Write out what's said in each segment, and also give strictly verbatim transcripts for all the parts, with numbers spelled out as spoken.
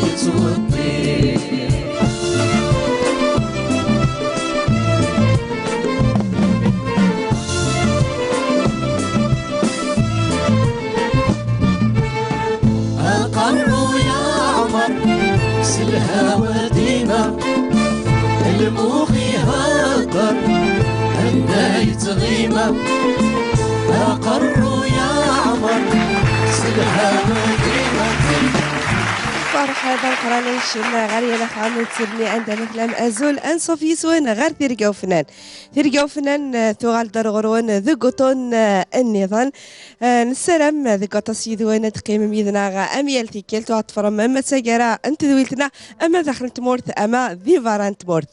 yettweṭṭi. Aqerru yeɛmer s lhawa dima, lmux ihedder anda yettɣima. Aqerru yeɛmer s lhawa dima. Ferḥ d ameqqran i ncen ɣer yal axxam, netterni anda ma tellam. Azul, anṣuf yis-wen ɣer Tirga Ufennan. Tirga Ufennan, eh, tuɣal-d ar ɣur-wen deg uṭṭun, eh, nniḍen. Eh, nessaram, eh, deg waṭas yid-wen ad teqqimem yid-neɣ, eh, am yal tikkelt, u ad teffrem ama d taggara n tedwilt-nneɣ, ama daxel n tmurt, ama di berra n tmurt.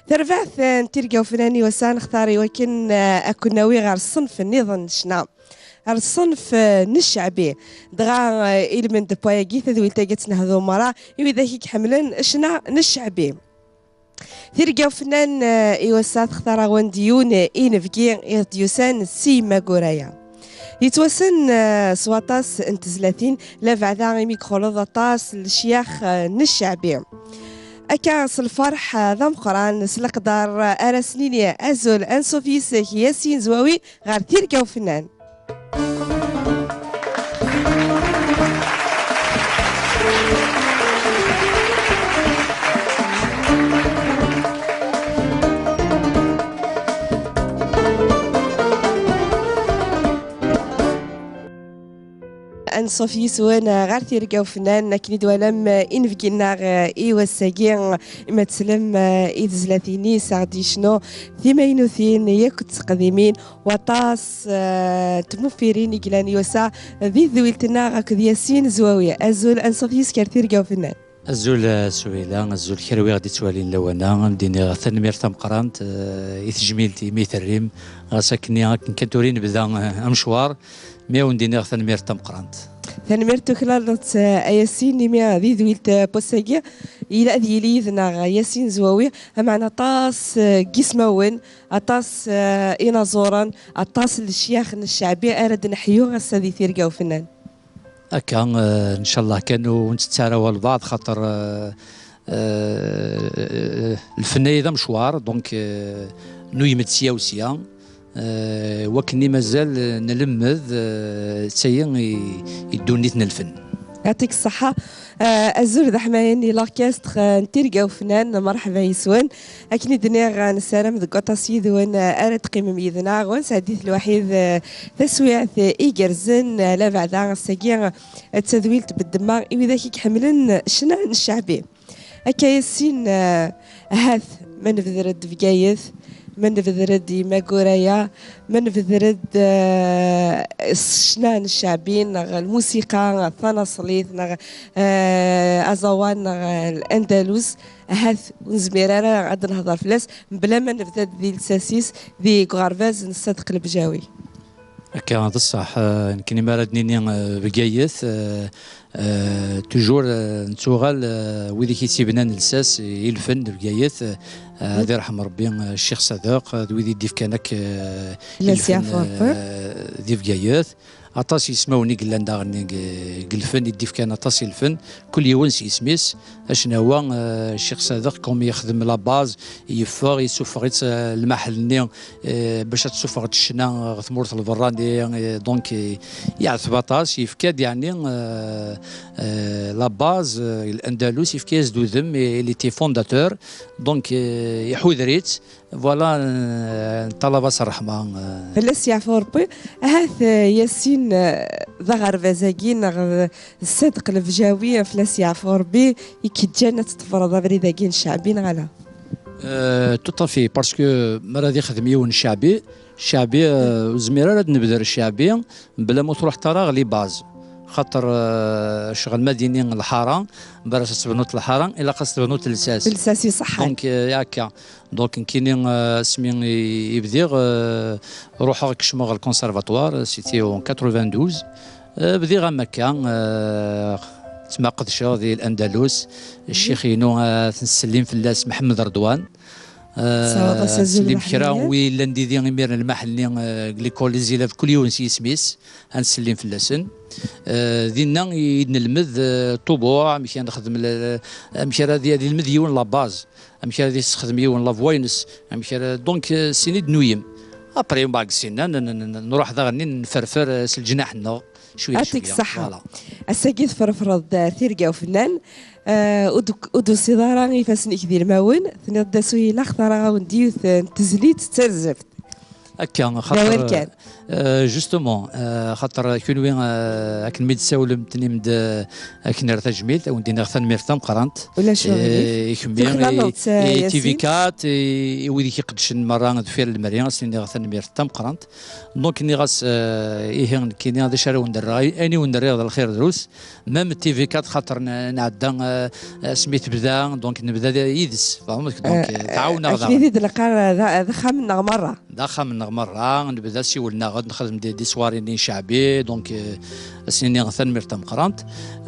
Tarbaɛt, eh, n Tirga Ufennan i wass-a nextar i wakken, eh, ad ken-nawi ɣer ṣṣenf nniḍen n ccna. Ɣer ṣṣenf, eh, n cceɛbi. Dɣa, eh, ilmend n wayagi, tadwilt-agi ad tt-nehdu merra i widak i iḥemmlen ccna n cceɛbi. Tirga Ufennan, eh, i wass-a textar-awen-d yiwen, eh, inebgi i d-yusan si Yemma Guraya. Yettwassen, eh, s waṭas n tezlatin, labeɛda imi yexleḍ aṭas n lecyax, eh, n cceɛbi. Akka s lferḥ, eh, d ameqqran, s leqder, eh, ara s-nini azul, anṣuf yis-k Yasin Zwawi ɣer Tirga Ufennan. Anṣuf yis-wen ɣer Tirga Ufennan, akken i d-twalam, eh, inebgi-nneɣ, eh, i wass-agi, eh, ma teslem, eh, i tezlatin-is, aɣ-d-yecnu timaynutin yakk d teqdimin, waṭas, eh, n tmufirin i yellan i wass-a di tedwilt-nneɣ akked Yasin Zwawi. Azul, anṣuf yis-k ar Tirga Ufennan. Azul, eh, Suhila, azul kra wiɣ d-ittwalin lawan-a, ad d-iniɣ tanemmirt tameqqrant, eh, i tejmilt imi i terrim, ɣas akkenni akken kan tura i nebda, eh, amecwar, mi awen-d-iniɣ tanemmirt tameqqrant. Tanemmirt tuklaleḍ, eh, a Yasin, imi di tedwilt, eh, n wass-agi, yella ad yili yid-neɣ Yasin Zwawi, ameɛna aṭas, eh, n yismawen, aṭas, eh, inaẓuren, aṭas n lecyax n cceɛbi ara d-neḥyu ass-a di Tirga Ufennan. Akka, eh, ncallah kan ur nettett ara walbeɛḍ, xaṭer, eh, eh, lfenna d amecwar, donc, eh, nuyem-d sya u sya, eh, wakken i mazal, eh, nlemmed, eh, d tayi i, i ddunit n lfen. Yɛṭik ṣṣeḥḥa. Eh, azul d aḥmayan i l'orchestre, eh, n Tirga Ufennan, merḥba yis-wen. Akken i d-nniɣ, eh, nessaram deg waṭas yid-wen, eh, ara d-teqqimem yid-neɣ, u nesɛeddi-t lwaḥid, eh, taswiɛt, eh, igerrzen, eh, labeɛda ass-agi, eh, d tadwilt n ddemma i widak i iḥemmlen ccna n cceɛbi. Akka Yasin, eh, ahat ma nebder-d Bgayet, ma nebder-d Yemma Guraya, ma nebder-d, eh, s ccna n cceɛbi, neɣ lmusiqa tanaṣlit, neɣ, eh, aẓawan, neɣ, eh, l'andalus, ahat ur nezmir ara ad nehder fell-as mebla ma nebda-d di lsas-is deg uɣerbaz n Ṣṣadeq Lebjawi. Akka, d ṣṣeḥ. Eh, nekkni mi ara d-nini, eh, Bgayet, eh, eh, toujours, eh, nettuɣal, eh, wid i k-yettibnan lsas i lfen d Bgayet, eh, ad irḥem Rebbi, eh, Ccix Sadeq, eh, d wid i d-ifkan akk, eh, i lfen, eh, di Bgayet. Aṭas yismawen i yellan daɣen deg, deg lfen, i d-ifkan aṭas i lfen, kul yiwen s yisem-is. Acnawa, eh, Ccix Sadeq, comme yexdem la base, yeffeɣ, yessufeɣ-itt, eh, lmaḥel-nni, eh, bac ad tessufeɣ-d ccna ɣer tmurt n lberra-nni, eh, donc, eh, yeɛteb aṭas, yefka-d, yeɛni, eh, eh, la base, eh, l'Andalus, yefka-yas-d udem, eh, il était fondateur, donc, eh, iḥuder-itt, voilà, eh, neṭṭalab-as ṛṛeḥma, eh. Fell-as yeɛfu Ṛebbi. Ahat, eh, Yasin, eh, d aɣerbaz-agi, neɣ d Ṣṣadeq Lebjawi, fell-as yeɛfu Ṛebbi, i k-ǧǧan ad tḍefreḍ abrid-agi n cceɛbi, neɣ ala? Euh, tout à fait, parce que mi ara d-ixdem yiwen cceɛbi, cceɛbi, euh, ur zmir ara ad nebder cceɛbi mebla ma ur truḥeḍ ara ɣer les bases. Xaṭer, euh, ccɣel ma d-ini lḥara, mebla ad tebnuḍ lḥara, ilaq ad tebnuḍ lsas. Lsas iṣeḥḥan. Donc, euh, akka. Donc, nekkini, euh, asmi i, i bdiɣ, euh, ruḥeɣ kecmeɣ ɣer le conservatoire, c'était en quatre-vingt-douze. Euh, bdiɣ am akka, euh, ttmaqedceɣ di l'Andalus, ccix-inu, euh, ad t-nsellem fell-as, Mḥemmed Redwan. Tesɛuḍ-as azul. Slim kra n wi yellan didi imiren lmaḥelli, eh, deg l'école Les Élèves, kul yiwen s yisem-is, ad nsellim fell-asen. Eh, dinna i d-nelmed, eh, ṭubuɛ, amek ara nexdem le-, amek ara di-, ad yelmed yiwen la base, amek ara yessexdem yiwen la voix-ines, amek ara, donc, eh, sin i d-nuyem. Après, mbeɛd sinna, n-, n-, n-, nruḥ daɣen nferfer, eh, s leǧnaḥ-nneɣ, cwiya, cwiya. Atik ṣṣeḥḥa. Voilà. Ass-agi tferfreḍ, eh, tirga ufennan, eh, ur d-, ur d-tusiḍ ara ifassen-ik d ilmawen, tenniḍ-d asu ilaq tara-awen-d yiwet, eh, n tezlit d tarzeft. Akka, d awal xaṭer, kan. Eh, justement, eh, xaṭer kunwi, eh, akken mi d-tsawlem, tennim-d, eh, akken ar tajmilt, ad wen-d-iniɣ tanemmirt tameqqrant. Ulac aɣilif. Eh, i kemmi, i, eh, i Yasin. T V quatre, i, i wid i k-iqeddcen merra deffir lemri, ad sen-iniɣ tanemmirt tameqqrant. Donc, nniɣ-as, eh, ihi, nekkini, d acu ara wen-d-rreɣ? Ayen i wen-d-rriɣ d lxir drus. Même T V quatre, xaṭer n-, nɛedda, eh, asmi tebda, donc nebda yid-s. Fehmeḍ? Donc, eh, tɛawen-aɣ daɣen. Akken i d-neqqar, eh, d, d axxam-nneɣ merra. D axxam-nneɣ merra, nebda siwel-nneɣ-d, nexdem des, des soirées-nni n ceɛbi, donc, eh, ad s-nini tanemmirt tameqqrant.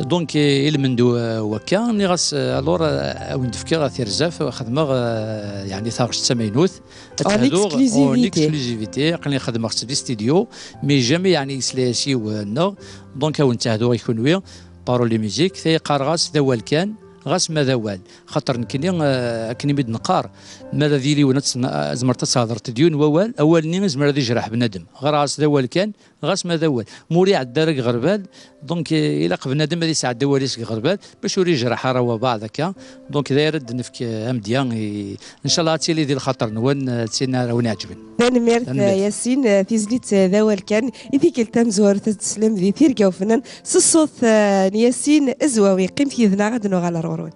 Donc, eh, i lmend, eh, wakka, nniɣ-as, eh, alors, eh, ad wen-d-fkeɣ tirzaf, xedmeɣ, eh, yeɛni taɣect d tamaynut. Ad tehduɣ en exclusivité. En exclusivité, aql-i xedmeɣ-tt di studio, mais jamais, yeɛni, yesla-as yiwen-nneɣ. Donc, ad wen-tt-hduɣ i kunwi, parole et musique, tayi qqareɣ-as d awal kan, ɣas ma d awal. Xaṭer nekkini, eh, akken i mi d-neqqar, mi ara d yili yiwen ad tsen-, tzemreḍ ad thedreḍ d yiwen wawal, awal-nni izmer ad ijreḥ bnadem. Ɣer-as d awal kan, ɣas ma d awal. Ma ur iɛedda ara deg ɣerbal, donc, eh, ilaq bnadem ad isɛeddi awal-is deg ɣerbal, bac ur ijreḥ ara wabeɛd akka. Donc, d aya ara d-nefk, eh, amedya, i, ncallah ad tili di lxaṭer-nwen, eh, d tin ara wen-iɛeǧben. Tanemmirt, tanemmirt. Eh, Yasin, eh, tizlit, eh, d awal kan. I tikkelt tamezwarut ad teslem di Tirga Ufennan s ṣṣut, eh, n Yasin Azwawi. Qqimet yid-neɣ ad nuɣal ar ɣur-wen.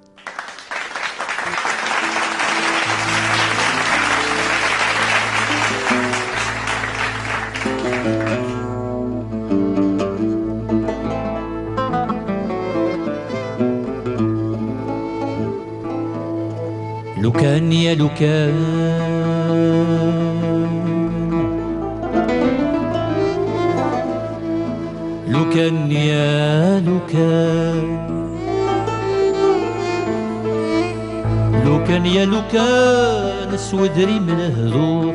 Lukan ya lukan, lukan ya lukan, lukan ya lukan s wedrim lehdur.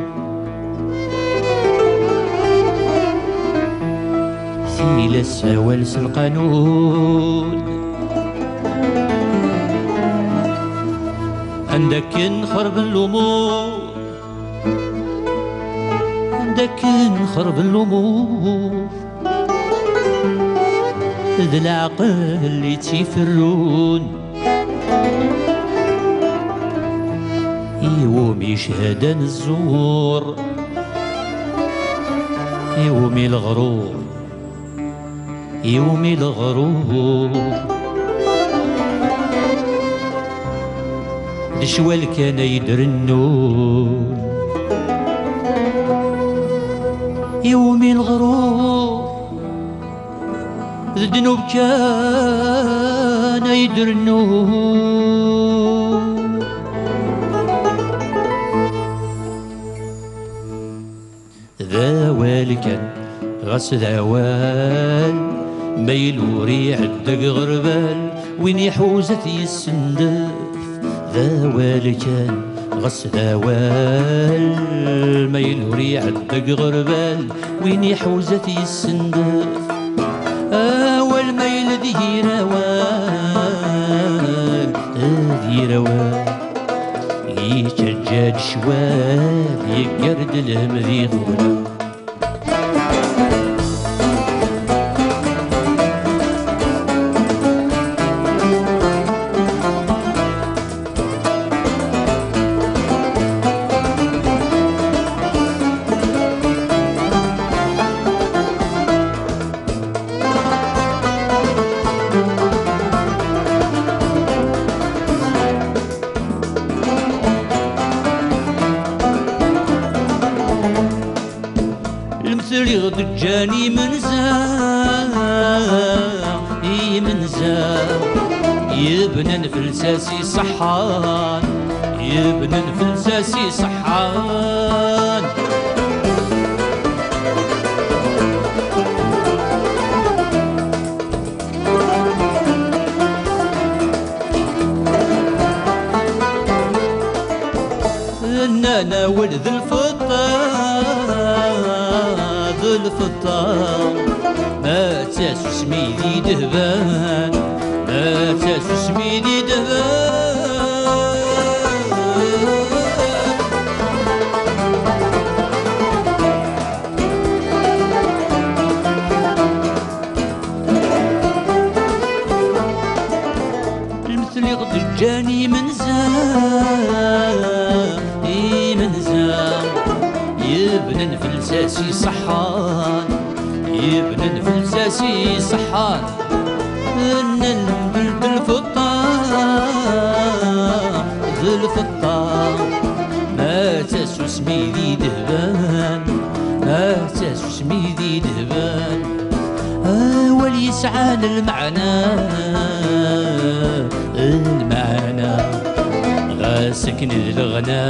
Tilas awal s lqanun, anda akken xerben lumur, anda akken xerben lumur, d leɛqel i tt-iferrun. Iwumi cehdan zzur, iwumi leɣrur, iwumi leɣrur. D ccwal kan ay d-rennun, iwumi leɣrur. D ddnub kan ay d-rennun. D awal kan, ɣas d awal, ma yella ur iɛedda deg ɣerbal, win iḥuza ad t-yessendef. D awal kan, ɣas d awal, ma yella ur iɛedda deg ɣerbal, win iḥuza ad t-yessendef. Awal ma yella d yir awal, d yir awal, yettaǧǧa-d ccwal, yeggar-d lhem di tɣella. Lemtel i ɣ-d-ǧǧan imenza, imenza, yebnan fell-as iṣeḥḥan, yebnan fell-as iṣeḥḥan. Nnan awal d lfeṭṭa, d lfeṭṭa. Ma d tasusmi d idehban, ma d tasusmi d idehban. Lmetl i ɣ-d-ǧǧan imenza, imenza, yebnan fell-as iṣeḥḥan, yebnan fell-as iṣeḥḥan. Nnan d lfeṭṭa, d lfeṭṭa, ma d tasusmi d idehban, ma d tasusmi d idehban. Awal yesɛan lmeɛna, lmeɛna, ɣas akken d leɣna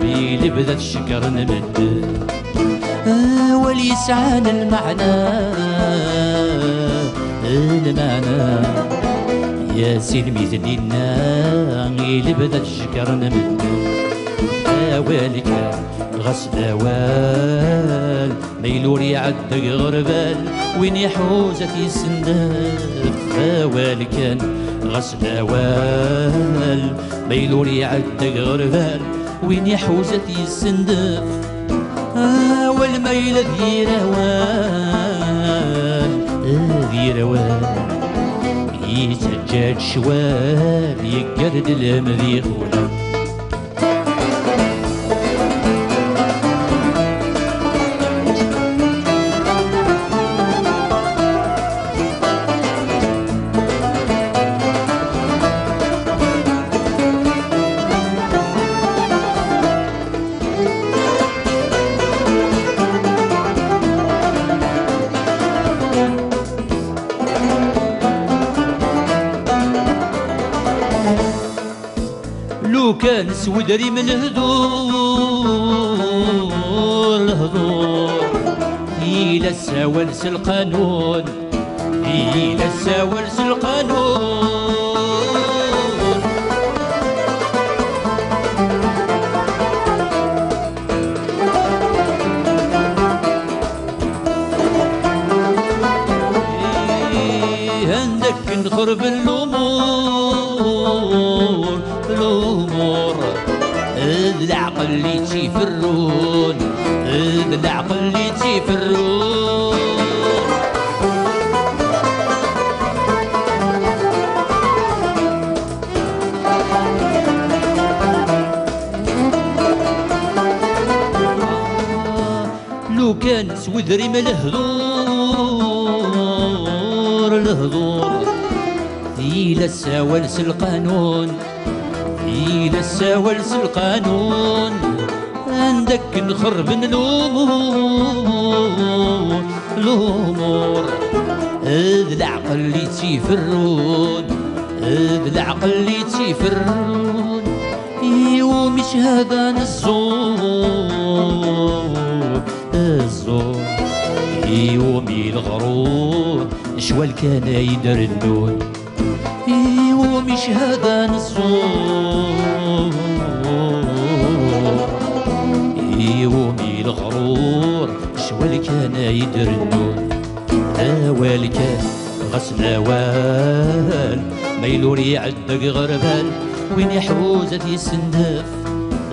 i lebda tceggren medden. Awal yesɛan lmeɛna, lmeɛna, ya sin mi ten-inna i lebda tceggren medden. Awal kan, ɣas d awal, ma yella ur iɛedda deg ɣerbal, win iḥuza ad t-yessendef. Awal kan, ɣas d awal, ma yella ur iɛedda deg ɣerbal, win iḥuza ad t-yessendef. Awal ma yella d yir awal, d yir awal, yettaǧǧa-d ccwal, yeggar-d lhem d ixula. Lukan s wedrim lehdur, lehdur, yella ssawal s lqanun, yella ssawal s lqanun. Anda akken xerben lumuṛ, lumuṛ, d leɛqel i tt-iferrun, d leɛqel i tt-iferrun. Lukan s wedrim lehdur, lehdur, yella ssawal s lqanun, yella ssawal s lqanun. Anda akken xerben lumuṛ, lumuṛ, d leɛqel i tt-iferrun, d leɛqel i tt-iferrun. I wumi cehdan zzur, zzur, i wumi leɣrur, ccwal kan ay d-rennun. I wumi cehdan zzur, i wumi leɣrur, ccwal kan ay d-rennun. Awal kan, ɣas d awal, ma yella ur iɛedda deg ɣerbal, win iḥuz ad t-yessendef.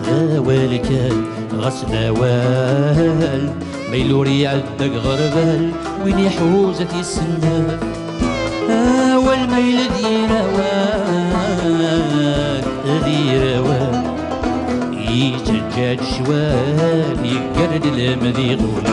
D awal kan, ɣas d awal, ma yella ur iɛedda deg ɣerbal, win iḥuz ad t-yessendef. Awal ma yella d yir awal, d yir awal, yettaǧǧa-d ccwal, yeggar-d lhem d iɣwel.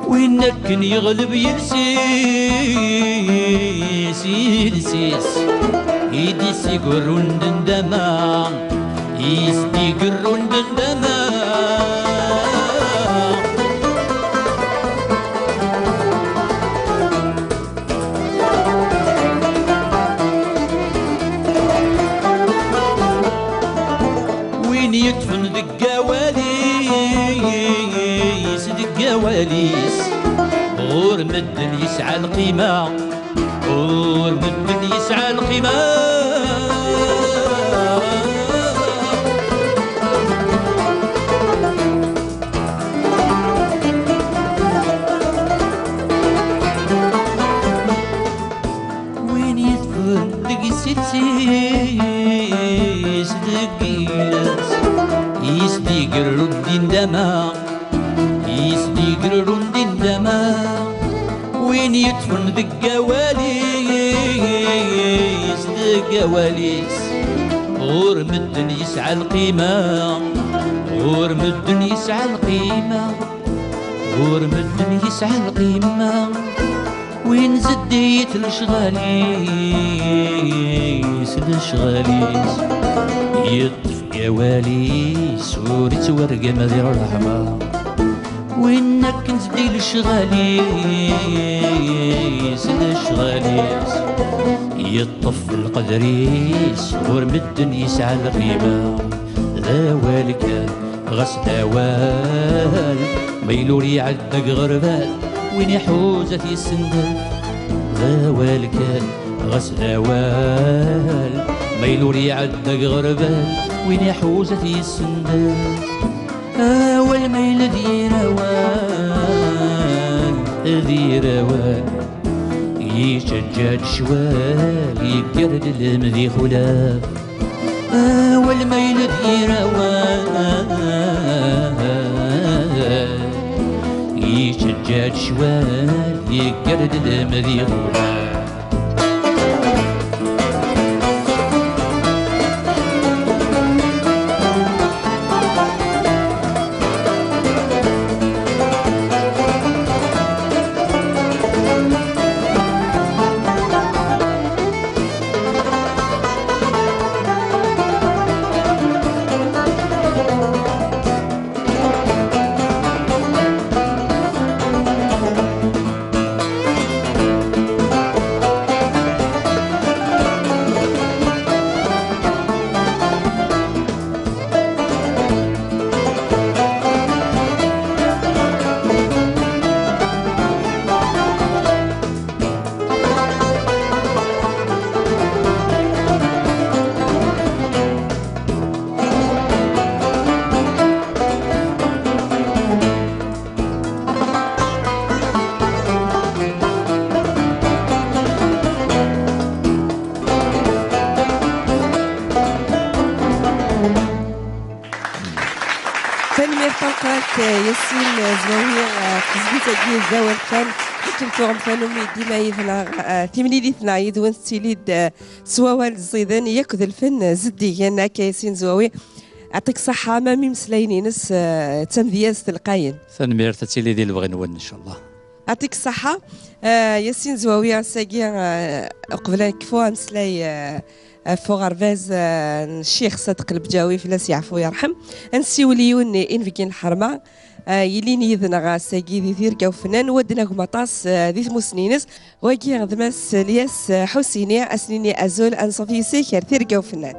Win akken yeɣleb iles-is, iles-is, i d-isigerrun d ndama, i s-d-igerrun d ndama. Deg awal-is, deg awal-is, ɣur medden yesɛa lqima, ɣur medden yesɛa lqima. Win yetfen deg-s ittis deg yiles, is d-igerrun di ndama, is d-igerrun di ndama. Win yetfen deg awal-is, deg awal-is, ur medden yesɛa lqima, ur medden yesɛa lqima, ur medden yesɛa lqima. Win zeddit lecɣal-is, lecɣal-is, yeṭṭef awal-is, ur ittwargam di ṛṛeḥma. Win akken zeddi lecɣal-is, lecɣal-is, yeṭṭef lqedr-is, ur medden yesɛa lqima. D awal kan, ɣas d awal, ma yella ur iɛedda deg ɣerbal, win iḥuza ad t-yessendel. D awal kan, ɣas d awal, ma yella ur iɛedda deg ɣerbal, win iḥuza ad t-yessendel. Awal ma yella d yir awal, d yir awal, yettǧaǧ ccwal, yeggar-d lmed ixulaf. Awal ma yella d yir awal, yettǧaǧ ccwal, yeggar-d lmed ixulaf. Tanemmirt meqqret, eh, Yasin, eh, Zwawi, eh, ɣef tezlit-agi d awal kan. Akken tuɣem tanumi dima yid-neɣ, eh, timlilit-nneɣ yid-wen tettili-d, eh, s wawal ẓiden yakk d lfen, eh, zeddigen. Akka Yasin Zwawi, aɛṭik ṣṣeḥḥa, ma imeslayen-ines, eh, d tamedyazt telqayen. Tanemmirt, ad tili di lebɣi-nwen, ncallah. Aɛṭik ṣṣeḥḥa. Eh, Yasin Zwawi, ass-agi, eh, uqbel ad nekfu ameslay, eh, ɣef uɣerbaz, eh, n Ccix Sadeq Lebǧawi, fell-as yeɛfu yerḥem, ad nsiwel i yiwen n inebgi n lḥerma, eh, yilin yid-neɣ ass-agi di Tirga Ufennan, wadden agem aṭas, eh, di tmussni-ines. Wagi d Mass Lyas Ḥusini, ad s-nini azul, anṣuf yes-k ar Tirga Ufennan.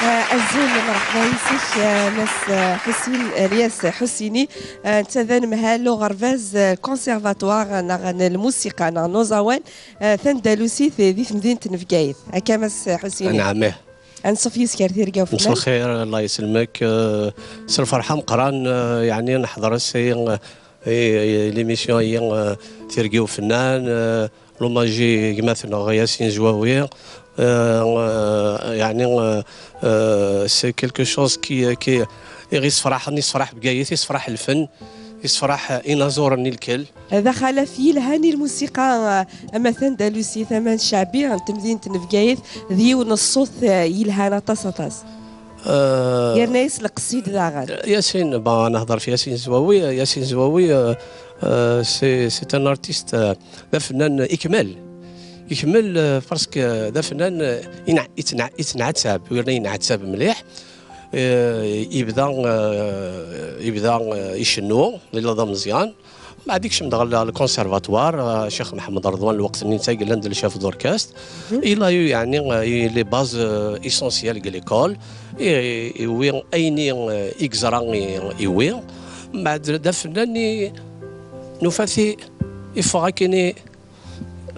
Ah, azul, merḥba yes-k, ah, Mass, ah, Ḥusin, Lyas Ḥusini. Ah, netta d anemhal uɣerbaz, ah, conservatoire neɣ n lmusiqa neɣ n uẓawan, ah, tandalusit di temdint n Bgayet. Akka, Mass Ḥusini? Anɛam, ih. Anṣuf yes-k ar Tirga Ufennan. Mselxir, Allah yesselmek. Eh, s lferḥ ameqqran, eh, yeɛni neḥḍer ass-agi, eh, i, i l'émission-agi, eh, Tirga Ufennan, eh, l'hommage i gma-tneɣ Yasin Zwawi. Eh, eh, yeɛni, eh, eh, c'est quelque chose qui, qui, i ɣ-yessefraḥen, yessefraḥ Bgayet, yessefraḥ lfen, yessefraḥ inaẓuren i lkal. D axalaf yelhan i lmusiqa, ama tandalusit, ama n cceɛbi, n temdint n Bgayet, d yiwen n ṣṣut, eh, yelhan aṭas, aṭas. Eh, yerna-yas lqsid daɣen. Yasin, bon, ad nehder ɣef Yasin Zwawi. Yasin Zwawi, eh, eh, c'est, c'est un artiste, eh, d afennan ikmal. Ikemmel, euh, parce que d afennan, euh, yettneɛtab, yerna yettneɛtab mliḥ. Euh, yebda, euh, yebda, euh, icennu, yella d ameẓyan. Mbeɛd ikcem-d ɣer le conservatoire, euh, Cheikh Mohamed Redouane, lweqt-nni netta yellan d le chef d'orchestre. Il a eu, yeɛni, euh, les bases, euh, essentielles de l'école. I, iwwi ayen i, euh, i yeẓra i, iwwi. Mbeɛd d afennan i nufa-t i, iffeɣ akken i,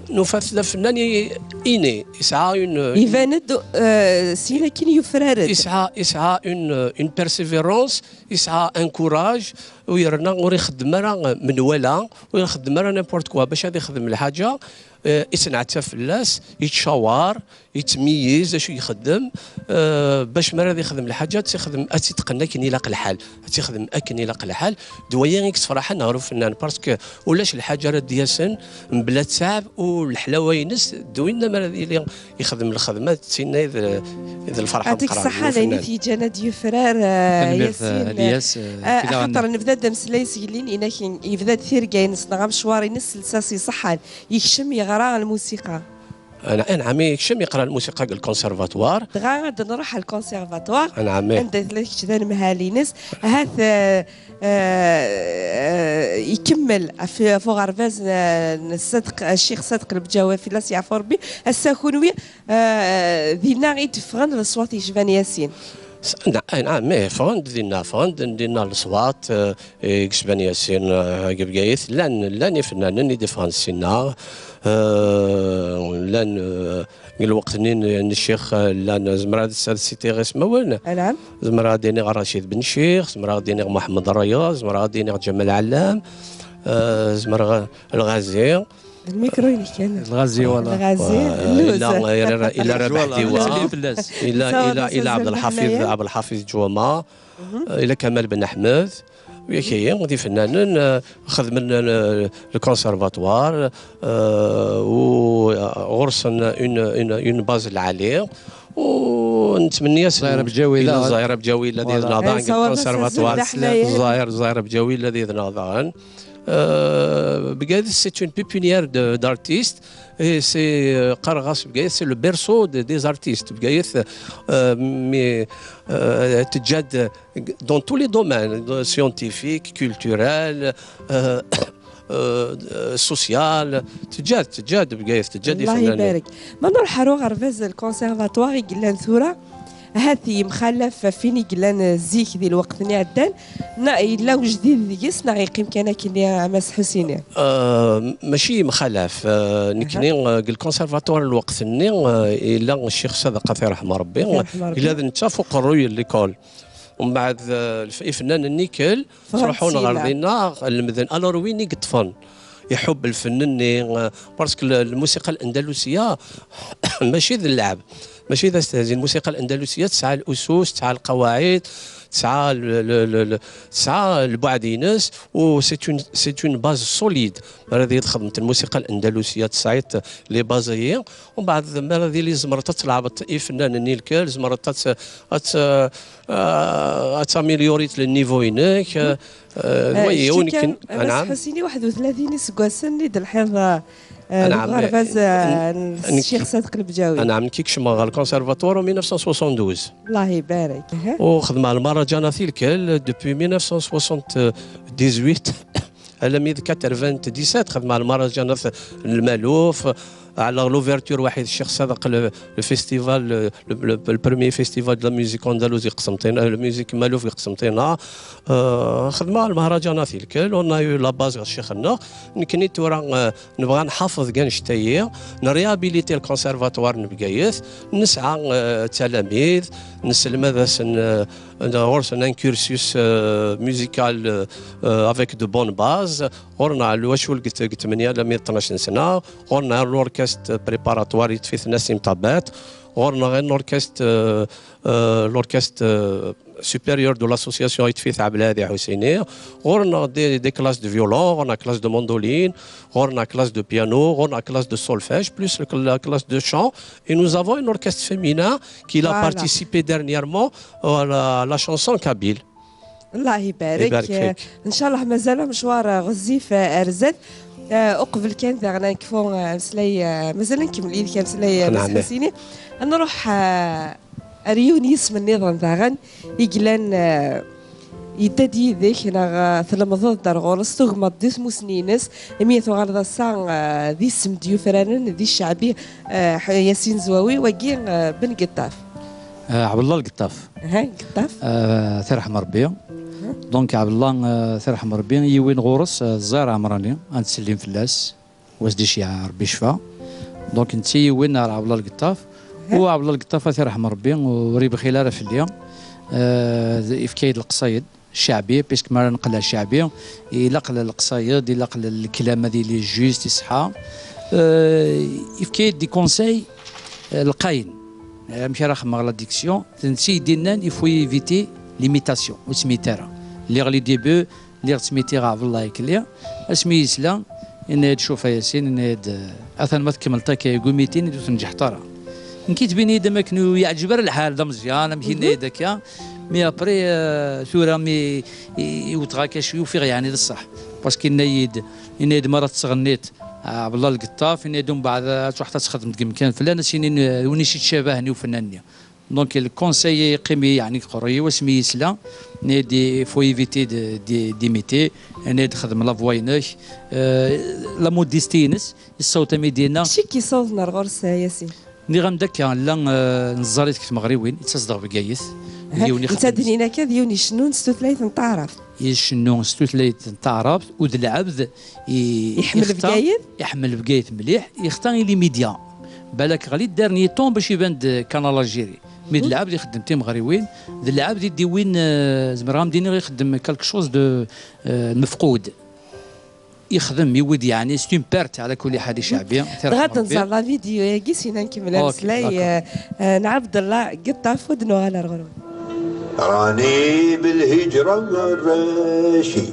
nufa-t d afennan i, ini, yesɛa une, une Iban-d, euh, syin akken yufrar-d. Yesɛa, yesɛa une, une persévérance, yesɛa un courage, u yerna ur ixeddem ara menwala, ur ixeddem ara n'importe quoi, bac ad ixdem lḥaǧa, euh, ittneɛtab fell-as, yettcawar, yettmeyyiz d acu ixeddem, euh, bac mi ara ad ixdem lḥaǧa, ad tt-ixdem, ad tt-itqen akken ilaq lḥal, ad tt-ixdem akken ilaq lḥal. D waya i yettferḥen ɣer ufennan, parce que ulac lḥaǧa ara d-yasen mebla ttaɛeb, u leḥlawa-ines d winna mi ara yili ixdem lxedma, d tinna i d, i d lferḥ ameqqran n ufennan. Yeɛṭik ṣṣeḥḥa, d ayen i t-yeǧǧan ad d-yufrar, eh, Tanemmirt, Yasin. Eh, Ilyas, eh, eh, kra axaṭer nebda-d ameslay s yelli-n, inak yebda-d tirga-ines neɣ amecwar-ines s lsas iṣeḥḥan. Yekcem yeɣra lmusiqa. Ana-, anɛam, yekcem yeqra lmusiqa deg lkonservatoire. Dɣa ad nruḥ ɣer lkonservatoire. Anɛam. Anda tella kečč d anemhal-ines. Ahat, eh, eh, ikemmel ɣef, ɣef uɣerbaz, eh, n Sadeq, eh, Ccix Sadeq Lebǧawi, fell-as yeɛfu Rebbi. Ass-a kunwi, eh, dinna i d-ffɣen leṣwat yecban Yasin. S-, na-, anɛam, ih, ffɣen-d dinna, ffɣen-d dinna leṣwat, eh, i yecban Yasin, eh, deg Bgayet. Llan, llan ifennanen i d-iffɣen sinna. Eh, llan, eh, deg lweqt-nni n, n ccix, eh, llan, eh, zemreɣ ad, ad sitiɣ ismawen. Anɛam. Zemreɣ ad d-iniɣ Racid Ben Ccix, zemreɣ ad d-iniɣ Muḥemmed Raya, zemreɣ ad d-iniɣ Ǧamal Ɛellam, eh, zemreɣ Lɣazi. D lmikru-inek kan. Lɣazi, wala. Lɣazi, eh, illa, illa Rabaḥ Diwa. Illa, illa, illa Abdelḥafiz, Abdelḥafiz Ǧwama. Mhm. Eh, ila Kamal Ben Ḥmed, yak-agi, d ifennanen, eh, xedmen, eh, le conservatoire, eh, u, eh, ɣur-sen une, une, une base lɛali, u nettmenni-asen Zzahir Bǧawi, ila daɣen. Zzahir Bǧawi, ila deg-neɣ daɣen, deg le conservatoire. Zzahir, Zzahir Bǧawi, ila deg-neɣ daɣen. Euh, Bgayet, c'est une pépinière de, d'artistes, et c'est, euh, qqareɣ-as Bgayet, c'est le berceau de, des artistes. Bgayet, euh, mais, euh, teǧǧa-d dans tous les domaines, scientifiques, culturels, euh, euh, social, teǧǧa-d, teǧǧa-d Bgayet, teǧǧa-d ifennanen. Allah ibarek. Ma nruḥ ɣer uɣerbaz, lkonservatoire i yellan tura, ahat yemxalaf ɣef win i yellan zik di lweqt-nni iɛeddan, neɣ yella ujdid deg-s, neɣ yeqqim kan akkenni, a Mass Ḥusini? Euh, mačči yemxalaf. Euh, nekkni, euh, deg lkonservatoire n lweqt-nni, euh, yella Ccix Sadeq, ad t-yerḥem Rebbi. Ad t-yerḥem Rebbi. Yella d netta ɣef uqerruy n l'école. Umbeɛd, euh, lf-, ifennanen-nni ttruḥun ɣer dinna, lemden. Alors, win i yeṭṭfen, iḥubb lfen-nni, euh, parce que le, lmusiqa l-andalusiya mačči d lleɛb, mačči d astehzi. Lmusiqa l-andalusiya tesɛa lusus, tesɛa lqawaɛid, tesɛa le, le, le, le, tesɛa lbuɛd-ines, u c'est une, c'est une base solide. Mi ara txedmeḍ lmusiqa l-andalusiya, tesɛiḍ les bases-agi, umbeɛd mi ara tili tzemreḍ ad tleɛbeḍ ifennanen-nni lkal, tzemreḍ ad t-, ad t-, euh, ad tamélioriḍ le niveau-inek, euh, euh, euh, wayi, kečč kan, a Mass Ḥusini, waḥed u tlatin iseggasen i d-telḥiḍ, euh, euh, deg uɣerbaz, euh, n Ccix Sadeq Lebǧawi. Anɛam, nekk kecmeɣ ɣer lkonservatoire en mille neuf cent soixante-douze. Allah ibarek. U xedmeɣ lmaraǧanat i lkal depuis mille neuf cent soixante-dix-huit. Alammi d quatre-vingt-dix-sept, xedmeɣ lmaraǧanat n Lmaluf, ɛelleɣ l'ouverture waḥid Ccix Sadeq, le, le festival, le, le, le, le premier festival de la musique andalouse di Qsenṭina, la musique Maluf di Qsenṭina. Euh, xedmeɣ lmahraǧanat i lkal, on a eu la base ɣer ccix-nneɣ. Nekkni tura, euh, nebɣa nḥafeḍ deg annect-ayi, nréhabilité le conservatoire n Bgayet, nesɛa, euh, talamid, nesselmad-asen, euh, ɣur-sen un cursus, euh, musical, euh, euh, avec de bonnes bases. Ɣur-neɣ lwacul deg t-, deg tmenya alammi d tnac n sna. Ɣur-neɣ l'orchestre préparatoire, yeṭṭef-it Nassim Tabat. Ɣur-neɣ un orchestre, euh, euh, l'orchestre, euh, supérieur de l'association, yeṭṭef-it Abdelhadi Husseini. Ɣur-neɣ des, des classes de violon, ɣur-neɣ classe de mandoline, ɣur-neɣ classe de piano, ɣur-neɣ classe de solfège, plus le, la classe de chant. Et nous avons un orchestre féminin qui a participé dernièrement à la, à la chanson kabyle. Allah ibarek. Ibarek fik. Ncallah mazal amecwar ɣezzif ar zdat. Eh, uqbel kan daɣen ad nekfu, eh, ameslay, eh, mazal ad nkemmel yid-k ameslay, eh, Mass Ḥusini. Ad nruḥ, eh, ar yiwen yisem nniḍen daɣen i yellan, eh, yedda-d yid-k neɣ, eh, tlemdeḍ-d ar ɣur-s, tugmeḍ-d di tmusni-ines, imi tuɣaleḍ ass-a, eh, d isem d-yufranen di cceɛbi, eh, Yasin Zwawi, wagi, eh, Ben Geṭṭaf. Eh, Ɛebdella Lgeṭṭaf. Aha, Geṭṭaf. Eh, tirḥem Rebbi. Donc, Ɛebdella, eh, tirḥem Rebbi, yiwin ɣur-s, eh, Ẓẓir Ɛemrani, ad nettsellim fell-as, wa s-d-iceyyeɛ Rebbi ccfa. Donc, netta yiwin ar Ɛebdella Lgeṭṭaf. U Ɛebdella Lgeṭṭaf, ad t-irḥem Rebbi, ur ibxil ara fell-i. Eh, d-, yefka-yi-d leqṣayed cceɛbi, puisque mi ara neqqel ar cceɛbi, ilaq l-, leqṣayed, ilaq l-, leklam ad yili juste, iṣeḥḥa. Eh, yefka-yi-d des conseils, eh, lqayen. Eh, amek ara xedmeɣ la diction? D netta i d-yennan, il faut éviter l'imitation, ur ttmit ara. Lliɣ les débuts, lliɣ ttmitiɣ Ɛebdella ikelli. Asmi yesla, yenna-yad: "Cuf a Yasin," yenna-yad, eh, "atan ma tkemmleḍ akka deg umitin, ur tneǧǧḥeḍ ara." Nekk yettbin-iyi-d am akken ur yeɛǧib ara lḥal d ameẓyan, amek yenna-yad akka. Mais après, eh, tura mi i, i wteɣ akka cwi, ufiɣ yeɛni d ṣṣeḥ. Parce que yenna-yi-d, yenna-yi-d: "Mi ara tettɣenniḍ, Ɛebdella Lgeṭṭaf," yenna-yi-d, "umbeɛd ad truḥeḍ ad txedmeḍ deg umkan flan, ad s-inin, eh, win i s-yettcabahen i ufennan-nni." Donc, le conseil yeqqim-iyi, yeɛni, deg uqerruy-iw, asmi yesla, yenna-yi-d: "Il faut éviter de, de, d'imiter." Yenna-yi-d: "Xdem la voix-inek." Eh, la modestie-ines, yessaweḍ ami d-yenna. Acu i k-yessawḍen ar ɣur-s, eh, Yasin? Nniɣ-am-d akka, llan, eh, neẓẓar-it deg tmeɣriwin, yettas-d ɣer Bgayet. D yiwen netta ixeddem d-nnin akka, d yiwen icennun s tutlayt n taɛrabt. Icennu s tutlayt n taɛrabt, u d lɛebd i, Iḥemmel ixta-, Bgayet? Iḥemmel Bgayet mliḥ, ixta i les médias. Balak ɣli dernier temps bac iban-d Kanal Algérie. Mi d lɛebd ixeddem timeɣriwin, d lɛebd i d-iwin, eh, zemreɣ am d-iniɣ ixeddem quelque chose de, eh, mefqud. Ixdem, iwid, yeɛni, c'est une perte, ɛla kulli ḥal, i cceɛbi. Dɣa ad nẓer la vidéo-agi, sina nkemmel ameslay, d'accord. Eh, eh, n Ɛebdella Geṭṭaf, u d-nuɣal ar ɣur-wen. راني بالهجرة مع الراشي.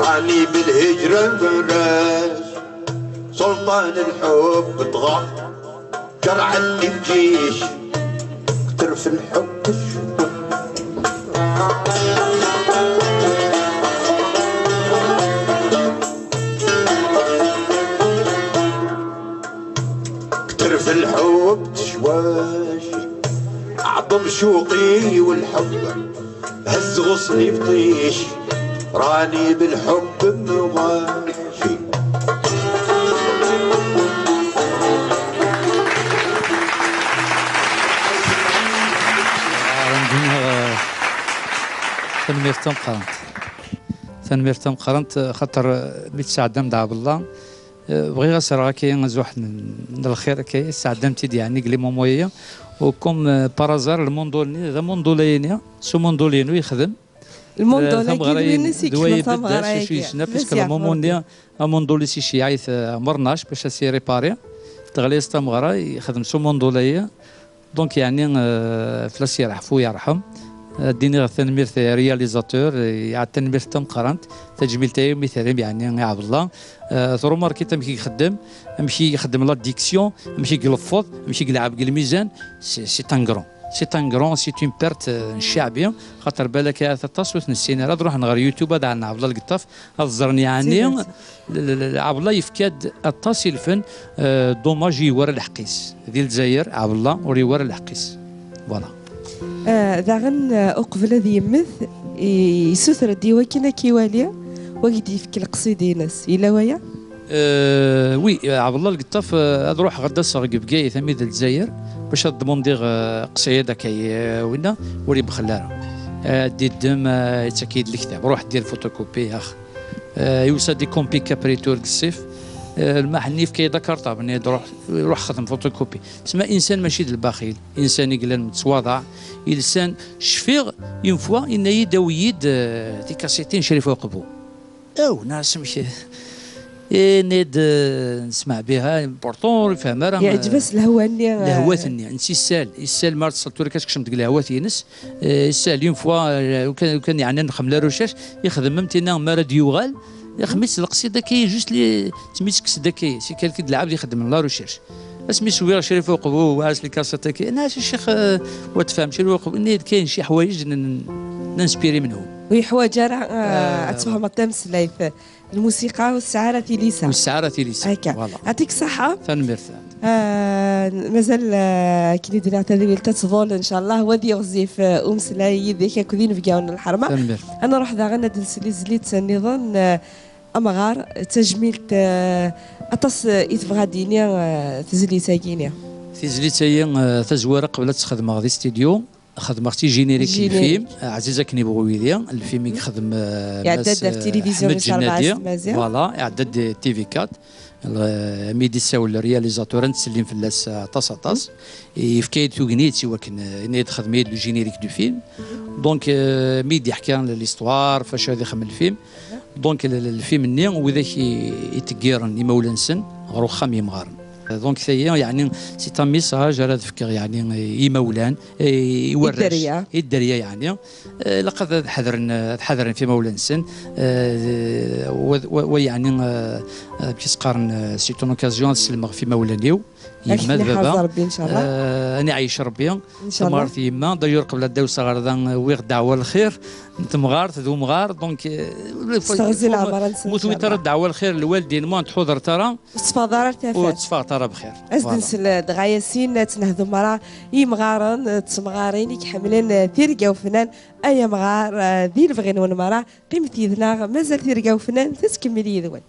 راني بالهجرة مع الراشي. سلطان الحب طغى. جرعة الجيش. كتر في الحب الشوق. كتر في الحب تشواشي. عظم شوقي والحب هز غصني بطيش. راني بالحب مغاشي. Tanemmirt tameqqrant. Tanemmirt tameqqrant, xaṭer, eh, mi tesɛeddam d Ɛebdella, eh, bɣiɣ ad s-rreɣ akka azuḥ n, n lxir akka, tesɛeddam-t-id, yeɛni, deg les moments-agi. U comme, eh, par hasard, lmundul-nni, d amundul-ayini, s umundul-inu yexdem. Lmundul-agi d win i s-ikecmen tameɣra-agi. Acu yesna, puisque amundul-nni, amundul-is iceyyeɛ-it, eh, Ɛmer Nac bac ad s-iripari. Teɣli-as tameɣra, yexdem s umundul-ayi. Donc, yeɛni, euh, fell-as yerḥef u yerḥem. Ad d-iniɣ tanemmirt i réalisateur, eh, tanemmirt tameqqrant, tajmilt-ayi umi terrim, yeɛni, i Ɛebdella. Eh, trumarkiḍ amek i ixeddem, amek i ixeddem la diction, amek i ileffeḍ, amek i ilɛeb deg lmizan, c'est, c'est un grand. C'est un grand, c'est une perte, euh, n cceɛbi, xaṭer balak ahat aṭas ur t-nessin ara, ad ruḥen ɣer YouTube, ad ɛnen Ɛebdella Lgeṭṭaf, ad ẓren, yeɛni, L-, l-, l-, Ɛebdella yefka-d aṭas i lfen, euh, dommage ur yewwi ara lḥeqq-is. Di Lezzayer, Ɛebdella ur yewwi ara lḥeqq-is. Voilà. Ah, daɣen, ah, uqbel ad yemmet, i-, yessuter-d i wakken ad k-iwali, u ad k-d-yefk leqsid-ines. Yella waya? Euh, oui, Ɛebdella Lgeṭṭaf, euh, ad ruḥeɣ ad d-aseɣ deg Bgayet, ami d Lezzayer, bac ad d-mundiɣ, euh, qṣayed akka, euh, winna, ur yebxel ara. Euh, ad d-iddem, euh, yettak-iyi-d lektab, ruḥ dir photocopie, ax. Eh, yusa-d ikumpi kapritur deg ṣṣif. Eh, lmaḥ-nni yefka-yi-d akarṭab, yenna-yi-d: "Ruḥ, ruḥ xdem photocopie." Tessma, insan mačči d lbaxil, insan i yellan mettwaḍeɛ, insan, cfiɣ, une fois, yenna-yi-d: "Awi-yi-d, eh, tikaṣitin n Crif Uqbu." Aw, nɛas amek. Yenna-yi-d, eh, nesmeɛ biha, important, ur yefham ara, eh, yeɛǧeb-as lehwa-nni, eh, lehwat-nni. Netta isal, isal, mi ara tesleḍ tura, ad tekcem deg lehwat-ines. Eh, isal, une fois, eh, ukan, ukan, yeɛni, nxemmel la recherche, ixdem am tinna mi ara d-yuɣal, ixemmem-itt leqsid akka, juste li, tmi tekkes-d akka, c'est quelqu'un d lɛebd ixeddmen la recherche. Asmi swiɣ Crif Uqbu, waɛas les cassettes akka, nɛas a ccix, eh, wa tefhem Crif Uqbu, yenna-yi-d kayen ci ḥwayeǧ n, n, Ninspiri menhum. Ur yeḥwaǧ ara, ah, ad tfehmeḍ tameslayt. Lmusiqa ur tesɛi ara tilisa. Ur tesɛi ara tilisa. Akka. Voilà. Yɛṭik ṣṣeḥḥa. Tanemmirt. Ah, mazal, ah, akken i d-nniɣ, tadwilt ad tḍul, ncallah, wa ad yiɣzif, ah, umeslay yid-k akked inebgawen n lḥerma. Tanemmirt. Ad nruḥ daɣen ad nsel i tezlit nniḍen, ah, Amɣar, d tajmilt, ah, aṭas, ah, i tebɣa ad d-tini, ah, tezlit-agi-ni. Tizlit-agi, ah, tazwara qbel ad tt-xedmeɣ di studio, xedmeɣ-tt i générique n lfilm, ah, Ɛziz akken ibɣu yili, lfilm i yexdem, ah, iɛedda-d ɣef tilivizyu Ḥmed Jennadi. Voilà, iɛedda-d di T V quatre. Mi d-isawel réalisateur, ad nettsellim fell-as aṭas, aṭas. Yefka-yi-d tugnit i wakken, euh, yenna-yi-d xdem-iyi-d le générique du film. Donc, euh, mi d-yeḥka l'histoire, f acu ad ixdem lfilm. Donc, l-, l-, lfilm-nni, widak i, i teggiren imawlan-nsen ɣer uxxam yemɣaren. Donc, tayi, yeɛni, c'est un message ara d-fkeɣ, yeɛni, i imawlan, i, i warrac, i dderya, yeɛni. Eh, ilaq ad, ad ḥadren, ad ḥadren f imawlan-nsen. Eh, wa, wa, wa yeɛni, eh, eh, amek i s-qqaren, eh, c'est une occasion ad sellmeɣ f imawlan-iw, yemma d baba. Eh, ad iɛic Rebbi. Tamɣart yemma. D'ailleurs, qbel ad d-awseɣ ɣer da, eh, wwiɣ ddeɛwa lxir n temɣart d umɣar. Donc, eh, s teɣzi n leɛmer-nsen, mu tewwiḍ ara ddeɛwa lxir n lwaldin, ma ur tḥudreḍ ara, ur tetteffɣeḍ ara ar tafat. Ur tetteffɣeḍ ara bxir. Ad s-d-nsel dɣa yasin, ad tt-nehdu merra i yimɣaren d temɣarin i iḥemmlen tirga ufnan. Ay amɣar, eh, di lebɣi-nwen merra, qqimet yid-neɣ, mazal tirga ufnan tettkemmil yid-wen.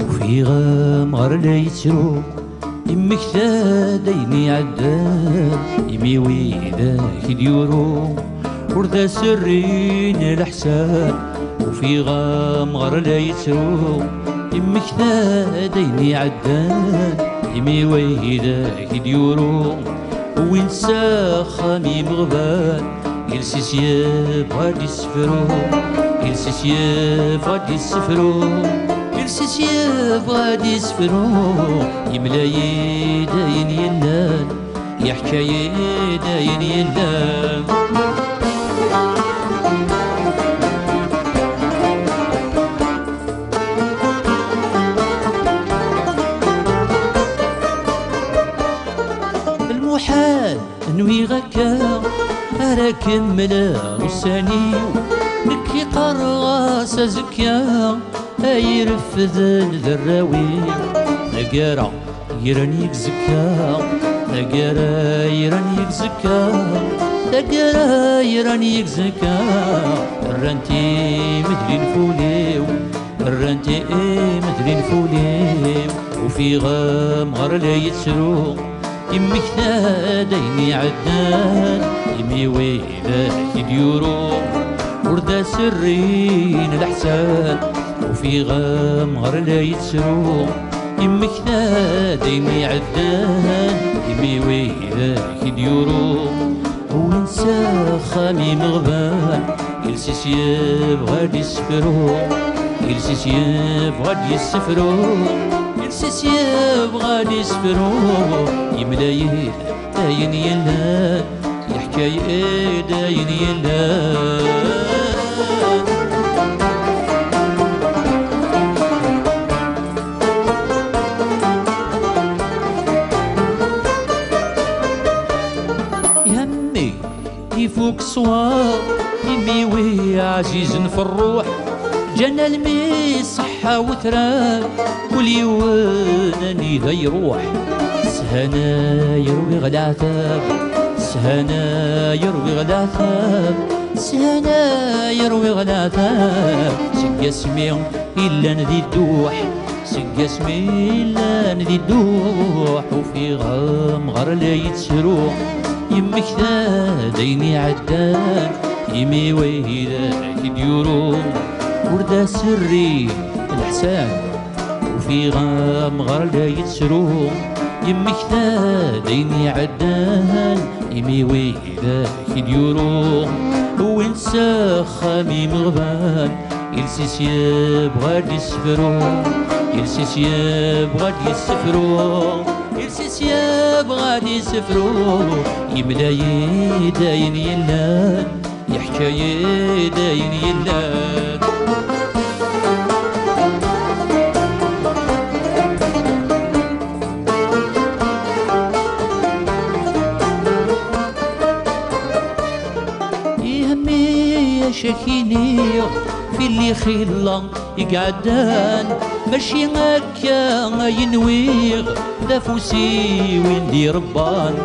Ufiɣ amɣar la yettru, yemmekta-d ayen iɛeddan, imi widak i d-yuru ur d as-rrin leḥsab. Ufiɣ amɣar la yettru, yemmekta-d ayen iɛeddan, imi widak i d-yuru wwin-t s axxam imeɣban. Iles-is yebɣa ad d-issefru, iles-is yebɣa ad d-issefru, iles-is yebɣa ad d-issefru. Yemla-yi-d ayen yellan, yeḥka-yi-d ayen yellan. Lmuḥal, nwiɣ akka ara kemmleɣ ussan-iw. Nekk qqareɣ-as azekka ay ireffden d arraw-iw. Taggara yran yegzekka, taggara yran yegzekka, taggara yran yegzekka. Rrant imedlin ful-iw, rrant imedlin ful-iw. Ufiɣ amɣar la yettru, yemmekta-d ayen iɛeddan, imi widak i d-yuru ur d as-rrin leḥsab. Ufiɣ amɣar la yettru, yemmekta-d ayen iɛeddan, imi widak i d-yuru wwin-t s axxam imeɣban. Iles-is yebɣa ad d-issefru, iles-is yebɣa ad d-issefru, iles-is yebɣa ad d-issefru. Yemla-yi-d ayen yellan, yeḥka-yi-d ayen yellan. Yemmi, ifuk ṣṣwab, imi-w ɛzizen f ṛṛuḥ, ǧǧan almi ṣṣeḥḥa wetran, kul yiwen anida iṛuḥ. Shanay rwiɣ leɛtab, shanay rwiɣ leɛtab, shanay rwiɣ leɛtab, seg asmi i llan di dduḥ, seg asmi i llan di dduḥ, ufiɣ amɣar la yettru. Yemmekta-d ayen iɛeddan, imi widak i d-yuru, ur d aserri leḥsan. Ufiɣ amɣar la yettru, yemmekta-d ayen iɛeddan, imi widak i d-yuru, wwin s axxam imeɣban, iles-is yebɣa ad d-yessefru, iles-is yebɣa ad d-yessefru, iles-is yebɣa ad d-yessefru, yemla-yi-d ayen yellan, yeḥka-yi-d ayen yellan. Ihemmi-yac ak-iniɣ, filli xilla i iɛeddan, mačči akka ay nwiɣ, d afus-iw i d-irebban.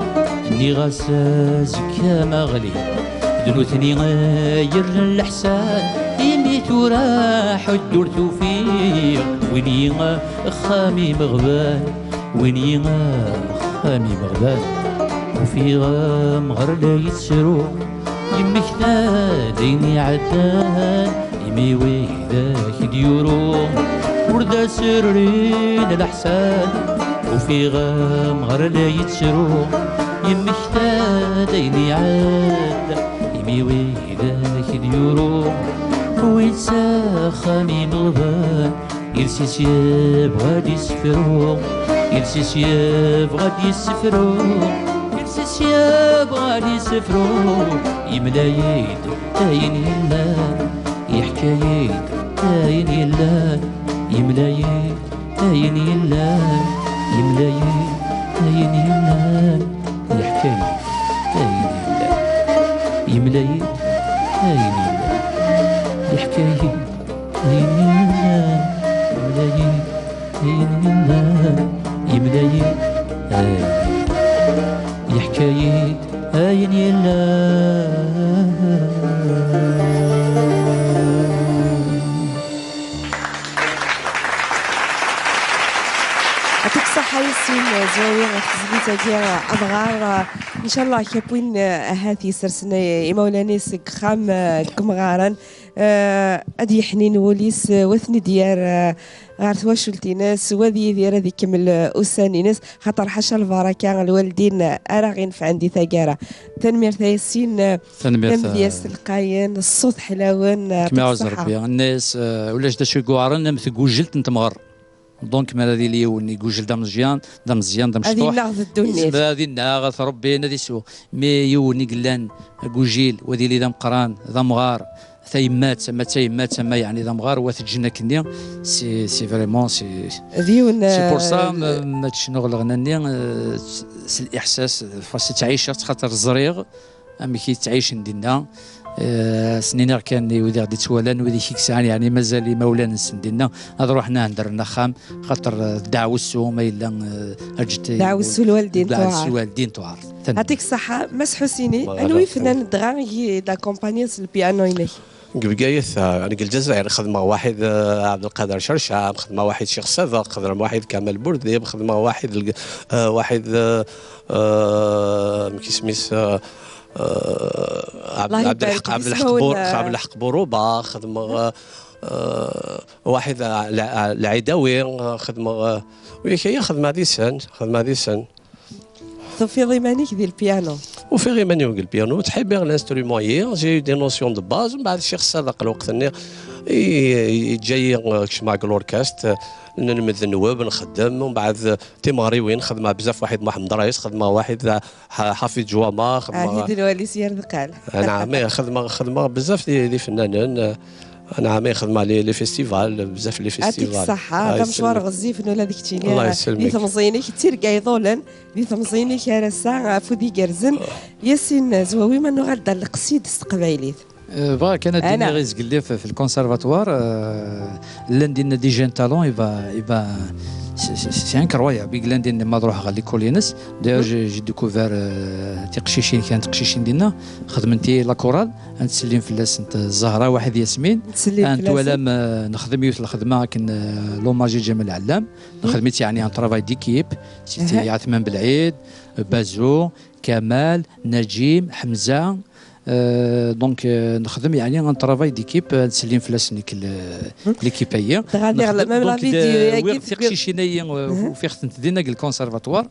Nniɣ-as azekka ma ɣli, d nutni ay yerren leḥsan, imi tura ḥedd ur t-ufiɣ, win i axxam imeɣban, win i axxam imeɣban. Ufiɣ amɣar la yettru, yemmekta-d ayen iɛeddan, imi widak i d-yuru, ur d aserri n leḥsan. Ufiɣ amɣar la yettru, yemmekta-d ayen iɛeddan, imi widak i d-yuru, wwin s axxam imeɣban. Iles-is yebɣa ad yessefru, iles-is yebɣa ad yessefru, iles-is yebɣa ad yessefru, yemla-yi-d ayen yellan, yeḥka-yi-d ayen yellan, yemla-yi-d ayen yellan, yemla-yi-d ayen yellan, yeḥka-yi-d ayen yellan, yemla-yi-d ayen yellan, yeḥka-yi-d ayen yellan, yemla-yi-d ayen yellan, yemla-yi-d ayen, yeḥka-yi-d ayen yellan. Yɛṭik ṣṣeḥḥa, Yasin Zwawi, ɣef tezlit-agi, amɣar. Ncallah, kap win, eh, ahat yessersen, eh, imawlan-is deg uxxam, eh, deg umɣaren, eh, ad yeḥnin wul-is, eh, wa ten-id-yerr, eh, ɣer twacult-ines, wa ad yidir ad ikemmel, eh, ussan-ines, xaṭer ḥaca lbaraka, lwaldin, eh, ara ɣ-inefɛen di taggara. Tanemmirt a Yasin, eh, Tanemmirt, tamedyazt eh, lqayen, ṣṣut ḥlawen, eh, Kem yɛuz ṣṣeḥḥa. Rebbi. Nna-yas, eh, ulac d acu i yuɛren am tgujelt n temɣer. Donc, mi ara d-yili yiwen igujel d ameẓyan, d ameẓyan, d amecṭuḥ, ad yennaɣ d ddunit. Yezmer ad yennaɣ, ad t-rebbin, ad isew. Mi yiwen i yellan agujil, wa ad yili d ameqqran, d amɣar, tayemmat, ama d tayemmat, ama yeɛni d amɣar, wa teǧǧen akkenni, c'est, c'est vraiment, c'est, d yiwen, c'est pour ça, eh, ma, ma ttcennuɣ leɣna-nni, eh, s, s liḥsas, parce que ttɛiceɣ-tt, xaṭer ẓriɣ amek i ttɛicen dinna. Eh, s-niniɣ kan i wid i ɣ-d-ittwalan, wid i k-yesɛan, yeɛni mazal imawlan-nsen dinna, ad ruḥen ad hendren axxam, xaṭer, eh, ddeɛwessu ma yella, eh, ǧǧet-, Ddeɛwessu lwaldin tuɛer. Ddeɛwessu lwaldin tuɛer. Tanemmirt. Yɛṭik ṣṣeḥḥa, Mass Ḥusini, anwa ifennanen dɣa i d-akumpanyan s lpiano-inek? Deg Bgayet, eh, deg Lezzayer, xedmeɣ waḥid, eh, Ɛebdelqader Cercam, xedmeɣ waḥid Ccix Sabeɣ, xedmeɣ waḥid Kamal Burdib, xedmeɣ waḥid, eh, waḥid, eh, eh, amek isem-is, eh, eh, Ɛebd-, Allah ibarek, Ɛebdelḥeq, Ɛebdelḥeq Bur-, eh, Ɛebdelḥeq Buruba, xedmeɣ, eh, eh, waḥid, eh, Lɛ-, Lɛidawi, eh, xedmeɣ, eh, wi kaya xedmeɣ di sen, xedmeɣ di sen. Tufiḍ iman-ik di lpiano? Ufiɣ iman-iw deg lpiano, ttḥibbiɣ l'instrument-yi, j'ai eu des notions de base, mbeɛd Ccix Sadeq lweqt-nni i, i, yeǧǧa-yi, eh, kecmeɣ deg l'orchestre, eh, nlemmed nnweb, nxeddem, mbeɛd, eh, timeɣriwin, xedmeɣ bzaf waḥid Muḥemmed Rais, xedmeɣ waḥid, eh, Ḥ-, Ḥafiz Ǧwama, xedmeɣ, Ɛhid Nwali s yir deqal. Anɛam, eh, xedmeɣ, xedmeɣ bzaf d, d ifennanen, eh, Anɛam, eh, xedmeɣ les, les festivals, bzaf les festivals. Yɛṭik ṣṣeḥḥa, d amecwar ɣezzif ula d keččini, Allah yesselmek, di temẓi-inek, d tirga iḍulen, di temẓi-inek ar ass-a, afud igerrzen. Yasin Zwawi, ma nuɣal-d ar leqsid s teqbaylit? Eh, bɣiɣ kan ad d-iniɣ i zgelli f-, f le conservatoire, eh, llan dinna des jeunes talents, i va, i va, C'est incroyable. I yellan din ma ad ruḥeɣ ɣer l'école-ines. D'ailleurs, j'ai découvert, euh, tiqcicin, kra n teqcicin dinna xedment-iyi la chorale, ad ttsellim fell-asent, euh, Zahra Waḥid Yasmin. Ntwalam, euh, nexdem yiwet lxedma akken, euh, l'hommage i Ǧamal Ɛellam. Nexdem-itt, yeɛni, un travail d'équipe. C'était Ɛetman Belɛid, Bazo, Kamal, Najim, Ḥemza. Euh, donc, euh, nexdem, yeɛni, un travail d'équipe, euh, ntsellim fell-asen nekk, l'équipe-ayi. Dɣa diɣ, même la vidéo-agi, wwiɣ tiqcicin-ayi, euh, ufiɣ-tent dinna deg le conservatoire.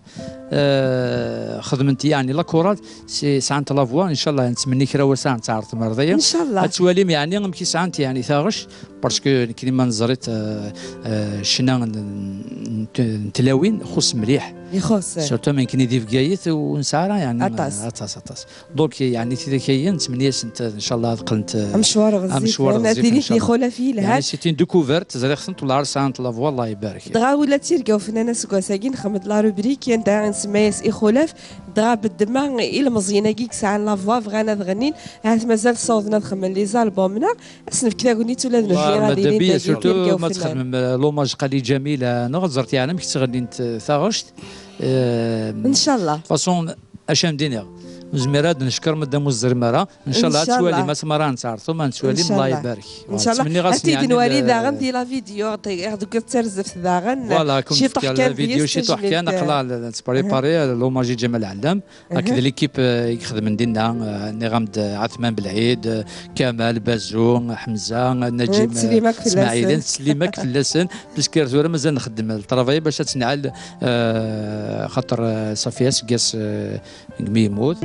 Euh, xedment, yeɛni, la chorale, sɛant la voix, ncallah, nettmenni kra wass ad tent-teɛreḍ temreḍ-iyi. Ncallah. Ad twalim, yeɛni, amek i sɛant, yeɛni, taɣect, parce que nekkni ma neẓri-t, euh, euh, ccna n, n, n tlawin, ixuṣ mliḥ. Ixuṣ. Surtout ma nekkni di Bgayet ur nesɛi ara, yeɛni, aṭas. Aṭas, aṭas. Donc, yeɛni, tidak-ayi, nettmenni-asent, ncallah, ad qqlent, euh, amecwar ɣezzif, amecwar ɣezzif, ncallah. Di Xulaf yelhan. Yeɛni, c'est une découverte, ẓriɣ-tent, wellah ar sɛant la voix, Allah ibarek. Dɣa ula d tirga ufennan aseggas-agi nxeddem-d la rubrique anda nsemma-yas Ixulaf, dɣa beddem ilmeẓyen-agi i yesɛan la voix bɣan ad ɣennin, ahat mazal ssawḍen ad xedmen les albums-nneɣ, ad s-nefk tagnit ula d nutni ad ilin d tirga ufennan. Surtout ma txedmem, euh, l'hommage Qali Ǧamila, neɣ ẓret yeɛni amek ttɣennint, euh, taɣect. Euh, ncallah. De toute façon, acu am d-iniɣ, ur nezmir ad neckeṛ madam ur tezrim ara. Ncallah, ad twalim, asmi ara nettɛerḍ, ma nettwalim, Allah ibarek. Ncallah. Ad t-id-nwali daɣen di la vidéo, ɣer deg tarzeft daɣen. Voilà, comme ciṭuḥ kan, la vidéo, ciṭuḥ kan, aql-aɣ nettprépari l'hommage i Ǧamal Ɛellam. Akked l'équipe, euh, i ixedmen dinna, euh, nniɣ-am-d, euh, Ɛetman Belɛid, euh, Kamal, Bazo, Ḥemza, Najim, euh, Smaɛil, nettsellim akk fell-asen. Parce que ar tura mazal nxeddem le travail bac ad tt-nɛall, euh, xaṭer, euh, ṣafi aseggas, euh, deg mi yemmut.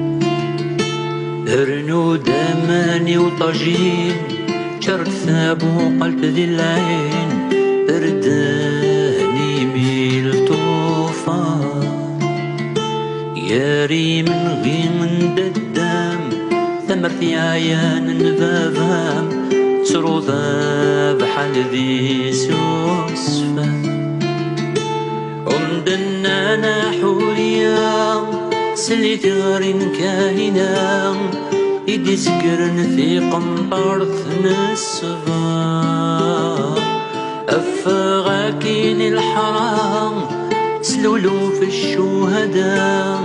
Rnu-d aman i uṭajin, ččar-d tabuqalt di lɛin, rden imi lṭufan. Gar imenɣi n daddam, tamart yeɛyan n baba-m, tettruḍ abḥal di susfa. Umden-a n Ḥuriya, sel i tiɣri n Kahina, i d-izegren tiqenṭert n ṣṣber. Ffeɣ akkin i leḥram, sluluf ccuhada,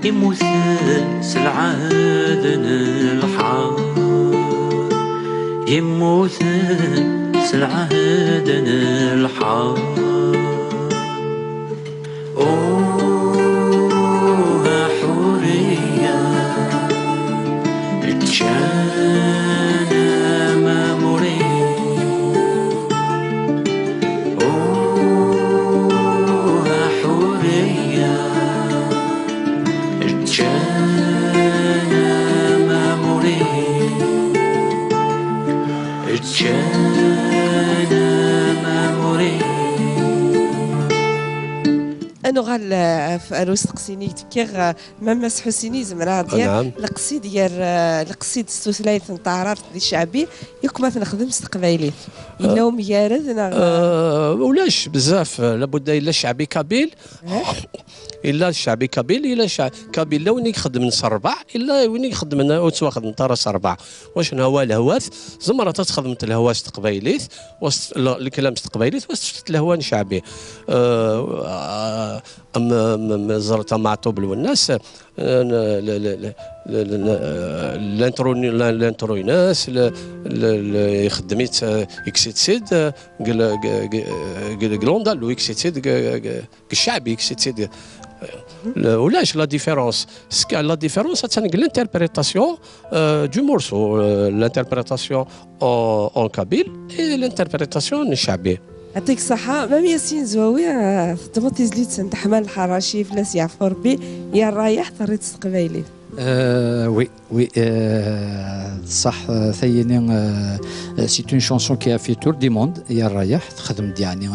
immuten s lɛehd n lḥerb. Immuten s lɛehd n lḥerb. Oh, a Ḥuriya, ččan amamuri. Oh, a Ḥuriya, ččan amamuri. Ččan amamuri. Ad nuɣal, eh, ɣef, ar usteqsi-nni i k-d-fkiɣ, eh, ma Mass Ḥusin yezmer ad d-yerr leqsid gar, eh, leqsid s tutlayt n taɛrabt d cceɛbi, yakk ma t-nexdem s teqbaylit. Yella umgarad neɣ? Eh, ulac bezzaf, eh, labudda yella cceɛbi kabil. Yella cceɛbi kabil, yella cceɛ-, kabil, la win i ixeddmen s rrbeɛ, yella win i ixeddmen ur ttwaxedment ara s rrbeɛ. Wac nhwa lehwat, tzemreḍ ad txedmeḍ lehwa s teqbaylit, was-, l-, leklam s teqbaylit, was tefteḍ lehwa n cceɛbi. Eh, am, am, am, ẓret am Ɛṭub Lwennas, eh, l-, l-, l-, l-, l-, l'intro-, l-, l'intro-ines, l-, l-, l-, ixeddem-itt, eh, yekkes-itt-id, eh, deg l-, deg, deg, deg, deg l'andalu, yekkes-itt-id deg, deg, deg cceɛbi, yekkes-itt-id. Le-, ulac la différence. Ce que, la différence, attan deg l'interprétation, euh, du morceau, euh, l'interprétation en, en kabyle et l'interprétation n cceɛbi. Yɛṭik ṣṣeḥḥa. Mam Yasin Zwawi, euh, teddmeḍ tizlit n Deḥman Lḥaraci, fell-as yeɛfu Rebbi, Ya Rrayeḥ, terriḍ s teqbaylit. Euh, oui, oui, euh, ṣṣeḥ, euh, tayini, euh, c'est une chanson qui a fait tour du monde, Ya Rrayeḥ, texdem-d, yeɛni,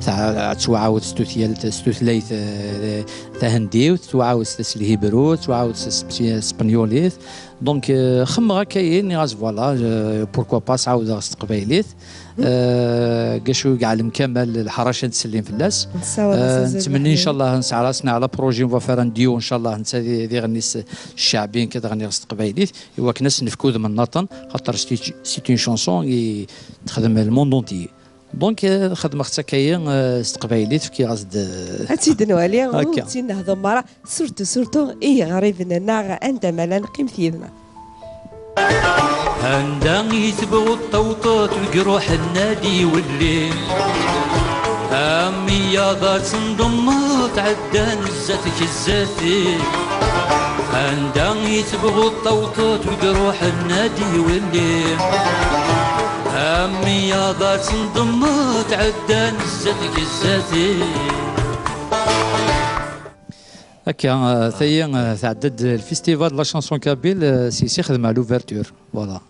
ta-, ta-, tettwaɛawed s tutyal-, s tutlayt, euh, tahendiwt, tettwaɛawed s, s lhibru, tettwaɛawed s, s, s tespenyulit. Donc, euh, xemmeɣ akka-yi, nniɣ-as, voilà, euh, pourquoi pas, s-ɛawdeɣ s teqbaylit. Euh, gacu i yeɛlem Kamal Lḥaraci, ad ttsellim fell-as. Nessaweḍ-as, euh, azul, nettmenni, ncallah, nesɛa, nesɛa la projet, on va faire un duo, ncallah, netta d, d iɣenni s cceɛbi, nekk ad ɣenniɣ s teqbaylit, i wakken ad s-nefk udem nniḍen, xaṭer c'est, c'est une chanson i texdem le monde entier. Donc, euh, xedmeɣ-tt akka-yi, euh, s teqbaylit, fkiɣ-as-d, euh, Ad tt-id-nwali, akka. Ur tt-id-nehḍu mara, surtout, surtout, i yiɣriben-nneɣ, anda ma llan, qqimet yid-neɣ. Anda i tebɣuḍ tawṭeḍ deg ruḥ nnadi welli. Am iyaḍ ad tendemmeḍ tɛeddan zdat-k zdat-i. Anda i tebɣuḍ tawṭeḍ deg ruḥ nnadi welli. Am iyaḍ ad tendemmeḍ tɛeddan zdat-k zdat-i. Akka, euh, tayi, euh, tɛedda-d le festival de la chanson kabyle, euh, si si xedmeɣ l'ouverture, voilà.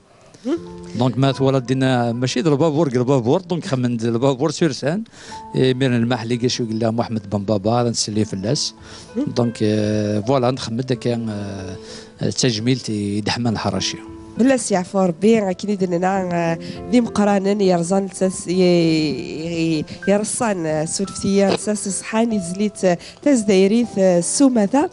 Donc ma twalaḍ dinna mačči d lbabur deg lbabur, donc xemmen-d lbabur sur scène. Imiren lmaḥli gacu yella Muḥemmed Ben Baba, ad nselli fell-as. Donc, euh, voilà, nxemmem-d akka, euh, d tajmilt i Deḥman Lḥaraci. Bella s yeɛfu Rebbi, akken i d-nenna, euh, d imeqqranen yerẓan lsas, ye-, ye-, yerṣan, euh, surfet-iyi, lsas iṣeḥḥan i tezlit, euh, tazdayrit, euh, s umata.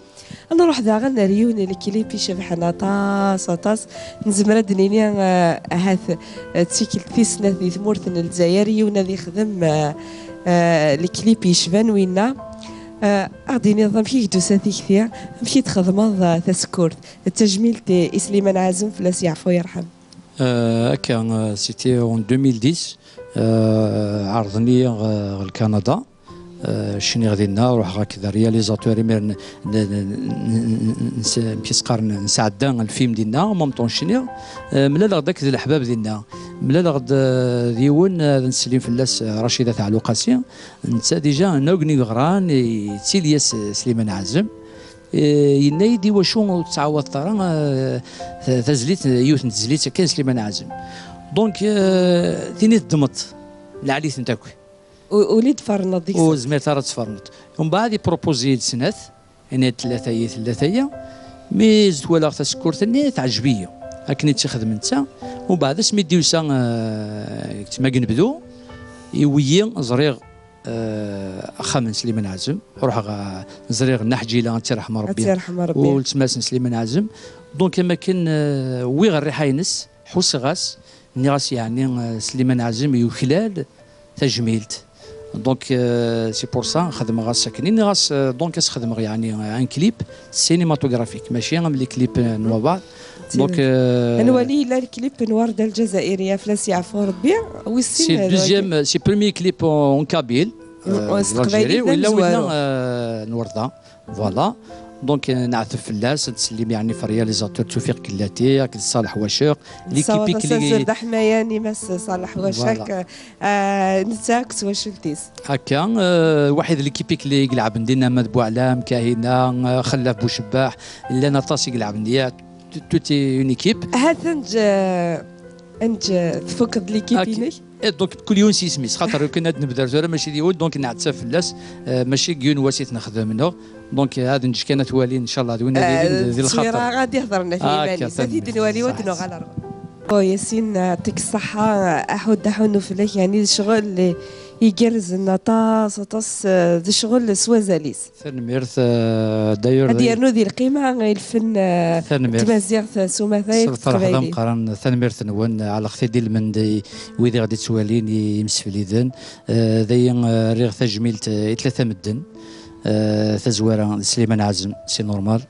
Ad nruḥ daɣen ar yiwen n lklip icebḥen aṭas, aṭas. Nezmer ad d-nini, eh, ahat, eh, d tikkelt tis snat di tmurt n Lezzayer, yiwen ad ixdem, eh, eh, lklip yecban winna. Eh, ad d-tiniḍ amek i k-d-tusa tikti, amek i txedmeḍ, eh, tasekkurt. D tajmilt i, i Sliman Ɛazem, fell-as yeɛfu yerḥem. Euh, akka, euh, c'était en deux mille dix, euh, ɛerḍen-iyi, euh, ɣer Kanada. Euh, cniɣ dinna, ruḥeɣ akked réalisateur, imir n-, n-, n-, n-, n-, s-, amek i s-qqaren, nesɛedda lfilm dinna, en même temps cniɣ. Euh, mlaleɣ-d akked leḥbab dinna. Mlaleɣ-d, euh, d yiwen, euh, ad nsellem fell-as, euh, Racida Taɛluqasi. Netta déjà, nna ugni yeɣran, yettili-as, euh, Sliman Ɛazem. Eh, yenna-yi-d: "Iwacu ur tettɛawadeḍ ara, eh, ta-, tazlit, yiwet n tezlit akken Sliman Ɛazem?" Donc, eh, tini teddmeḍ lɛali-tent akk. U-, uli d-tferneḍ deg-s. Ur zmiret ara ad tferneḍ. Umbeɛd, ipropozi-yi-d snat, yenna-yi-d: "Tella tayi, tella tayi." Mi twalaɣ tasekkurt-nni, teɛjeb-iyi. Akken i tt-ixdem netta. Umbeɛd, asmi d-yusa, eh, deg tmagn bdu, iwi-yi, ẓriɣ, eh, axxam n Sliman Ɛazem. Ruḥeɣ, eh, ẓriɣ Nna Ḥǧila, ad tt-irḥem Rebbi. Ad tt-irḥem Rebbi. Weltma-s n Sliman Ɛazem. Donc, am akken, eh, wwiɣ rriḥa-ines, ḥusseɣ-as, nniɣ-as, yeɛni, eh, Sliman Ɛazem yuklal tajmilt. Donc, eh, c'est pour ça, xedmeɣ-as akken. Nniɣ-as, eh, donc, as xedmeɣ, yeɛni, eh, un clip cinématographique, mačči am les clips, eh, n wabaɛḍ. Donc, euh, ad nwali yella lklip n Warda Lǧazayriya, fell-as yeɛfu Rebbi, wis sin. C'est le deuxième, c'est le premier clip en, en kabyle, euh, s teqbaylit, d amezwaru. Yella winna, euh, n Warda. Voilà. Donc, euh, neɛteb fell-as, ad nsellim yeɛni f réalisateur Tufiq Kellati, akked Ṣaleḥ Wacek, l'équipe. Nessaweḍ-as azul d aḥmayan i Mass Ṣaleḥ Wacek. Voilà. Ah, netta akked twacult-is. Akka, euh, waḥid l'équipe i yellan i ilɛben dinna, Ahmed Bouɛlam, Kahina, euh, Xellaf Boucebbaḥ, llan aṭas i ilɛben, il y a t-, toute une équipe. Ahat ad neǧǧ, ad neǧǧ, tfukeḍ l'équipe-inek? Eh, donc, kul yiwen s yisem-is, xaṭer akken ad nebder tura, mačči d yiwen, donc, neɛteb fell-as, euh, mačči deg yiwen wass i t-nexdem, neɣ? Donc, ad neǧǧ kan ad t-walin, ncallah, d win ad ilin, eh, d, d lxaṭer. Ttwira ad ihḍer nnaf i yiman-is. Ad t-id-nwali, ad nuɣal ar ɣur-s. Oh, Yasin, yeɛṭik ṣṣeḥḥa, aḥud, aḥunnu fell-ak, yeɛni d ccɣel igerrzen aṭas, aṭas, eh, d ccɣel s wazal-is. Tanemmirt, eh, d'ailleurs, ad yernu di lqima i lfen, eh, n tmaziɣt s umata akked teqbaylit. S lferḥ d ameqqran, tanemmirt-nwen, ɛelqet-id ilmend i wid i ɣ-d-ittwalin, i imsefliden. Eh, dayi, eh, rriɣ tajmilt, eh, i tlata medden. Eh, tazwara d Sliman Ɛazem, c'est normal.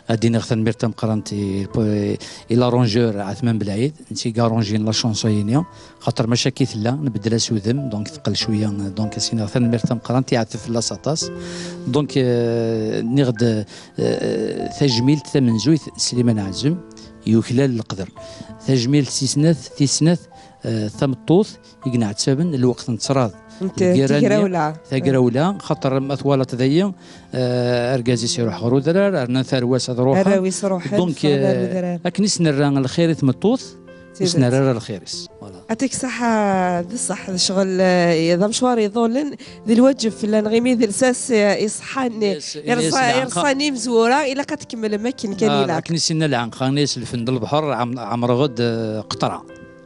Ad d-iniɣ tanemmirt tameqqrant i, i l'arrangeur Ɛetman Belɛid, netta i yarranjin la chanson-ini, xaṭer mačči akka i tella, nbeddel-as udem, donc teqqel cwiya, donc as-iniɣ tanemmirt tameqqrant, yeɛteb fell-as aṭas. Donc, euh, nniɣ-d, euh, tajmilt tamenzuyt, Sliman Ɛazem, yuklal leqder. Tajmilt tis snat, tis snat, euh, tameṭṭut, i yenɛettaben lweqt n ttṛad. N t-, tagrawla. Tagrawla, xaṭer ma twalaḍ dayi, eh, argaz-is iruḥ ɣer udrar, rnan tarwa-s ad ruḥen. Arraw-is ruḥen, donc, ffɣen ar eh, udrar. Akken i s-nerra lxir i tmeṭṭut, i s-nerra ara lxir-is. Voilà. Yeɛṭik ṣṣeḥḥa, d ṣṣeḥ, d ccɣel, eh, d amecwar iḍulen, d lwaǧeb fell-aneɣ imi d lsas, eh, iṣeḥḥan, yes, yes, irṣa-, irṣan imezwura, ilaq ad tkemmlem akken kan ilaq. Akken i s-yenna lɛenqa, yenna-yas lfen d lebḥer, ɛem-, ɛemreɣ-d, eh, qeṭra.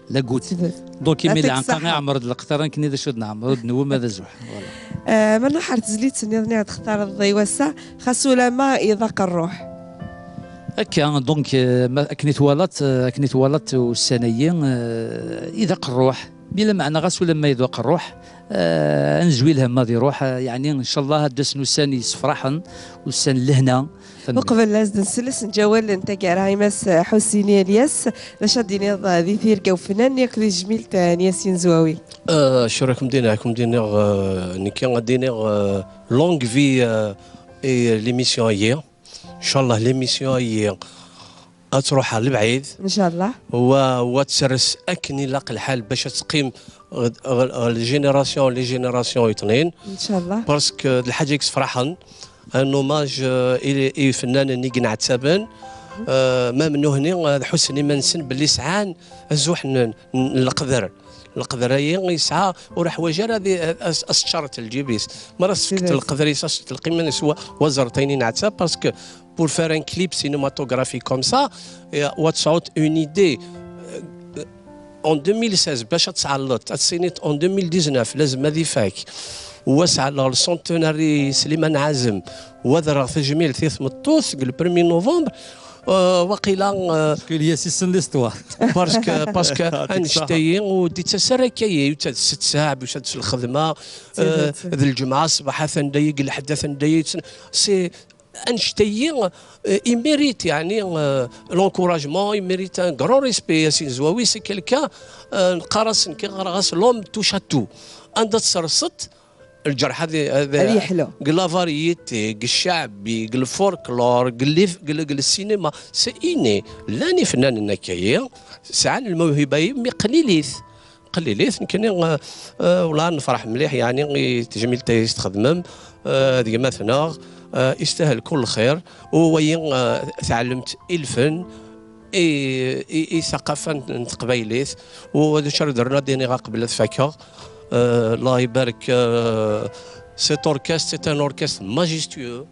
La goutte. Donc, imi lɛenqa iɛemmer-d leqtar, nekni d acu d-nɛemmer, ur d-newwim ad azuḥ. Voilà. Eh, ma nruḥ ar tezlit nniḍen i ɣ-d-textareḍ i wass-a, xas ulama iḍaq rruḥ. Akka, donc, eh, ma, akken i twalaḍ, eh, akken i twalaḍ ussan-agi, eh, iḍaq rruḥ. Bila meɛna, ɣas ulamma iḍuq ṛṛuḥ, eh, ad nezwi lhem ad iṛuḥ, eh, yeɛni, ncallah, ad d-asen ussan yessefraḥen, ussan n lehna. Tanemmirt. Uqbel ad as-d-nsel, ad as-neǧǧ awal n taggara i Mass Ḥusini Lyas, d acu ad d-tiniḍ, eh, di tirga ufennan yakk di tejmilt, eh, n Yasin Zwawi? Eh, acu ara kem-d-iniɣ, ad kem-d-iniɣ, eh, nekki ad d-iniɣ, eh, longue vie, eh, i l'émission-agi. Ncallah l'émission-agi ad truḥ ɣer lebɛid. Ncallah. Wa, wa ad tserres akken ilaq lḥal bac ad teqqim ɣ-, ɣ-, ɣ-, les générations, les générations yeṭnin. Ncallah. Parce que d lḥaǧa i yessefraḥen, un hommage, euh, i, i yifennanen i yenɛettaben. Euh, ma mennuhni ad ḥussen iman-nsen belli sɛan azuḥ n, n, n leqder. Leqder-ayi yesɛa, ur iḥwaǧ ara ad, ad, ad s-ččaret lǧib-is. Mi ara s-tefkeḍ leqder-is, ad s-telqim iman-is wa, wa ẓret ayen i nɛettab, parce que pour faire un clip cinématographique comme ça, eh, wa tesɛuḍ une idée, eh, en deux mille seize, bac ad tɛelleḍ, ad tessiniḍ en deux mille dix-neuf, lazem ad ifak. Wa sɛelleɣ le centenaire i Sliman Ɛazem, wa ad rreɣ tajmilt i tmeṭṭut deg le premier novembre, euh, waqila, euh, parce que Lyas yessen l'histoire. Parce que, parce que annect-ayi ur d-yettas ara akka, yusa-d sett saaɛ, yusa-d s lxedma, euh, d lǧemɛa ṣṣbeḥ atan dayi, deg lḥedd atan dayi, c'est, annect-ayi, euh, il mérite, yeɛni, euh, l'encouragement, il mérite un grand respect. Yasin Zwawi, c'est quelqu'un, euh, neqqar-as, nekk ɣer-as l'homme touche à tout. Anda tserseḍ, lǧerḥ ad, ad, ad yeḥlu. Deg la variété, deg cceɛbi, deg lfolklore, deg lif-, deg, deg le cinéma, c'est inné. Llan ifennanen akka-yi, sɛan lmawhiba-yi, mi qlilit. Qlilit, nekkni, eh, eh, wellah nefreḥ mliḥ, yeɛni, i tejmilt-agi i s-txedmem, eh, d gma-tneɣ, eh, istahel kul lxir, u wayi, eh, tɛellemt i lfen, i, i, i ثقافة n, n teqbaylit, u d acu ara d-rnu ad d-iniɣ qbel ad fakeɣ. Euh, Allah ibarek, euh, cet orchestre, c'est un orchestre majestueux.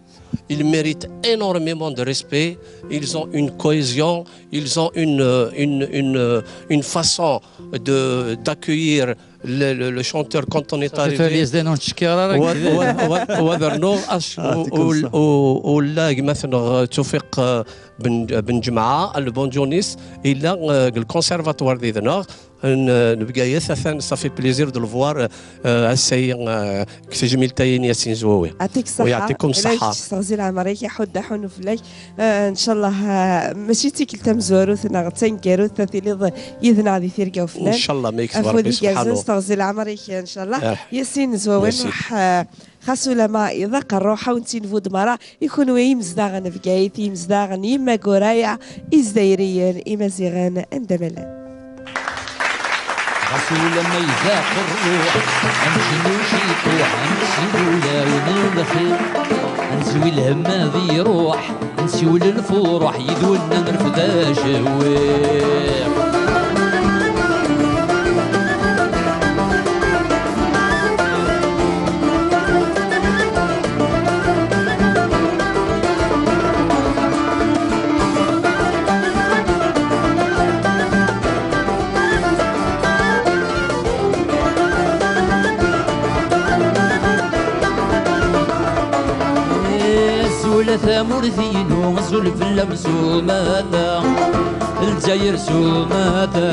Ils méritent énormément de respect. Ils ont une cohésion, ils ont une, euh, une, une, euh, une façon de, d'accueillir le, le, le chanteur quand on est arrivé. Wa, wa, wa, wa d rnuɣ, as-, u, u, u, u la gma-tneɣ, euh, Tufik, euh, Ben, Ben Ǧemɛa, le banjoniste, yella, euh, deg le conservatoire did-neɣ, n, n Bgayet, atan, ça fait plaisir de le voir, euh, ass-ayi, euh, deg tejmilt-ayi n Yasin Zwawi. Yeɛṭik ṣṣeḥḥa. Yeɛṭikum ṣṣeḥḥa. Yesseɣzi leɛmer-ik, iḥudd aḥunu fell-ak. Euh, ncallah, euh, mačči d tikkelt tamezwarut neɣ d taneggarut, ad tiliḍ yid-neɣ di tirga ufennan. Ncallah, ma yekteb Ṛebbi subḥanu. Afud igerrzen, yesseɣzi leɛmer-ik, ncallah. Yasin Zwawi, merci. Nruḥ, euh, Xas ulamma iḍaq ṛṛuḥ, ad wen-tt-inbu-d merra i kunwi imezdaɣ n Bgayet, imezdaɣ n Yimaguraya, Izzayriyen, Imaziɣen, anda ma llan. Ɣas ulamma iḍaq ṛṛuḥ, ad ncennu ciṭuḥ, ad nekseb ulawen n lxir, ad nezwi lhemm ad iṛuḥ, ad nsiwel lfuṛuḥ, yid-wen ad nerfed acewwiq. Azul a tamurt-inu, azul fell-am s umata. Lezzayer s umata.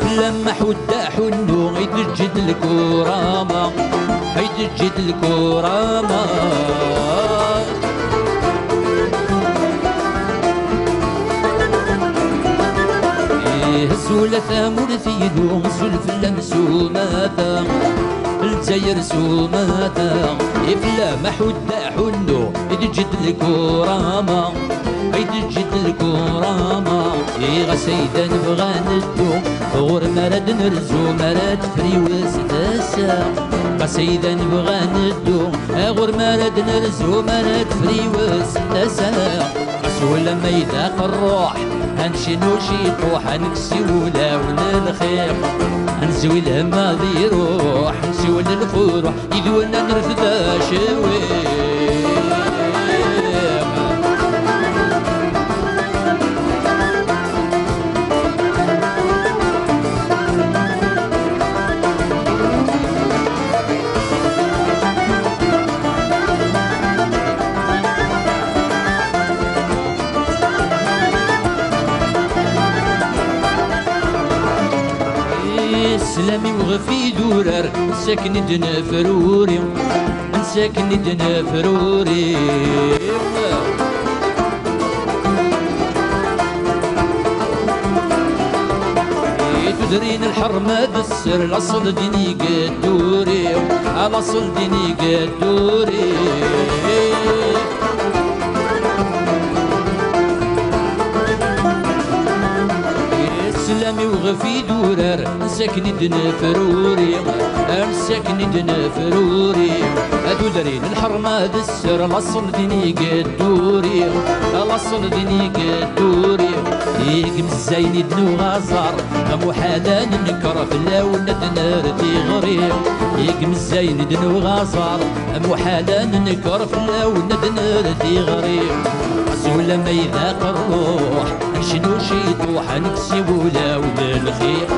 Fell-am aḥuddu aḥunnu, i d-teǧǧid lkurama, i d-teǧǧid lkurama. Azul a tamurt-inu, azul fell-am s umata. Lezzayer s umata, i fell-am aḥuddu aḥunnu, i d-teǧǧid lkurama, i d-teǧǧid lkurama. I ɣas ayda nebɣa neddu, ɣur-m ara d-nerzu, ma ara tefriwes tasa. Ɣas ayda nebɣa neddu, ɣur-m ara d-nerzu, ma ara tefriwes tasa. Ɣas ulamma iḍaq ṛṛuḥ, ad ncennu ciṭuḥ, ad nekseb ulawen n lxir, ad nezwi lhemm ad iṛuḥ, ad nsiwel lfuṛuḥ, yid-wen ad nerfed acewwiq. Sslam-iw ɣef idurar, nsakken i d-nefruri, nsakken i d-nefruri. I tudrin lḥerma d sser, laṣel din i yedduri, a laṣel din i yedduri. Sslam-iw ɣef idurar, nsakken i d-nefruri, nsakken i d-nefruri. A tudrin lḥerma d sser, laṣel din i yedduri, laṣel din i yedduri. Igmezzayen i d-nuɣ aẓar, amuḥal ad nenker fell-awen ad nerr tiɣri. Igmezzayen i d-nuɣ aẓar, amuḥal ad nenker fell-awen ad nerr tiɣri. Ɣas ulamma idaq rruḥ, ad necnu ciṭuḥ, ad nekkes i wulawen lxir.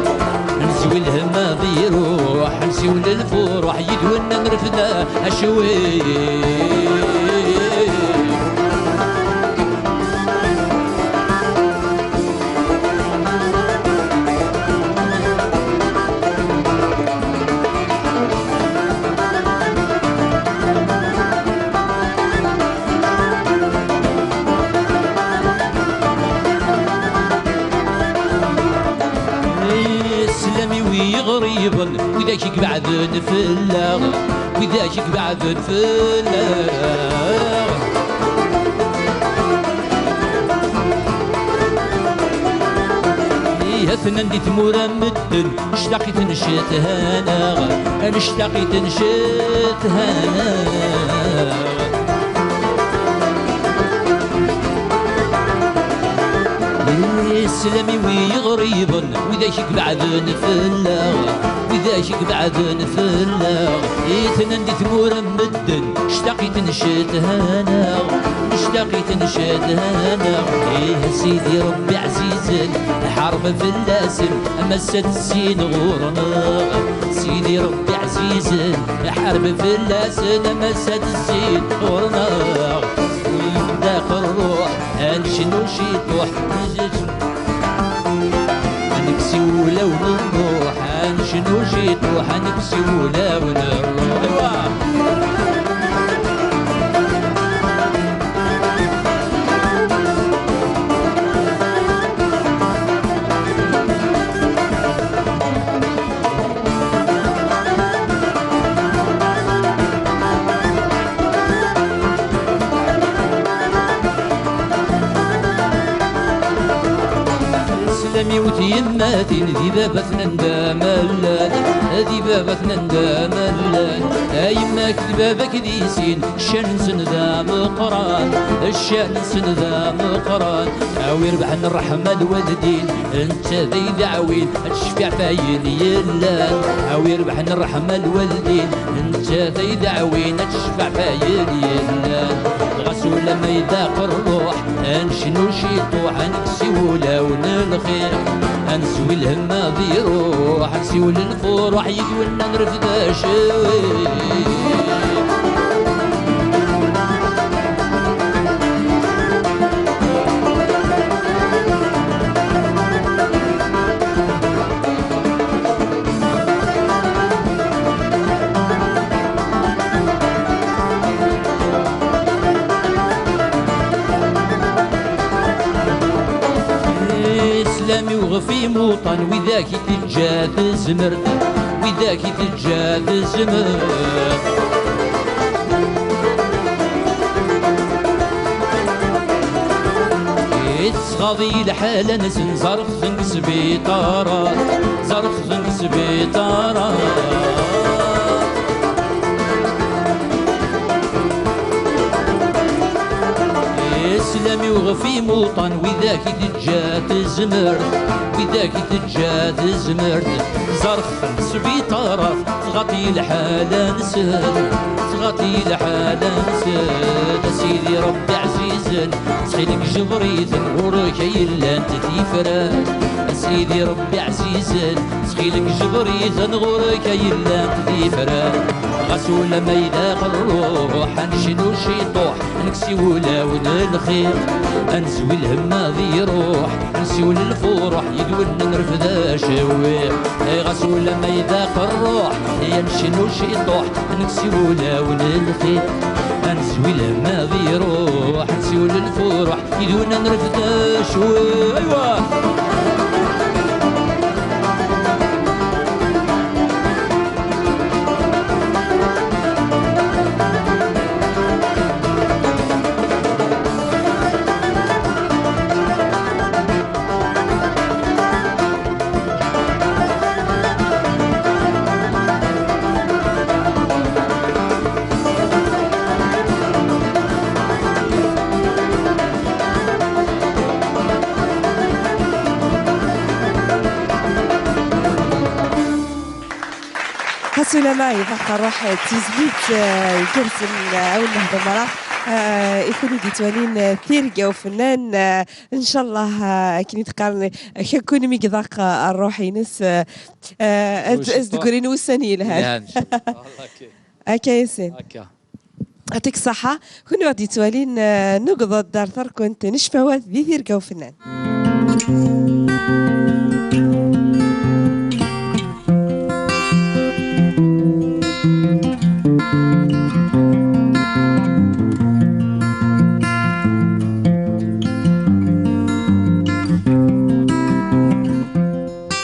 Ad nezwi lhemm ad iruḥ, ad nsiwel lfuruḥ, yid-wen ad nerfed acwi. Sslam-iw i yiɣriben, widak i ibeɛden fell-aɣ, widak i ibeɛden fell-aɣ. Ihi atnan di tmura medden, nectaq-iten cethan-aɣ, nectaq-iten cethan-aɣ. Sslam-iw i yiɣriben, widak i ibeɛden fell-aɣ, widak i ibeɛden fell-aɣ. Itnan di tmura n medden, nectaq-iten cethan-aɣ, nectaq-iten cethan-aɣ. Ih, a Sidi Rebbi ɛzizen, ḥareb fell-asen, am ass-a d sin ɣur-neɣ. Sidi Rebbi ɛzizen, ḥareb fell-asen, am ass-a d sin ɣur-neɣ. Daq rruḥ, ad necnu ciṭuḥ, ad nekkes i wulawen rruḥ, ad necnu ciṭuḥ, ad nekkes i wulawen rruḥ. Aywa! Sslam-iw i tyemmatin, d ibabaten anda ma llan, d ibabaten anda ma llan. A yemma-k d baba-k di sin, ccan-nsen d ameqqran, ccan-nsen d ameqqran. A wi rebḥen ṛṛeḥma lwaldin, netta d ay d-ɛwin, ad tecfiɛ f ayen yellan. A wi rebḥen ṛṛeḥma lwaldin, netta d ay d-ɛwin, ad tecfiɛ f ayen yellan. Ɣas ulamma idaq rruḥ, ad necnu ciṭuḥ, ad nekkes i wulawen lxir. Ad nezwi lhemm ad iruḥ, ad nsiwel lfuruḥ, yid-wen ad nerfed acwi. Sslam-iw ɣef imuṭan, widak i teǧǧa tezmert, widak i teǧǧa tezmert. Ittɣaḍ-iyi lḥala-nsen, ẓerɣ-ten deg sbiṭarat, ẓerɣ-ten deg sbiṭarat. Sslam-iw ɣef imuṭan, widak i teǧǧa tezmert, widak i teǧǧa tezmert. Ẓerɣ-ten sbiṭarat, tɣaḍ-iyi lḥala-nsen, tɣaḍ-iyi lḥala-nsen. A Sidi Rebbi ɛzizen, ttxil-k jber-iten, ɣur-k ay llant tifrat. A Sidi Rebbi ɛzizen, ttxil-k jber-iten, ɣur-k ay llant tifrat. Ɣas ulamma yedɛeq rruḥ, ad necnu ciṭuḥ, ad nekkes i wulawen lxir. Ad nezwi lhem ad iruḥ, ad nsiwel lfuruḥ, yid-wen ad nerfed acewwiq. Ay ɣas ulamma yedɛeq rruḥ, ay ad necnu ciṭuḥ, ad nekkes i wulawen lxir. Ad nezwi lhem ad iruḥ, ad nsiwel lfuruḥ, yid-wen ad nerfed acewwiq. Aywa! Xas ulamma iḍaq ṛṛuḥ d tizlit, eh, igerrzen, eh, awen nehder merra, eh, i kunwi d-yettwalin, eh, tirga ufennan, eh, ncallah, eh, akken i d-qqaren, eh, kunwi i iḍaq, eh, ṛṛuḥ-ines, eh, eh, ad, ad d-ggrin wussan yelhan. Akka, Yasin. Akka. Yɛṭik ṣṣeḥḥa, kunwi ɣ-d-yettwalin, eh, nugḍ-d ar terkunt n ccfawat di tirga ufennan.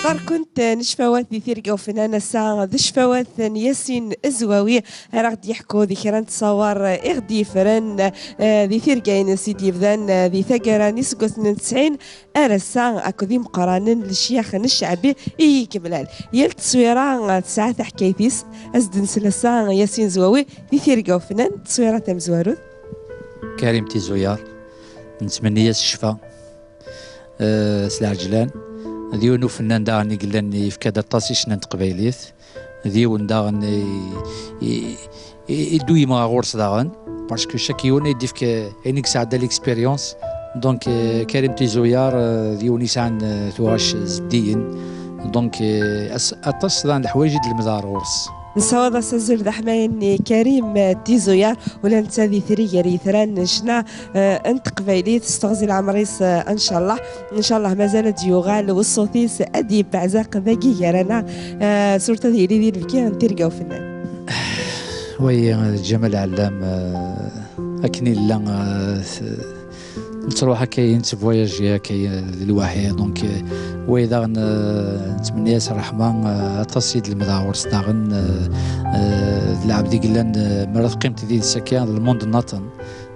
Terkunt n ccfawat di tirga ufennan ass-a d ccfawat n Yasin Zwawi. Ara ɣ-d-yeḥku di kra n ttṣawar i ɣ-d-yeffren, eh, di tirga-ines i d-yebdan, eh, di taggara n yiseggasen n tesɛin ar ass-a, akked imeqqranen n lecyax n cceɛbi i yikemlan. Yal tteswira, eh, tesɛa taḥkayt-is. Ad s-d-nsel ass-a Yasin Zwawi di tirga ufennan, tteswira tamezwarut. Karim Tizuyaṛ, nettmenni-as ccfa, eh, s lɛeǧlan. D yiwen ufennan daɣen i yellan yefka-d aṭas i ccna n teqbaylit. D yiwen daɣen i, i, i, i d-uymeɣ ɣur-s daɣen, parce que chaque yiwen i d-ifk ayen i yesɛedda l'expérience. Donc, euh, Karim Tizuyaṛ, euh, d yiwen yesɛan, euh, tuɣac zeddigen. Donc, euh, as-, aṭas daɣen leḥwayeǧ i d-lemdeɣ ɣur-s. Nessawaḍ-as azul d aḥmayan i Karim, euh, Tizuyaṛ, ula netta d itri gar yitran n ccna, euh, n teqbaylit s teɣzi n leɛmer-is, euh, ncallah. Ncallah mazal ad d-yuɣal weṣṣut-is ad d-yebbeɛzaq dagi gar-aneɣ, eh, surtout ad yili di lebki n tirga ufennan. Wayi, eh, Ǧamal Ɛellam, eh, akken illa, eh, s-, nettruḥ akka, nettvoyaji akka, eh, d lwaḥi. Donc, eh, wayi daɣen, eh, nettmenni-as ṛṛeḥma, eh, aṭas i d-lemdeɣ ɣur-s daɣen, eh, eh, d lɛebd i yellan, eh, mi ara teqqimeḍ yid-s akka, d lmund nniḍen.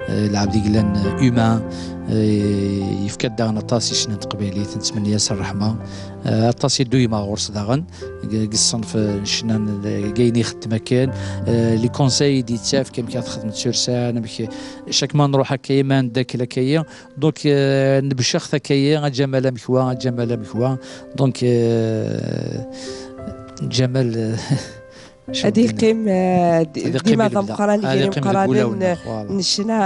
Eh, lɛebd i yellan, eh, humain, eh, yefka-d daɣen aṭas i ccna n teqbaylit, nettmenni-as ṛṛeḥma. Eh, aṭas i d-uymeɣ ɣur-s daɣen, deg, deg ṣṣenf, eh, n ccna n, deg ayen ixeddem akken, eh, les conseils i d-yettaf, amek ara txedmeḍ s ursan, amek, chaque ma nruḥ akka, ma neddakel akka-yi, donc, eh, nebcex-t akka-yi, a Ǧamal amek wa, a Ǧamal amek wa, donc, eh, Ǧamal, eh, Ad yeqqim, eh, d-, dima d ameqqran gar imeqqranen, eh, n ccna,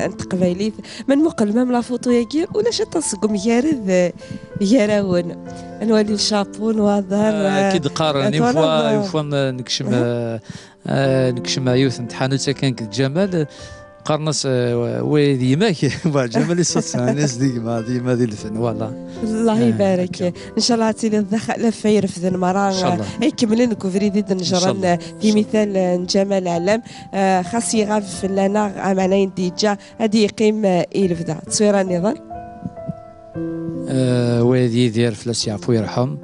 eh, n teqbaylit. Ma nmuqel même la photo-agi, ulac aṭas seg umgarad, eh, gar-awen. Ad nwali le chapeau, nwaḍer, eh, eh, ki d-qqaren, une fois, une fois, eh, nekcem, eh, eh, nekcem yiwet n tḥanut akken deg Ǧamal, eh, qqaren-as, eh, wa d yemma-k. Wa Ǧamal Isassan, as d gma, d yemma di lfen, voilà. Allah ibarek. Ncallah ad tiliḍ d axlaf ay refden merra, ay ikemmlen deg ubrid i d-neǧren, timital n Ǧamal Ɛellam, eh, xas iɣab fell-aneɣ, ameɛna i d-yeǧǧa ad d-yeqqim, eh, i lebda. Ttwira nniḍen. Eh, wa d Yidir, fell-as yeɛfu yerḥem.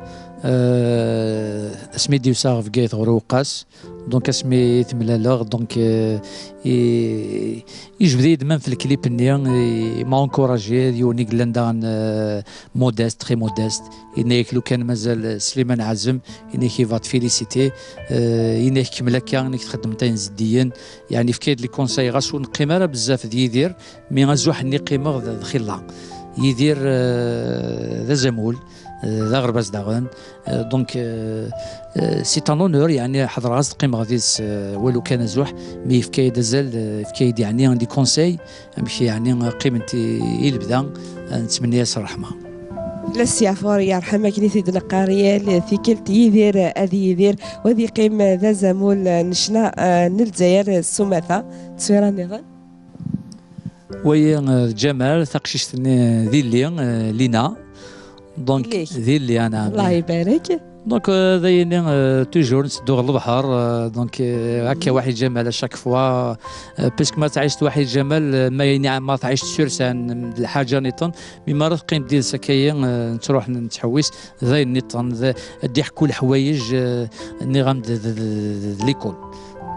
Eh, asmi d-yusa ɣer Bgayet ɣer Uweqqas, donc asmi i t-mlaleɣ, donc, euh, i, ijbed-iyi-d même f lklip-nni, i m'a encouragé, d yiwen i yellan daɣen, euh, modeste, très modeste. Yenna-yak lukan mazal Sliman Ɛazem, yenna-yak il va te féliciter, euh, yenna-yak kemmel akka, yenna-yak txeddmeḍ ayen zeddigen, yeɛni yefka-yi-d les conseils, ɣas ur neqqim ara bezzaf d Yidir, mais azuḥ-nni qqimeɣ d, d xilla. Yidir, euh, d azamul, euh, d aɣerbaz daɣen, Euh, donc, euh, euh, c'est un honneur, yeɛni, ḥeḍreɣ-as, qqimeɣ deg-s, euh, walu kan azuḥ, mi yefka-yi-d azal, euh, yefka-yi-d, yeɛni, des conseils, amek, yeɛni, qqiment i, i lebda, euh, nettmenni-as ṛṛeḥma. La s-yeɛfur yerḥem, akken i t-id-neqqar yal tikkelt, Yidir ad yidir, u ad yeqqim d azamul n ccna, eh, n Lezzayer s umata. Ttwira nniḍen. Wayi, eh, d Ǧamal, taqcict-nni d illi, eh, Lina. Donc, d illi, anɛam. Allah ibarek. Donc, euh, d ayenni, euh, toujours netteddu ɣer lebḥer, euh, donc, euh, akka waḥid Ǧamal à chaque fois, euh, parce que ma tɛiceḍ waḥid Ǧamal, euh, ma yini ma tɛiceḍ sur scène, d lḥaǧa niḍen, mais ma ara teqqimeḍ yid-s akkayi, euh, nettruḥ nettḥewwis, d ayen niḍen, d, ad d-iḥekku leḥwayeǧ, euh, nniɣ-am d, d, d, d, d l'école.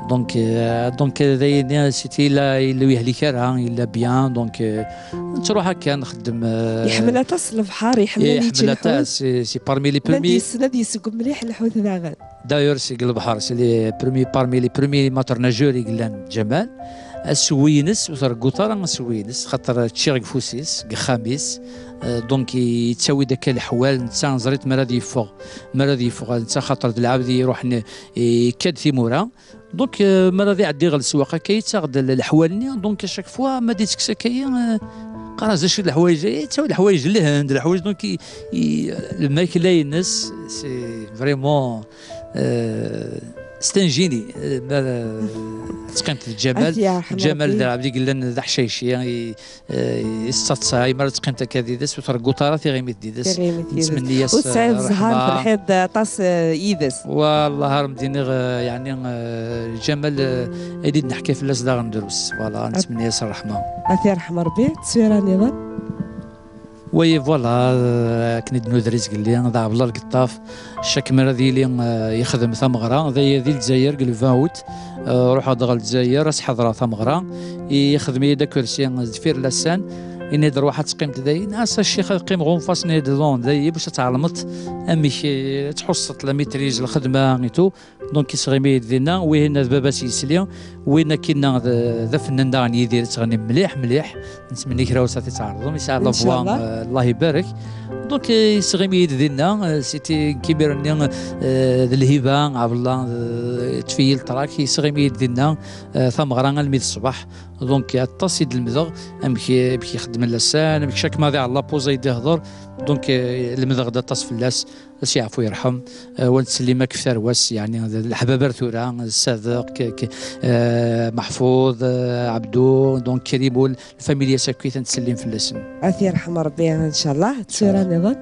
Donc, euh, donc, euh, d ayenni, c'était illa, illa ur yehlik ara, illa bien, donc, euh, nettruḥ akka nxeddem, euh, Iḥemmel aṭas lebḥer, iḥemmel ad yečč lḥut. C'est, c'est parmi les premiers. Ma d-yessen ad yesseww mliḥ lḥut daɣen. D'ailleurs, c'est lebḥer, c'est les premiers, parmi les premiers maîtres nageurs i yellan Ǧamal. Asewwi-ines, ur treggut ara asewwi-ines, xaṭer ččiɣ deg ufus-is, deg uxxam-is. Euh, donc, yettawi-d akka leḥwal, netta neẓra-t mi ara d-yeffeɣ, mi ara d-yeffeɣ, netta xaṭer d lɛebd i iruḥen, i-, yekka-d timura. Donc, euh, mi ara d-iɛeddi ɣer leswaq akka, yettaɣ-d l-, leḥwal-nni. Donc, à chaque fois, ma d-ittekkes akka, euh, qqareɣ d acu d leḥwayeǧ, eh, yettawi leḥwayeǧ n Lhend, leḥwayeǧ, donc, i, i, lmakla-ines, c'est vraiment, euh, c'est un génie. Euh, ma, euh, tettqimt d Ǧamal. Ǧamal d lɛebd i yellan d aḥcayci, i, Eh, yesteqsay, mi ara teqqimeḍ akka d yid-s, ur tregguḍ ara tiɣimit d yid-s. Tiɣimit d yid-s. Nettmenni-as, ur tesɛiḍ eh, zzheṛ, ṛṛeḥma. Terḥiḍ aṭas, eh, yid-s. Wallah, ar medden-iɣ, eh, yeɛni, eh, Ǧamal, eh, ad d-neḥka fell-as daɣen drus. Voilà, nettmenni-as ṛṛeḥma. Ad t-yerḥem Ṛebbi. Ttwira niḍen. Wayi, voilà, eh, akken i d-nuder izgelli, d Ɛebdella Lgeṭṭaf. Chaque mi ara d-yili, eh, yexdem tameɣra, d aya di Lezzayer, deg le vingt août, eh, ruḥeɣ-d ɣer Lezzayer, ad s-ḥeḍreɣ tameɣra, yexdem-iyi-d akersi deffir la scène, yenna-yi-d, "Ruḥ ad teqqimeḍ dayen." "Ah, ça, ccix, ad qqimeɣ ɣur-m, fasne d lon, dayi, bac ad tɛelmeḍ amek, eh, ad tḥusseḍ la maîtrise, lxedma, et tout." Donc, yesɣimi-yi-d dinna, wihin d baba-s yesli, win akkinna d, d afennan daɣen Yidir, yettɣenni mliḥ, mliḥ. Nettmenni kra ur s-ad t-tɛerḍem, yesɛa la voix, eh, Allah ibarek. Donc, eh, yesɣimi-yi-d dinna, eh, c'était, nekk imir-nni, eh, d lhiba, Ɛebdella, eh, tfeyyel ṭrak, yesɣimi-yi-d dinna, eh, tameɣra almi d ṣṣbeḥ. Donc, aṭas i d-lemdeɣ, amek, amek ixeddem la scène, amek chaque ma d-iɛelleq la pause ay d-ihḍer. Donc, eh, lemdeɣ-d aṭas fell-as. Ad s-yeɛfu yerḥem, eh, wa nettsellim akk tarwa-s, yeɛni, d leḥbab ar tura, Sadeq, k-, k-, eh, Meḥfud, eh, Ɛebdu, donc Krim, ul, lfamilya-s akkit, ad nettsellim fell-asen. Ad t-yerḥem Ṛebbi, ncallah. Tura niḍen.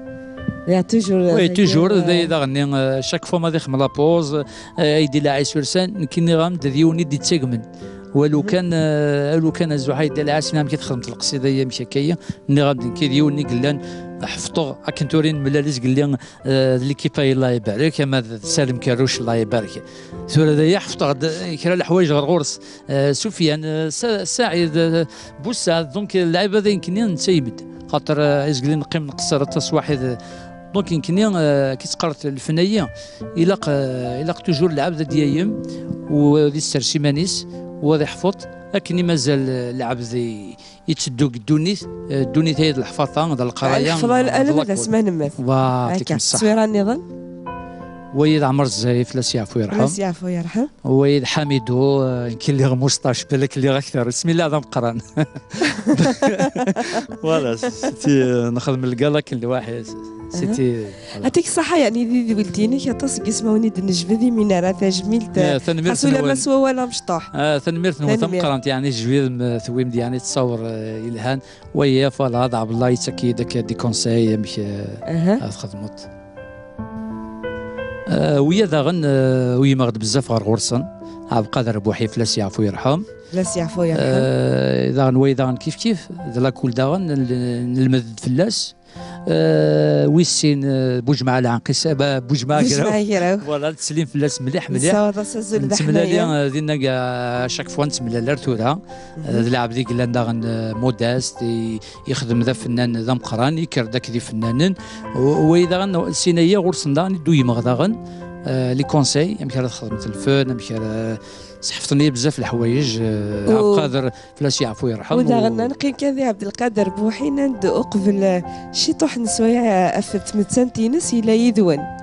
Ya, toujours, oui, eh, toujours, eh, d, d aɣenni, eh, chaque fois ma d-ixdem la pause, eh, ay d-ilaɛi sur scène, nekk nniɣ-am-d d yiwen i d-ittagmen. Walu kan, eh, walu kan azuḥ ay d-ilaɛi, amek i txedmeḍ lqesida-yi, amek akka-yi, nniɣ-am-d nekk d yiwen i yellan, ḥefḍeɣ akken tura i nemlal izgelli, eh, d l'équipe ay Allah ibarek, ama d Salim Kerruc, Allah ibarek. Tura d aya ḥefḍeɣ-d kra leḥwayeǧ ɣer ɣur-s, eh, Sufyan, eh, Sa-, Saɛid, eh, Bussaɛd, donc, eh, lɛibad ay nekkni netta yemd. Xaṭer, eh, izgelli neqqim nqeṣṣer aṭas waḥid, eh, donc nekkni, eh, ki teqqareḍ lfen-ayi, ilaq, eh, ilaq toujours lɛebd ad d-yayem, u ad isers iman-is, u ad iḥfeḍ, akken i mazal, eh, lɛebd i, yetteddu deg ddunit, eh, ddunit-agi d leḥfaḍa, d leqraya, yexḍa d alamma d lakul. Asma nemmet. Wa, akka, yeɛṭikem ṣṣeḥḥa. Ttwira nniḍen? Wayi d Ɛmer Zzayef, la s-yeɛfu yerḥem. La s-yeɛfu yerḥem. Wayi d Ḥamidu, eh, nekk lliɣ mustac, balak lliɣ akter. Bismillah, d ameqqran. Voilà, c'était, eh, nexdem lgala akken lwaḥid. C'était, voilà. Atik ṣṣaḥa, yeɛni, di tedwilt-inek, aṭas n yismawen i d-nejbed, imi nra tajmilt, eh, tanemmirt-nwen. Xas ulamma s wawal amecṭuḥ. Ah, tanemmirt-nwen tameqqrant, yeɛni, tejbidem, eh, tewwim-d, yeɛni, ttṣawer, eh, yelhan. Wayi, voilà, d Ɛebdella yettak-iyi-d akka des conseils, amek, eh, ad txedmeḍ. Eh, wiya daɣen, eh, uyimeɣ-d bezzaf ɣer ɣur-sen. Ɛebdqader Buḥi, fell-as yeɛfu yerḥem. Fell-as yeɛfu yerḥem. Eh, daɣen wayi daɣen kif kif, d lakul daɣen, nel-, nelmed-d fell-as. Eh, wis sin, eh, Bujmaɛ Lɛenqisa, ba-, Bujmaɛ Agraw. Bujmaɛ Agraw. Voilà, nettsellim fell-as mliḥ, mliḥ. Nessaweḍ-as azul d aḥmayan. Nettemlali, eh, dinna, à chaque fois nettemlal ar tura. Eh, d lɛebd i yellan daɣen, eh, modeste, i, yexdem d afennan d ameqqran, yekker-d akked ifennanen. U, u wayi daɣen, sin-ayi ɣur-sen daɣen i d-uyimeɣ daɣen, eh, les conseils, amek ara txedmeḍ lfen, amek ara, sḥefḍen-iyi bezzaf leḥwayeǧ, eh, Ɛebdqader, fell-as yeɛfu yerḥem. U daɣen, neqqim kan di Ɛebdelqader Buḥi, nnan-d uqbel, eh, ciṭuḥ n sswayeɛ, eh, ɣef tmettant-ines yella yid-wen.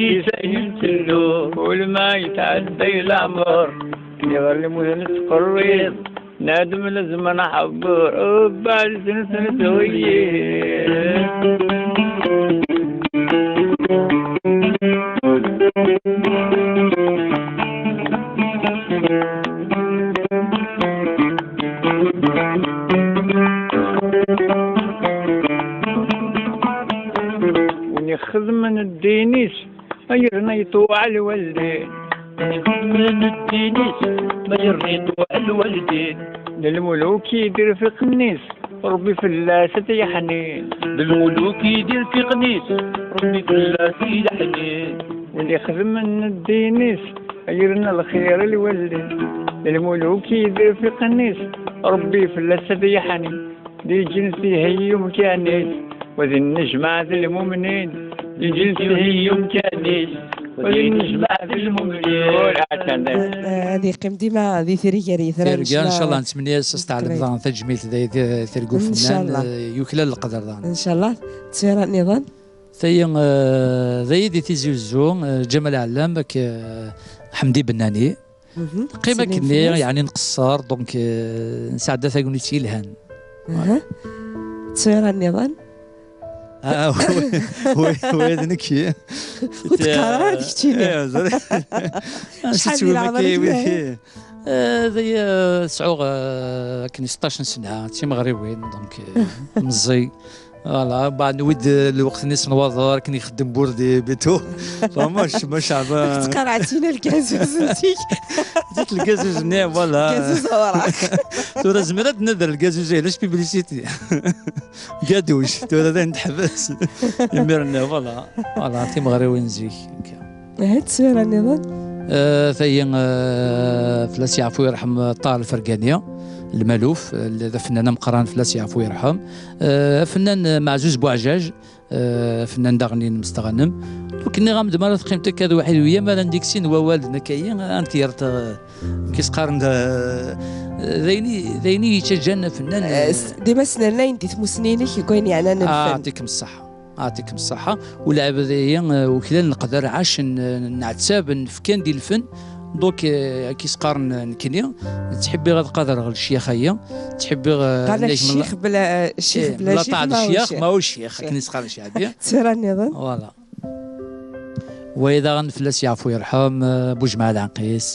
tis ayen ntennu. Kul ma yetɛedday leɛmer, iɣer lmut nettqerriḍ, nadem lezman aḥebbur, ubaɛd tensent uyir. Win ixedmen ddin-is, yerna yeṭweɛ lwaldin. Ixedmen ddin-is, ma yerna yeṭweɛ lwaldin. D lmuluk i d irfiqen-is, Ṛebbi fell-as ad yeḥnin. D lmuluk i d irfiqen-is, Ṛebbi fell-as i yeḥnin. Win ixedmen ddin-is, yerna lxir i lwaldin. D lmuluk i d irfiqen-is, Ṛebbi fell-as ad yeḥnin. Di lǧens iheyyu umkan-is, wa di nnejmaɛ d lmumnin. Di lǧens iheyyu umkan-is, wa di nnejmaɛ d lmumnin. Ur ɛettan d ayen. Eh, ad yeqqim dima di tirga, di tirga, ncallah, nettmenni-as asteɛlem daɣen tajmilt d, d, tirga ufennan, ncallah, eh, yuklal leqder daɣen. Ncallah. Ttira nniḍen. Tayi, eh, d ayi di Tizi Uzzu, eh, Ǧamal Ɛellam, ak, eh, Ḥemdi Bennani. Mhm. Qqim akkenni, yeɛni nqeṣṣer, donc, euh, nesɛedda tagnit yelhan. Aha. Ttira nniḍen? Ah, oui, oui, oui, d nekki. Ur teqqar ara d keččini. Eh, ẓriɣ. Acḥal di leɛmer-ik? Eh, d, eh, sɛuɣ, eh, akken seṭṭac n sna, d timeɣriwin, donc, eh, meẓẓi. Voilà, bah, newwi-d lweqt-nni s nwaḍer, akken ixeddem Burdi, bitu. Vraiment, maca, bah, tettqarɛeḍ-tina lgazuz-nnek. Dit lgazuz-nni, voilà. Lgazuz awraq. Tura zemreɣ ad d-nader lgazuz, ulac publicité. Gaduc, tura d ayen teḥbes. Imir-nni, voilà. Voilà, timeɣriwin zik. Akka. Ahat tura nniḍen? Eh, tayi, eh, fell-as yeɛfu yerḥem Ṭaher Lfergani, Lmaluf, eh, d afennan ameqqran, fell-as yeɛfu yerḥem. Eh, afennan, eh, Meɛzuz Buɛjaj, eh, afennan daɣen n Mesteɣnem. Donc, nniɣ-am-d, mi ara teqqimeḍ akka d waḥid wiya, mi ara ndiksin wawal d nekkayi, ad n-t-yerr, eh, kis qqaren, eh, d ayen i, d ayen i yettaǧǧan afennan, eh, eh, s-, dima snernayen di tmussni-inek deg wayen yeɛnan lfen. Ah, yeɛṭikem ṣṣeḥḥa. Yeɛṭikem ṣṣeḥḥa. U lɛibad-agi, eh, uklalen leqder, ɛacen, eh, nɛettaben, fkan di lfen. Donc, eh, akka i s-qqaren, eh, nekkni, ttḥibbiɣ ad qadreɣ lecyax-agi, ttḥibbiɣ, eh, qqaren-ak ccix bla, eh, ccix eh, bla ccix, ma ccix, ma ccix, akken i s-qqaren Ceɛbi. Tura nniḍen? Voilà. Wayeḍ daɣen fell-as yeɛfu yerḥem, eh, Bujmaɛ Lɛenqis.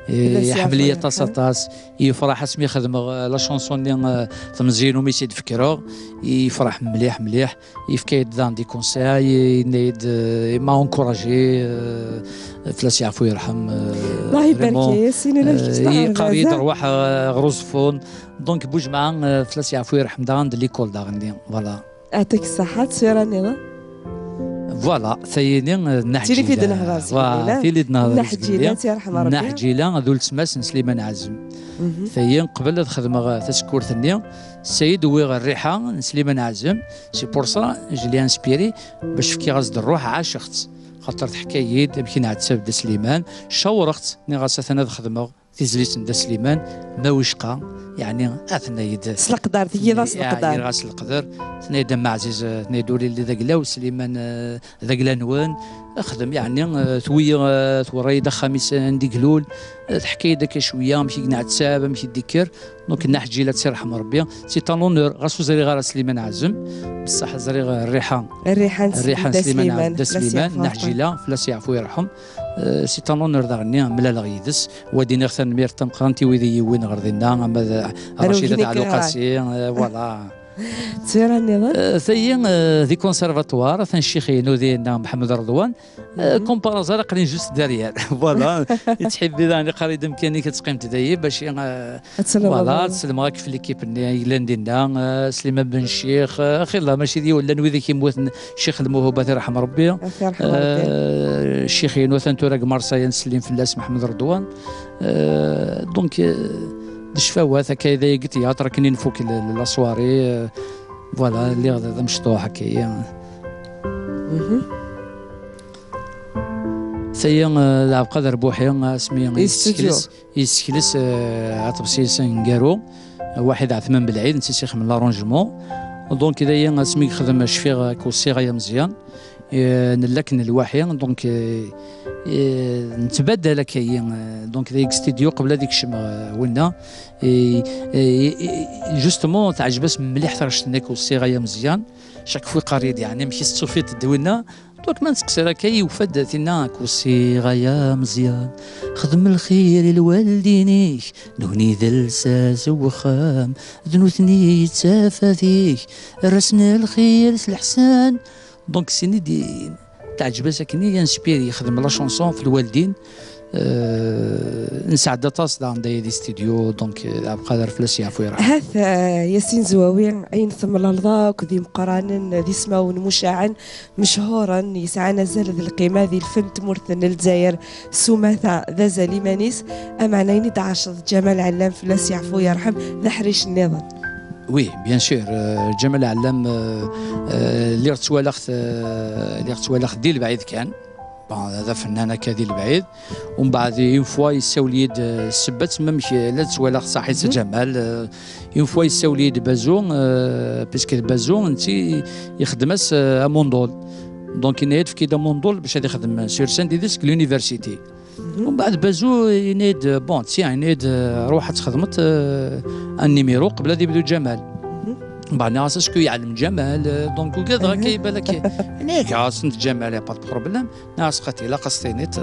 Fell-as yeɛfu yerḥem. Iḥemmel-iyi aṭas, aṭas. Yefreḥ asmi xedmeɣ, eh, la chanson-nni, eh, temẓi-inu mi s-id-fekreɣ. Yefreḥ mliḥ, mliḥ. Yefka-yi-d daɣen des conseils, yenna-yi-d, eh, il m'a encouragé, eh, fell-as yeɛfu yerḥem, eh, Allah ibarek, vraiment, eh, yeqqar-iyi-d rwaḥ, eh, ɣer Uẓeffun. Donc, Bujmaɛ, eh, fell-as yeɛfu yerḥem daɣen d l'école daɣen-nni. Voilà. Yeɛṭik ṣṣeḥḥa, tura nniḍen? Voilà, tayini, eh, Nna Ḥǧila. Tili i d-nehḍer zgelli, voilà, tili i d-nehḍer zgelli. Nna Ḥǧila, ad tt-yerḥem Ṛebbi. Nna Ḥǧila, d uletma-s n Sliman Ɛazem. Mhm. Tayi, qbel ad xedmeɣ, eh, tasekkurt-nni, Sayid, wwiɣ rriḥa n Sliman Ɛazem. C'est pour ça, je l'ai inspiré, bac fkiɣ-as-d rruḥ, ɛaceɣ-tt. Xaṭer teḥka-yi-d amek i nɛettab Dda Sliman, cawreɣ-tt, nniɣ-as atan ad xedmeɣ tizlit n Dda Sliman, ma wicqa, yeɛni, atenna-yi-d. S leqder, tgiḍ-as leqder. Giɣ-as leqder. Tenna-yi-d, a Mma Ɛziz, eh, tenna-yi-d, ur illi d agla-w, Sliman, eh, d agla-nwen. Xdem, yeɛni, eh, twi-, eh, twera-yi-d axxam-is anda i ilul. Eh, teḥka-yi-d akka cwiya, amek i yenɛettab, amek i d-ikker. Donc, Nna Ḥǧila, ad tt-yerḥem Rebbi. C'est un honneur, ɣas ur ẓriɣ ara Sliman Ɛazem, bessaḥ ẓriɣ, eh, rriḥa. Rriḥa n Sliman Ɛazem, Dda Sliman, Nna Ḥǧila, fell-as yeɛfu yerḥem. Euh, c'est un honneur daɣen-nni mlaleɣ yid-s. Wa d-iniɣ tanemmirt tameqqrant i wid i yi-yewwin ɣer dinna, ama d Racida Ɛluqasi, euh, voilà. Tura nniḍen. Eh, tayi, eh, di conservatoire, atan ccix-inu dinna Mḥemmed Reḍwan. Eh, mhm. Comme par hasard, aql-in juste derrière. Voilà. Yettḥibbi daɣen iqarr-iyi-d amkan-ik ad teqqimeḍ dayi bac, eh, ad tselmeḍ. Voilà, ad selmeɣ akk f l'équipe-nni yellan dinna, eh, Sliman Ben Ccix, eh, axir la, mačči d yiwen, llan wid i k-yemmuten, Ccix Lmuhubat, irḥem Ṛebbi. Ad t-yerḥem Ṛebbi. Eh, ccix-inu atan tura deg Marseille, ad nsellem fell-as, Mḥemmed Reḍwan. Euh, donc, euh, d ccfawat, akka d ayagi théâtre, akken i nfuk l-, l-, la soirée, euh, voilà, lliɣ d, d amecṭuḥ, akka. Mhm. Tayi, euh, d Ɛebqader Buḥi, asmi i yessekles, euh, aṭebsi-s aneggaru, Waḥid Ɛetman Belɛid, netta i s-ixedmen l'arrangement. Donc, dayi, asmi i yexdem Cfiɣ, euh, kussiɣ ay Ameẓyan. Eh, nella akken lwaḥi, donc, eh, eh, nettbaddal akka-yi, eh, donc, deg studio qbel ad ikcem, eh, winna. Eh, eh, eh, justement, teɛjeb-as mliḥ taɣect-nni, kussiɣ ay Ameẓyan. Chaque fois iqarr-iyi-d, yeɛni, amek i s-tettufiḍ-d winna? Donc, ma nesteqsi akka, yufa-d tinna, kussiɣ ay Ameẓyan, xdem lxir i lwaldin-ik, nutni d lsas n wexxam, d nutni i d tafat-ik, err-asen lxir s leḥsan. Donc, sini di, teɛǧeb-as akken i inspiré, yexdem la chanson f lwaldin. Euh, nesɛedda aṭas daɣen dayi di studio, donc, euh, Ɛebqader fell-as yeɛfu yerḥem. Hat, euh, Yasin Zwawi, ayen temlaleḍ akk d imeqqranen, d ismawen mucaɛen, mechuren, yesɛan azal d lqima di lfen n tmurt n Lezzayer s umata d azal iman-is, ameɛna ayen i d-tɛaceḍ Ǧamal Ɛellam fell-as yeɛfu yerḥem, d aḥric nniḍen. Oui, bien sûr. Euh, Ǧamal Ɛellam, euh, euh, lliɣ ttwalaɣ-t, euh, lliɣ ttwalaɣ-t di lebɛid kan. Bon, d afennan akka di lebɛid. Umbeɛd, une fois, yessawel-iyi-d, euh, ssebba-tt, même que la ttwalaɣ saḥit Ǧamal, euh, une fois, yessawel-iyi-d Bazu, euh, puisque Bazu, netta, ixdem-as, euh, amundul. Donc, yenna-yi-d, efk-iyi-d amundul bac ad ixdem sur scène deg l'université. Umbeɛd Bazu yenna-yi-d, bon, tiens, yenna-yi-d, ruḥ ad txedmeḍ, euh, un numéro qbel ad yebdu Ǧamal. Umbeɛd nniɣ-as, est-ce que yeɛlem Ǧamal? Euh, donc, ugadeɣ akka, iban akka. Yenna-yi-d, ah, ssent Ǧamal, y a pas de problème. Nniɣ-as, xaṭi, ilaq ad s-tiniḍ.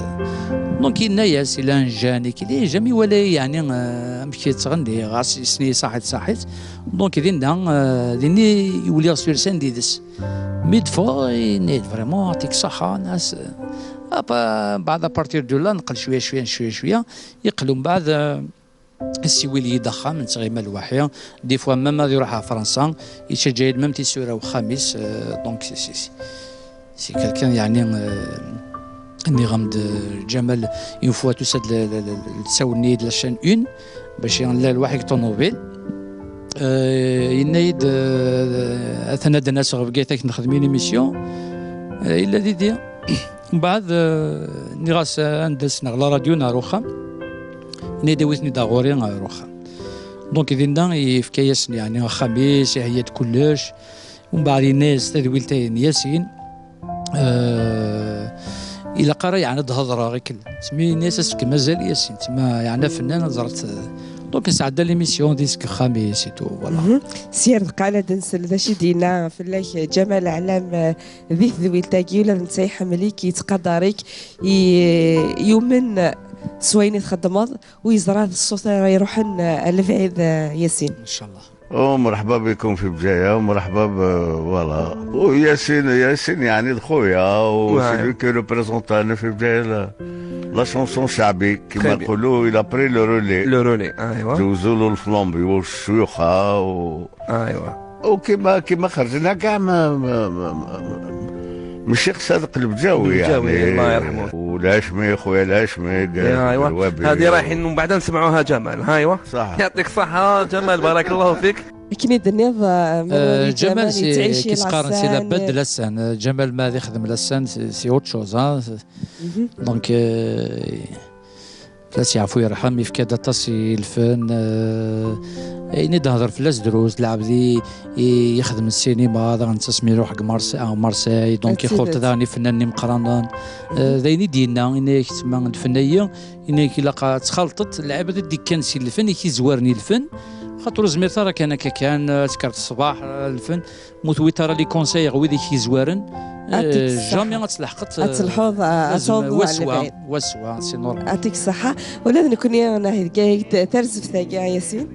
Donc, yenna-yas, il a un gène, il est jamais wala, yeɛni, euh, amek yettɣenni, ɣas yessen-iyi saḥit, saḥit. Donc, dinna, euh, dinna i wliɣ sur scène yid-s. Mi d-ffɣeɣ, yenna-yi-d, vraiment, yeɛṭik ṣṣeḥḥa, nniɣ-as, euh, apa, mbeɛd, à partir de là, neqqel cwiya, cwiya, cwiya, cwiya. Yeqqel umbeɛd, euh, yessiwel-iyi-d axxam, nettɣima lwaḥi. Des fois, même ad iruḥ ɣer Fransa, yettaǧǧa-yi-d même tisura n uxxam-is, euh, donc, c'est, c'est, c'est, c'est quelqu'un, yeɛni, euh, nniɣ-am-d, euh, Ǧamal, une fois tusa-d, la, la, la, la, tsawel-iyi-d la chaîne un, bac nella lwaḥi deg ṭunubil. Euh, yenna-yi-d, euh, atan ad d-naseɣ Bgayet ad k-nexdem une émission. Euh, yella didi. Mbeɛd, euh, nniɣ-as, euh, ad d-aseɣ neɣ la radio neɣ ar uxxam. Yenna-yi-d, awi-ten-id ɣur-i ar uxxam. Donc, dinna, yefka-yasen, yeɛni, axxam-is, iheyya-d kullec. Umbeɛd, yenna-yas tadwilt-ayi n Yasin. Euh, ilaq ara, yeɛni, ad d-hedreɣ i kel-, asmi yenna-yas, est-ce que mazal Yasin, tma, yeɛni, afennan, ad ẓret, euh, donc, nesɛedda l'émission di seg uxxam-is et tout, voilà. Mhm. Sya ar deqqal ad nsel d acu i d-yenna fell-ak Ǧamal Ɛellam, euh, di tedwilt-agi, ula d netta iḥemmel-ik, yettqadar-ik, i-, yumen s wayen i txeddmeḍ, u yeẓra d ṣṣut ara iruḥen, eh, ar lebɛid, eh, Yasin. Inchallah. Oh, مرحبا بكم في بجاية، ومرحبا ب-، voilà. Oh, Yasin, Yasin, يعني، الخويا، و c'est lui qui représente لنا في بجاية la, la chanson شعبي، كيما نقولوا، il a pris le relais. Le relais، ايوا. جوزوا له الفلومبي والشيوخة و ايوا. وكيما، كيما خرجنا كاع ما، ما، ما، ما، ما، ماشي قصاد قلب جاوي، الجاوي، يعني. الله يرحمه. والهاشمي، خويا الهاشمي، قال يا ايوا. الروابي. هذه رايحين من بعد نسمعوها جمال. ها ايوا. صح. يعطيك الصحة جمال، بارك الله فيك. Akken i d-tenniḍ, eh, Manuel, eh, Ǧamal, Ǧamal c'est, yettɛici qui se قارن, c'est la bête de la scène. Eh, Ǧamal ma ad ixdem la scène, c'est, c'est autre chose, hein. Donc, eh, fell-as yeɛfu yerḥem, yefka-d aṭas i lfen, eh, ayen i d-hder fell-as drus, lɛebd i, i yexdem ssinima, daɣen netta asmi iruḥ deg Marse-, ah, Marseille, donc ixulṭ daɣen ifennanen imeqqranen. Eh, d ayen i d-yenna, yenna-yak tma lfen-ayi, yenna-yak ilaq ad txalṭeḍ lɛebd i d-ikkan si lfen, i k-izwaren i lfen, xaṭer ur zmiret ara kan akka kan, eh, ad tekkreḍ ṣṣbeḥ, eh, lfen. Ma ur tewwiḍ ara les conseils ɣer wid i k-yezwaren, eh, jamais ad tleḥqeḍ, ad telḥuḍ, eh, ad tawḍeḍ ɣer lebɛid. Wa s wa, c'est normal. Yeɛṭik ṣṣeḥḥa. Ula d nekkni nɛid deg tarzeft-agi, a Yasin.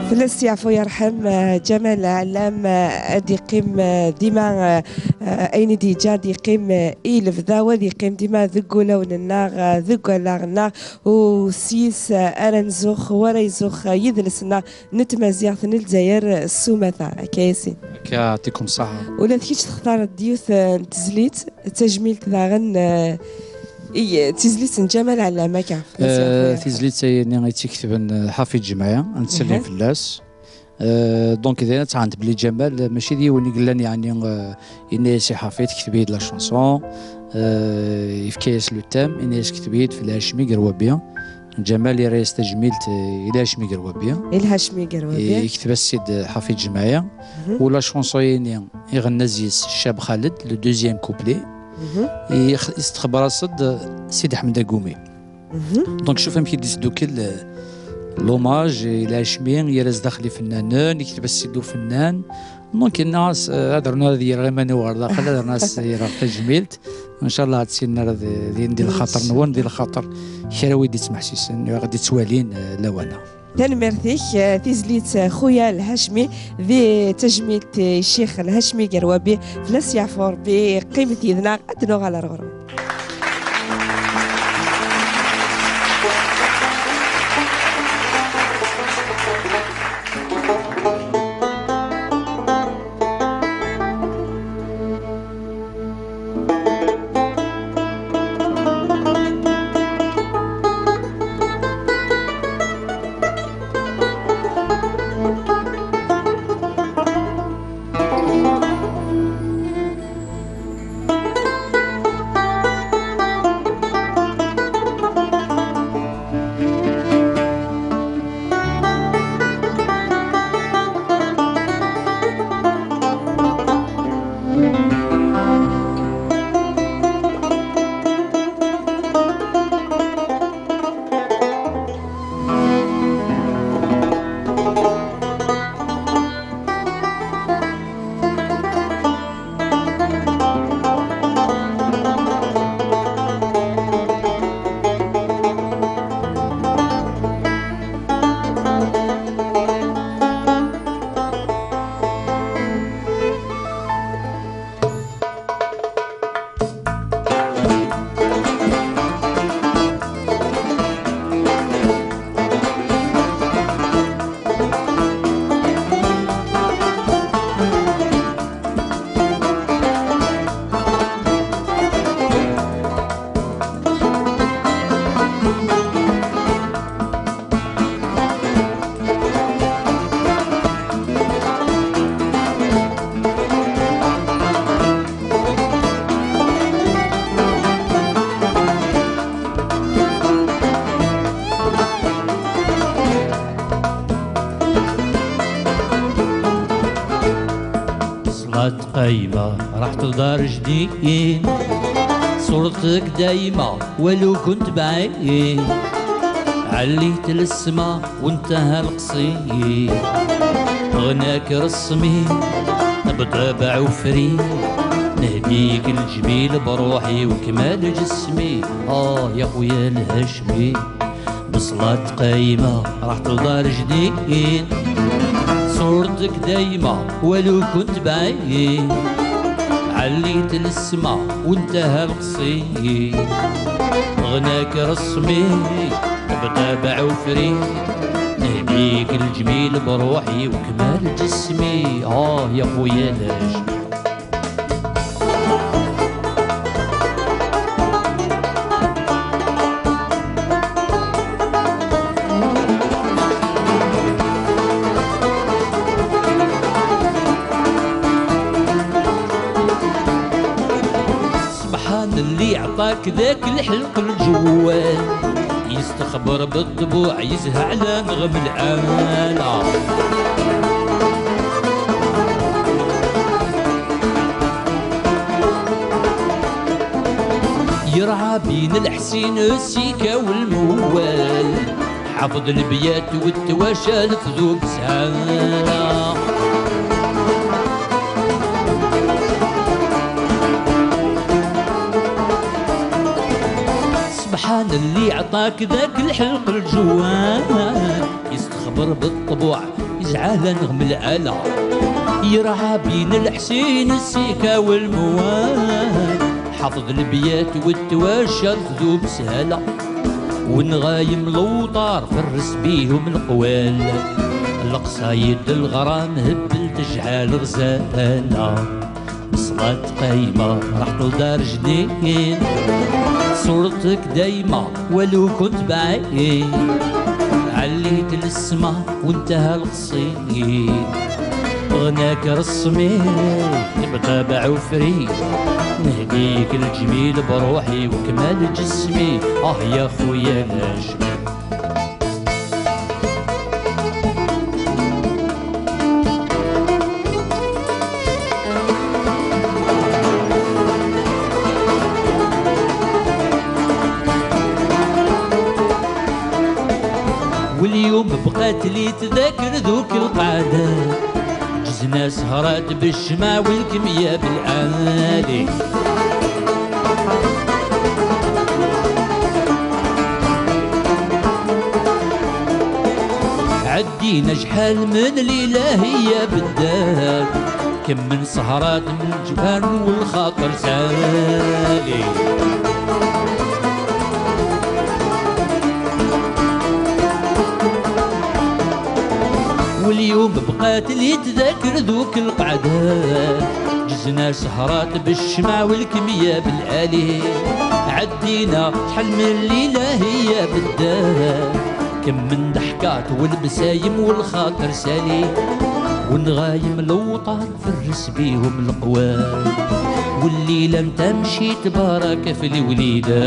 Fell-as yeɛfu yerḥem, eh, Ǧamal Ɛellam, eh, ad yeqqim, eh, dima, eh, eh, ayen i d-yeǧǧa ad yeqqim, eh, i lebda, u ad yeqqim dima deg wulawen-nneɣ, eh, deg wallaɣ-nneɣ, u s yis, eh, ara nzux, u ara izux, eh, yidles-nneɣ n tmaziɣt n Lezzayer, eh, s umata. Akka, Yasin. Akka, yɛṭikum ṣṣeḥḥa. Ula d kečč textareḍ-d yiwet, eh, n tezlit, d tajmilt daɣen, eh, i, d tizlit n Ǧamal Ɛellam, akka. Fell-as yeɛfu yerḥem. Tizlit-ayini i tt-iketben, eh, Ḥafid Ǧemɛi, ad nttsellim fell-as. Euh, donc, d ayen ad tɛant belli Ǧamal, euh, mačči d yiwen i yellan, yeɛni, euh, yenna-yas i Ḥafid, kteb-iyi-d la chanson, euh, yefka-yas le thème, yenna-yas, kteb-iyi-d f Lhacmi Gerwabi. Ǧamal yerra-yas tajmilt, euh, i Lhacmi Gerwabi. I Lhacmi Gerwabi. Yekteb-as-tt-id, euh, Ḥafid Ǧemɛi. Mhm. U la chanson-yini, iɣenna yis Ccab Xaled, le deuxième couplet. Mhm. Yex-, yestexber-as-d, euh, Sidi Ḥmed Agumi. Mhm. Donc, cuf amek i d-isdukkel, euh, l'hommage i Lhacmi, yerra-s daxel ifennanen, yekteb-as-tt-id ufennan. Donc, yenna-as, euh, ad rnuɣ ad yerɣ iman-iw ɣer daxel, ad rnuɣ ad s-yerɣ tajmilt. Ncallah ad tt-yenna di, di, di lxaṭer-nwen, di lxaṭer kra wid d-ittmeḥsisen, wid ɣ-d-ittwalin, euh, lawan-a. Tanemmirt-ik, eh, tizlit, eh, xuya Lhacmi, di tajmilt, eh, Ccix Lhacmi Gerwabi, fell-as yeɛfu Rebbi, qqimet yid-neɣ, ad d-nuɣal ar ɣur-wen. Ṣṣlat qayma, raḥt dar jdin. Ṣuṛtek dayma, walu kunt bɛid. Ɛellit lsma, wantaha lqṣid. Ɣnak resmi, bṭabaɛ ufri. Nehdi-k lǧmil, bṛuḥ-iw kmal ǧismi. Ah, ya xuya Lhacmi. Ṣṣlat qayma, raḥt dar jdin. Ṣuṛtek dayma, walu kunt bɛid. Ɛellit lsma, wantaha lqṣid. Ɣnak resmi, bṭabaɛ ufri. Nehdi-k lǧmil, bṛuḥ-iw kmal ǧismi. Ah, ya xuya Lhacmi. Ṣebḥan lli ɛṭak dak lḥelq lǧewwal. Yestexber beṭṭbuɛ yezha ɛla nɣem lɛala. Yerɛa bin lḥsin sika welmwal. Ḥafeḍ lbyat wet twacalt d ubsala. Ṣebḥan lli ɛṭak dak lḥelq lǧewwal. Yestexber beṭṭbuɛ. Jɛala neɣ melɛala, yerɛa bin lḥsin, ssika welmwan. Ḥafeḍ lebyat u twacalt d umsala, wenɣa yim lewṭar, ferres bihum leqwal. Leqṣayed d leɣram, hebbel tejɛal ɣzala. Ṣṣlat qayma, raḥ telḍar jdid. Ṣuṛtek dayma, walu kunt bɛid. Ɛellit lesma, wenteha leqṣid. Ɣnak resmi, bṭabaɛ ufri. Nehdi-k lǧmil bṛuḥi, wekmal ǧismi. Ah ya xuya laj. Welyum bqat li tdakr duk lqaɛda, ǧzna sehrat bcma welkmya blali. Ɛeddin acḥal min lilahiya beddal, kemmel sehrat min lǧban u lxaṭer sali. Welyum bqat li tdakr duk lqaɛda, ǧzna sehrat bcma welkmya blali. Ɛeddina acḥal min lilahiya beddal, kemmel ḍeḥkat welbsayem u lxaṭer sali. Wenɣa yim lewṭar, ferres bihum leqwal. Wellila n tamcit, baraka f lwelida.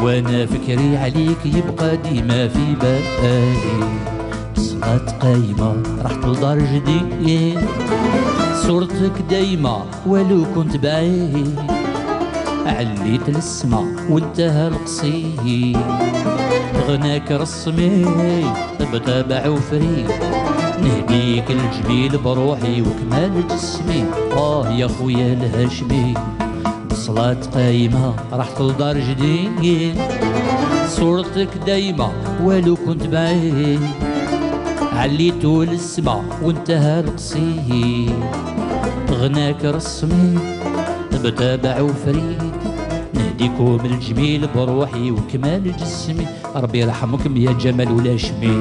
Wa ana fkri ɛlik, yebqa dima fi bali. Ṣṣlat qayma, raḥ telḍar jdid. Ṣuṛtek dayma, walu kunt bɛid. Ɛellit lesma, wenteha leqṣid. Ɣnak resmi, bṭabaɛ ufri. Nehdi-k lǧmil bṛuḥi, wekmal ǧismi. Ah ya xuya lhacmi. Ṣṣlat qayma, raḥ telḍar jdid. Ṣuṛtek dayma, walu kunt bɛid. Ɛellit lesma, wenteha leqṣid. Ɣnak resmi, bṭabaɛ ufri. Nehdi-kum lǧmil bṛuḥi, wekmal ǧismi. Ṛebbi irḥem-kem ya Ǧamal Ulacmi.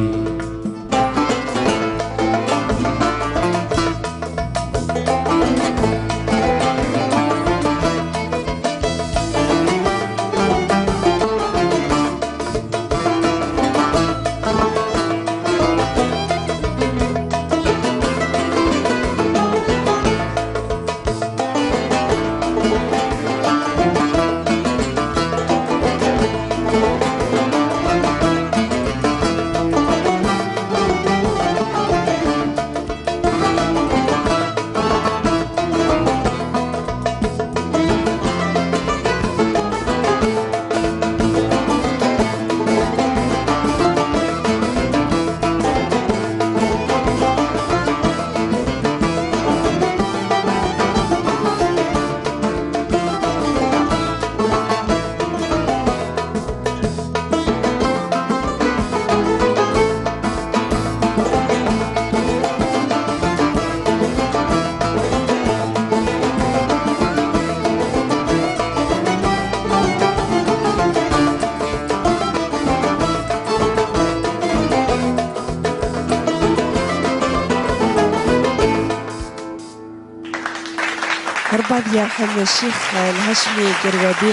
Rebbi ad yerḥem Ccix Lhacmi Gerwabi,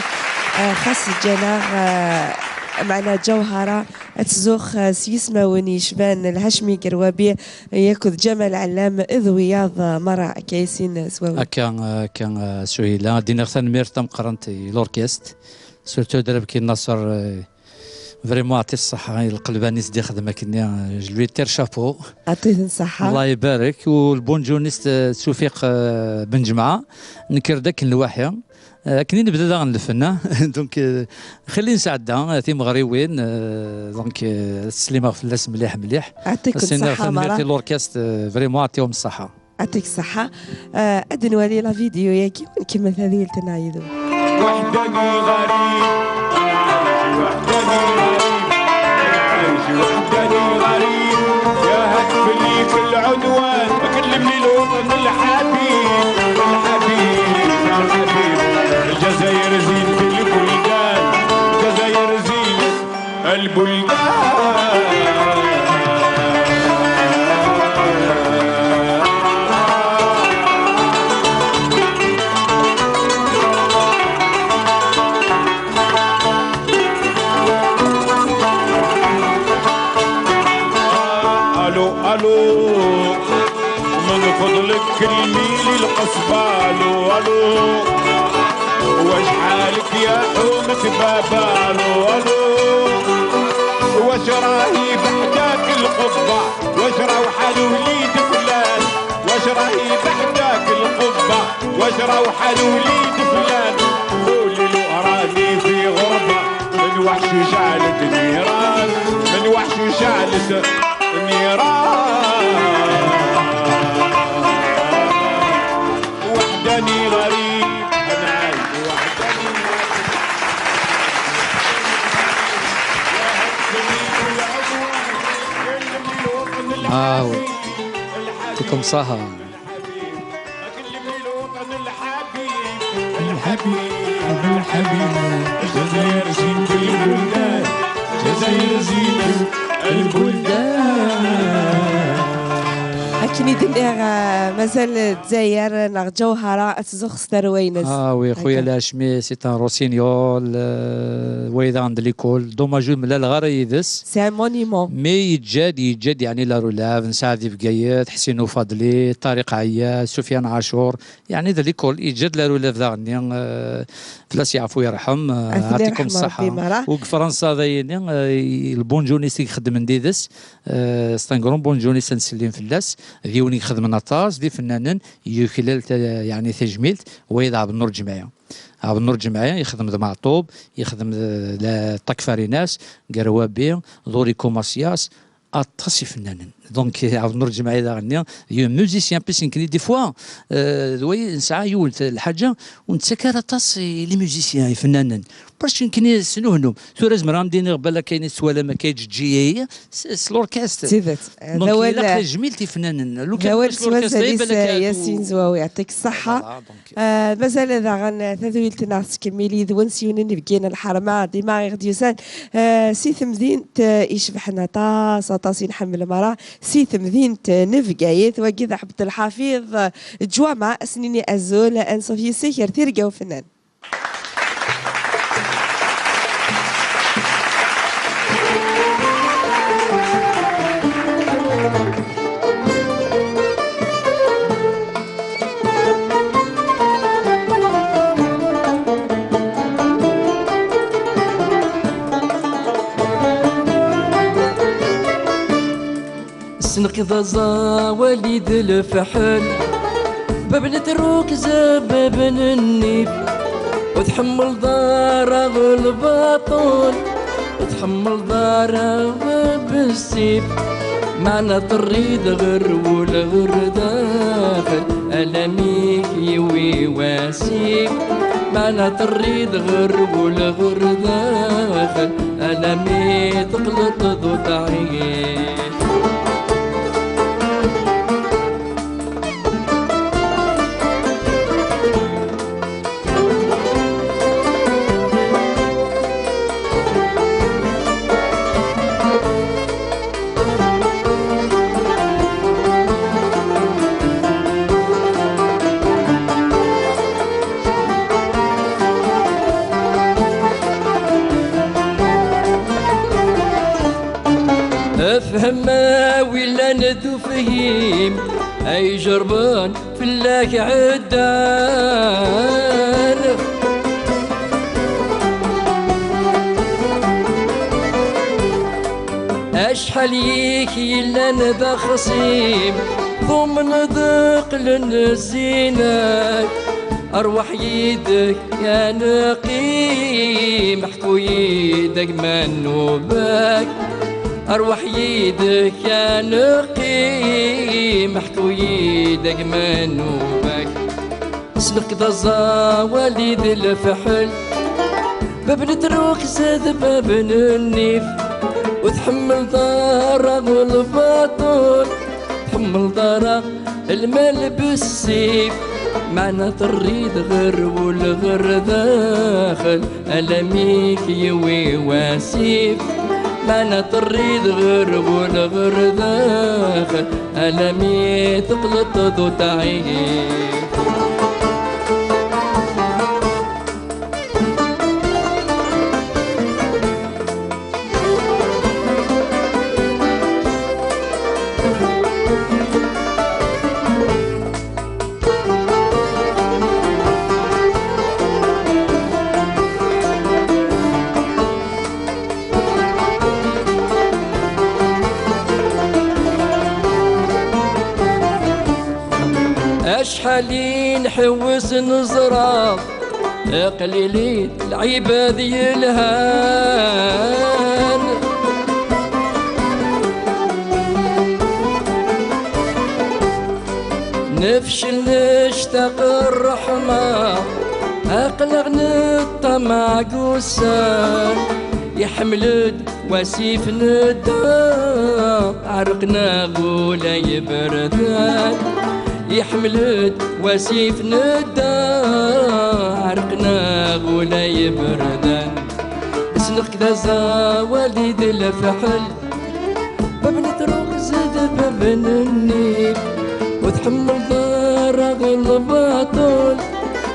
eh, xas ǧǧan-aɣ, eh, meɛna ǧawhara ad tzuxx, eh, s yismawen yecban Lhacmi Gerwabi, eh, akked Ǧamal Ɛellam, d wiyaḍ, eh, merra akka i sin, eh, s wawal. Akka, akka, eh, Suhila, ad d-iniɣ tanemmirt tameqqrant i l'orchestre, surtout Drabki Nasser, eh, Vraiment, ɛṭi ṣṣeḥḥa i lqelban i s-d-ixdem akkenni, je lui tire chapeau. Ɛṭi-ten ṣṣeḥḥa. Allah ibarek. U lbunǧunist, eh, Ttufiq, eh, Ben Ǧemɛa. Nekker-d akken lwaḥi. Eh, akken i nebda daɣen lfen, ah. Donc, eh, xili nesɛedda, eh, timeɣriwin, eh, donc, eh, ad slimeɣ fell-as mliḥ, mliḥ. Ɛṭiken ṣṣeḥḥa, tanemmirt i l'orchestre, eh, vraiment, ɛṭiwem ṣṣeḥḥa. Ɛṭik ṣṣeḥḥa. Ah, ad nwali la vidéo-yagi, nkemmel tadilt-nneɣ yid-wen. وحداني غريب، عايش وحداني غريب، عايش وحداني غريب، يا هتفليك من فضلك كلمي لي القصبة، الو الو. واش حالك يا حومة بابا، الو الو. واش راهي بحداك القبة؟ واش راهو حال وليد فلان؟ واش راهي بحداك القبة؟ واش راهو حال وليد فلان؟ قولي له راني في غربة، من وحش شعلت نيران، من وحش شعلت نيران. وحداني غريب، أنا عايش وحداني. Ah oui. يعطيكم الصحة. الحبيب، الحبيب، الجزائر زينة البلدان، الجزائر زينة البلدان. Akken i d-nniɣ, ah, mazal Lezzayer neɣ Ǧawhara ad tzuxx s tarwa-ines. Ah oui, خويا الهاشمي, c'est un rossignol, euh, wa daɣen d l'école. Dommage ur mlaleɣ ara yid-s. C'est un monument. Mais yeǧǧa-d, yeǧǧa-d, yeɛni, la relève, nesɛa di Bgayet, Ḥsin Ufadli, Ṭariq Ɛeyyaz, Sufyan Ɛacur, yeɛni, d l'école, yeǧǧa-d la relève daɣen-nni, euh, fell-as yeɛfu yerḥem, euh, Ad t-yerḥem يعطيكم الصحة. Ṛebbi, mara. U deg Fransa dayen, euh, lbunǧunis i ixeddmen d yid-s, euh, c'est un grand bunǧunis ad nsellem fell-as, d yiwen i ixedmen aṭas d ifennanen, yuklal ta-, yeɛni tajmilt, wayeḍ Ɛebd Nnur Ǧemɛi. Ɛebd Nnur Ǧemɛi yexdem d Meɛṭub, yexdem d, la Takfarinas, Gerwabi, Ḍuri Kumasyas, aṭas ifennanen. Donc Ɛebd Nnur Ǧemɛi daɣen-nni, d musicien, puis nekkni des fois, euh, d way nesɛa yiwet lḥaǧa ur nettak ara aṭas i les musiciens, ifennanen. Parce que nekkni snuhnum. Tura zemreɣ ad m-d-iniɣ balak ayen i tettwalam akka yeǧǧi-yi s, s l'orchestre. D tidet. Donc D awal, ilaq tajmilt ifennanen. Lu d awal s l'orchestre, wazal-is, balak ad Yasin Zwawi, yeɛṭik ṣṣeḥḥa. Voilà, donc. Ah, mazal daɣen tadwilt-nneɣ tettkemmil-d win s yiwen n inebgi n lḥerma dima i ɣ-d-yusan, ah, si temdint, ah, icebḥen aṭas, aṭas i nḥemmel mara, si temdint n Bgayet, wagi d Ɛebdelḥafiḍ, ah, Ǧwama, ad s-nini azul, ansuf yes-k ar tirga ufennan. Ssneɣ-k d aẓawali d lefḥel, bab n trukza, bab n nnif. Ur tḥemmleḍ ara lbaṭel, ur tḥemmleḍ ara bessif. Meɛna terriḍ ɣer wul ɣer daxel, alamik yiwi wasif. Meɛna terriḍ ɣer wul ɣer daxel, alamik teqleṭ d uṭɛif. Afhem a wi llan d ufhim ay jerben fell-ak ɛeddan. Acḥal yik yellan d axṣim, ḍumnen-d qqlen zzin-ak. Arwaḥ yid-k a neqqim, ḥku-yi-d a gma nnuba-k. Arwaḥ yid-k a neqqim, ḥku-yi-d a gma nnuba-k. Ssneɣ-k d aẓawali d lefḥel, bab n trukza d bab n nnif. Ur tḥemmleḍ ara lbaṭel, ur tḥemmleḍ ara lmal bessif. Meɛna terriḍ ɣer wul ɣer daxel, alamik yiwi wasif. Meɛna terriḍ ɣer wul ɣer daxel, alamik teqleṭ d uṭɛif. Acḥal i nḥewwes neẓra qlilit lɛibad yelhan. Nefcel nectaq ṛṛeḥma, aql-aɣ neṭṭamaɛ deg ussan. Iḥmel-d wasif nedda, ɛerqen-aɣ ula iberdan. Iḥmel-d wasif nedda, ɛerqen-aɣ ula iberdan. Ssneɣ-k d aẓawali d lefḥel, bab n truɣ zed bab n nnif. Ur tḥemmleḍ ara lbaṭel,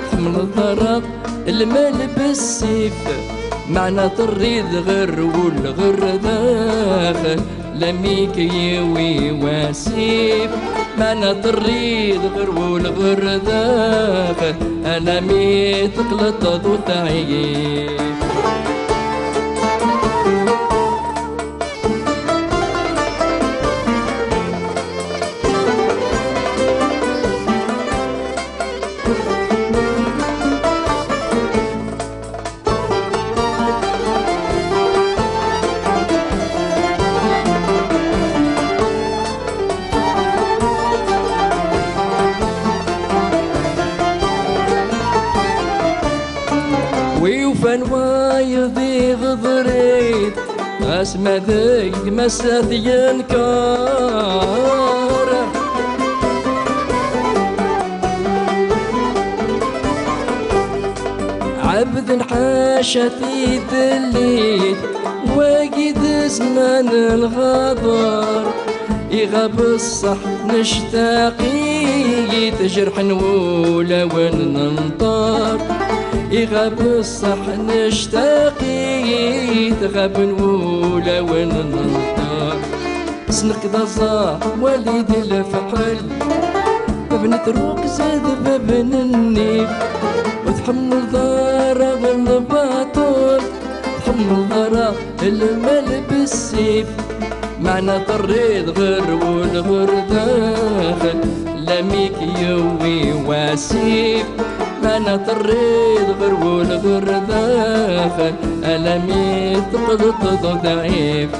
tḥemmleḍ ara lmal bessif. Meɛna terriḍ ɣer wul ɣer daxel, lamik yiwi wasif. Meɛna terriḍ ɣer wul ɣer daxel, alami teqleṭ d uteɛyif. Wi ufan wayeḍ iɣeḍr-it, ɣas ma deg tmasa t-yenker. Ɛebden ḥaca tidellit, wagi d zzman n lɣader. Iɣab ṣṣeḥ nectaq-it, jerḥen wulawen nenṭer. Iɣab ṣṣeḥ nectaq-it, ɣaben wulawen nenṭer. Ssneɣ-k d aẓawali d lefḥel, bab n truqza d bab n nnif. Ur tḥemmleḍ ara lbaṭel, tḥemmleḍ ara lmal bessif. Meɛna terriḍ ɣer wul ɣer daxel, lamik yewwi wasif. Meɛna terriḍ ɣer wul ɣer daxel, alami teqleṭ d uḍɛif.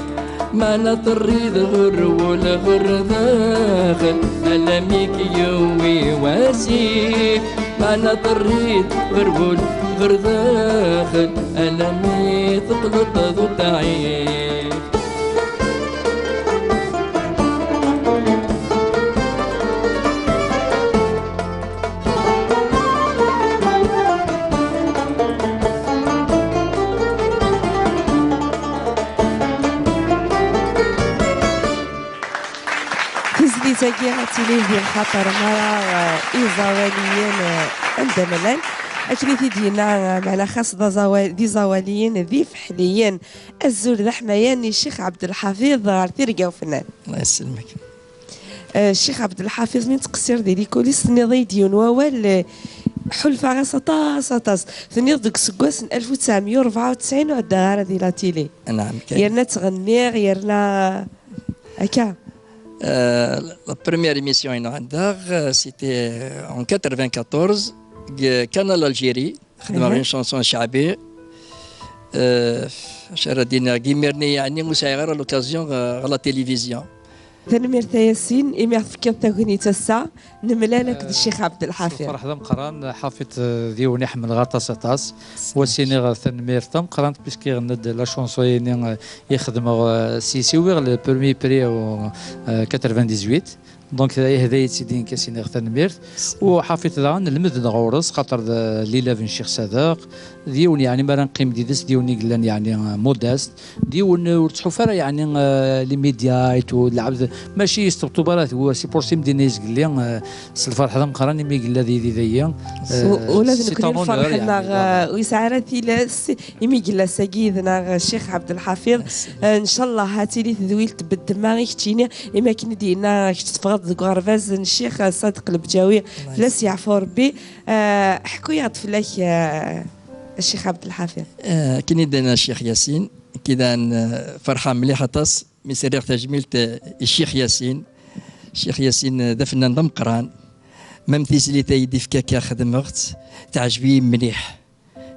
Meɛna terriḍ ɣer wul ɣer daxel, alamik yewwi wasif. Meɛna terriḍ ɣer wul ɣer daxel, alami teqleṭ d uḍɛif. Tizlit-agi ad tili di lxaṭer mara, eh, iẓawaliyen, eh, anda ma llan. Akken i t-id-yenna, eh, meɛna xas d aẓawa-, d iẓawaliyen, d ifeḥliyen. Azul d aḥmayan i Ccix Ɛebdelḥafiḍ ɣer tirga ufennan. Allah yesselmek. Eh, Ccix Ɛebdelḥafiḍ, mi nettqessir di likul-is, tenniḍ-iyi-d yiwen wawal, eh, ḥulfaɣ-as aṭas, aṭas. Tenniḍ deg useggas n alef u tesɛemya u rebɛa u tesɛin ur ɛeddaɣ ara di la télé. Naɛam, kan. Yerna ttɣenniɣ, yerna akka. Euh, la première émission i ɛeddaɣ, euh, c'était en quatre-vingt-quatorze, deg Canal Algérie. Xedmeɣ une chanson ceɛbi. Euh, acu ara d-iniɣ, deg imir-nni, yeɛni, ur sɛiɣ ara l'occasion, euh, ɣer la télévision. Tanemmirt a Yasin, imi ɣ-tefkiḍ tagnit ass-a, nemlal akked Ccix Ɛebdelḥafiḍ. Lferḥ d ameqqran, Ḥafiḍ, euh, d yiwen i ḥemmleɣ aṭas, aṭas. Wa s-iniɣ tanemmirt tameqqrant, puisque iɣenna-d la chanson-ini, euh, i xedmeɣ, euh, s yis-i, uwiɣ le premier prix au, euh, quatre-vingt-dix-huit. Donc, ihda-yi-tt-id, yenka s-iniɣ tanemmirt. U Ḥafiḍ daɣen, lmed-d ɣur-s, xaṭer d, euh, lilab n Ccix Sadeq, d yiwen, yeɛni, mi ara neqqim did-s, d yiwen i yellan, yeɛni, euh, modeste, d yiwen, euh, ur ttḥuf ara, yeɛni, euh, les médias et tout, d lɛebd, mačči yesṭebṭub ara d wa, c'est pour ça i m-d-yenna zgelli, euh, s lferḥ d ameqqran imi yella didi dayi. Euh, ula d nekkni lferḥ-nneɣ, euh, ur yesɛi ara tilas, imi yella sagi yid-neɣ Ccix Ɛebdelḥafiḍ. Merci. Euh, ncallah ad tili tedwilt beddemma i keččini, imi akken i d-yenna kečč teffɣeḍ deg uɣerbaz n Ccix Sadeq Lebǧawi, fell-as yeɛfu Rebbi. Euh, ḥku-yaɣ-d fell-ak, euh, Ccix Ɛebdelḥafiḍ. Euh, akken i d-yenna Ccix Yasin, kidan, euh, ferḥeɣ mliḥ aṭas mi s-rriɣ tajmilt, euh, i Ccix Yasin. Ccix Yasin, euh, d afennan d ameqqran. Même tizlit ay d-ifka akka xedmeɣ-tt, teɛjeb-iyi mliḥ.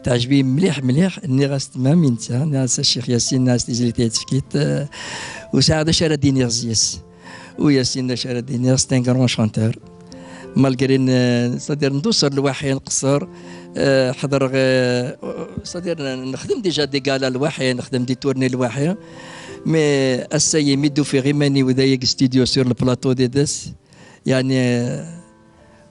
Teɛjeb-iyi mliḥ, mliḥ. Nniɣ-as-d même i netta, nniɣ-as a Ccix Yasin, nniɣ-as tizlit ay d-tefkiḍ, euh, ur sɛiɣ d acu ara d-iniɣ zzi-s. U Yasin d acu ara d-iniɣ, c'est un grand chanteur. Malgré n-, c'est-à-dire nduṣer lwaḥi nqeṣṣer, euh, ḥeḍreɣ, euh, c'est-à-dire n-, nexdem déjà des galas lwaḥi, nexdem des tournées lwaḥi. Mais ass-a, imi d-ufiɣ iman-iw d aya deg studio sur le plateau d yid-s, يعني،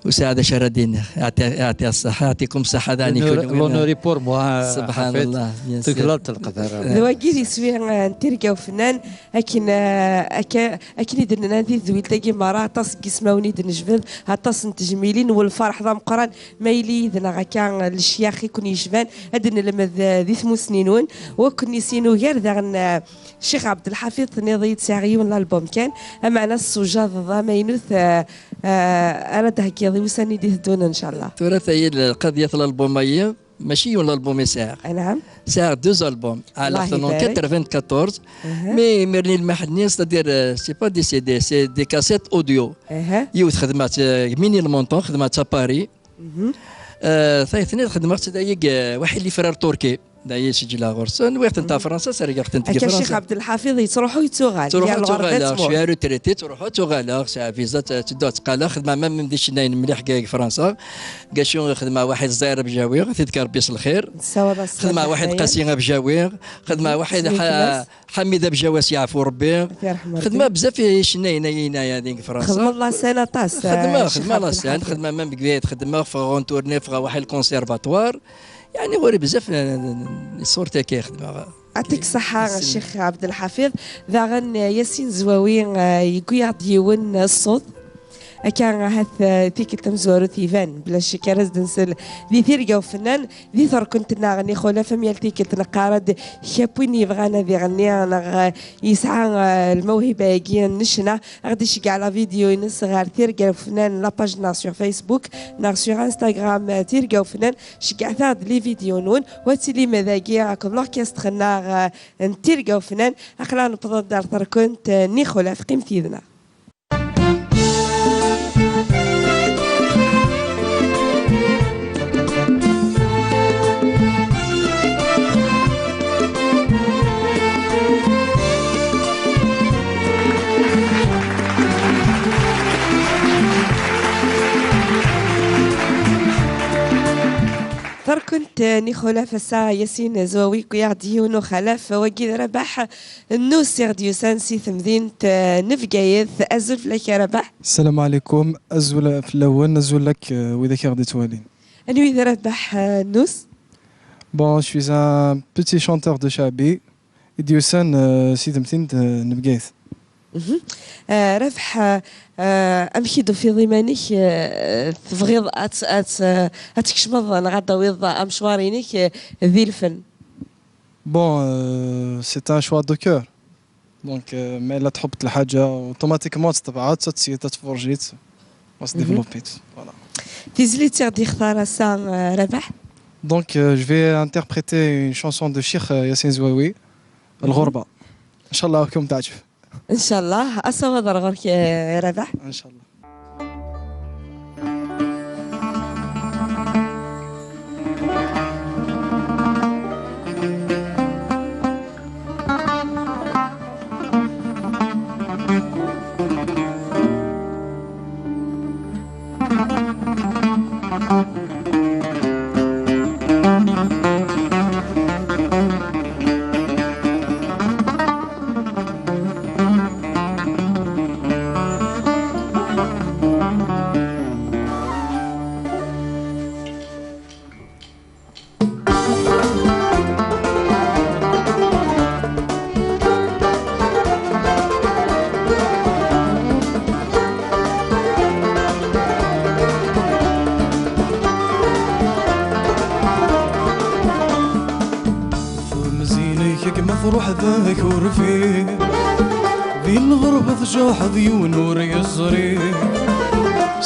وسعد شردين، يعطي، يعطي الصحة، يعطيكم الصحة، داني كل منا. L'honneur est pour moi, سبحان الله، bien sûr. Tuklalt leqder. D wagi d iswi, eh, n tirga ufennan, akken, eh, akka, akken i d-nenna di tedwilt-agi merra, aṭas n yismawen i d-nejbed, aṭas n tejmilin, u lferḥ d ameqqran ma yili yid-neɣ akka lecyax i ken-yecban, ad d-nelmed, eh, di tmusni-nwen, u akken nissin ugar daɣen, eh, Ccix Ɛebdelḥafiḍ, tenniḍ-iyi-d sɛiɣ yiwen n lalbum kan, ameɛna tessewjadeḍ amaynut, eh, eh, ara d-theggiḍ i wussan i d-iteddun, ncallah. Tura tayi lqaḍyat lalbum-ayi, mačči yiwen lalbum i sɛiɣ. Anɛam. Sɛiɣ deux albums. Ɛelleɣ-ten en quatre-vingt-quatorze, mais imir-nni lmaḥ-nni, c'est-à-dire, euh, c'est pas des C D, c'est des cassettes audio. Yiwet xedmeɣ-tt, euh, mini le montant, xedmeɣ-tt à Paris. Euh, tayeḍ-nni xedmeɣ-tt dayi, euh, waḥid les frères Turquais. Dayi sejleɣ ɣur-sen, nwiɣ-tent ɣer Fransa, sergeɣ-tent deg Fransa. Akka Ccix Ɛebdelḥafiḍ yettruḥu yettuɣal, ttruḥu yal ɣer ttuɣaleɣ, deg tmurt. Je suis à retraité, ttruḥu ttuɣaleɣ, sɛiɣ visa, tt-, ttedduɣ tteqqaleɣ, xedmeɣ même d icennayen mliḥ deg, deg Fransa. Gacu xedmeɣ waḥid Ẓẓayr Abjawi, ad t-id-k Rebbi s lxir. Nessaweḍ-as xedmeɣ waḥid Qasi Abjawi, xedmeɣ waḥid Ḥa-, Ḥamid Abjawi, ad s-yeɛfu Rebbi. Xedmeɣ bezzaf icennayen ay inaya deg Fransa. Xedmeḍ lasan aṭas, xedmeɣ, eh, xedmeɣ lasan, xedmeɣ même deg Bgayet, xedmeɣ, ffɣeɣ en tournée, ffɣeɣ waḥid le conservatoire. يعني غوري بزاف، آه، الصورة كي يخدمها. يعطيك الصحة السن. الشيخ عبد الحفيظ. Daɣen, eh, Yasin Zwawi, eh, yewwi-aɣ-d yiwen, eh, ṣṣut. Akka ahat, eh, tikkelt tamezwarut iban, bla ccek ara s-d-nsel di tirga ufennan, di terkent-nneɣ n ixulaf am yal tikkelt neqqar-d kap win yebɣan ad iɣenni neɣ, eh, yesɛa, eh, lmawhiba-agi n ccna, ad ɣ-d-iceggeɛ la vidéo-ines ɣer tirga ufennan, la page-nneɣ sur Facebook neɣ sur Instagram, eh, tirga ufennan. Ceggɛet-aɣ-d les vidéos-nwen, wa tilim dagi akked l'orchestre-nneɣ, eh, n tirga ufennan. Aql-aɣ newweḍ-d ar terkent, eh, n ixulaf, qqimet yid-neɣ. Terkent n ixulaf ass-a, Yasin Zwawi, yewwi-aɣ-d yiwen uxalaf, wagi d Rabaḥ Nus i ɣ-d-yusan si temdint, eh, n Bgayet. Azul fell-ak a Rabaḥ. Ssalam ɛlikum, azul fell-awen, azul akk, eh, widak i ɣ-d-ittwalin. Anwi d Rabaḥ, eh, Nus? Bon, je suis un petit chanteur de chabi. I d-yusan, eh, si temdint, eh, n Bgayet. Mhm. Eh, Rabaḥ, eh, amek i d-tufiḍ iman-ik, eh, tebɣiḍ ad t-, ad t-, ad tkecmeḍ neɣ ad d-tawiḍ amecwar-inek, eh, di lfen? Bon, euh, c'est un choix de cœur. Donc, euh, ma yella tḥubbet lḥaǧa, automatiquement tettebɛeḍ-tt, ad tt-, ad tfurjiḍ, ad s-développiḍ. Voilà. Tizlit i ɣ-d-yextar ass-a, eh, Rabaḥ? Donc, euh, je vais interpréter une chanson de Cheikh, euh, Yassine Zouaoui, Lɣerba. Ncallah ad kem-teɛǧeb. Ncallah. Asawaḍ ar ɣur-k, eh, Rabaḥ. Ncallah. Temzin-ik ma truḥ d akurfi, di lɣerba tjerḥeḍ yiwen ur yeẓri.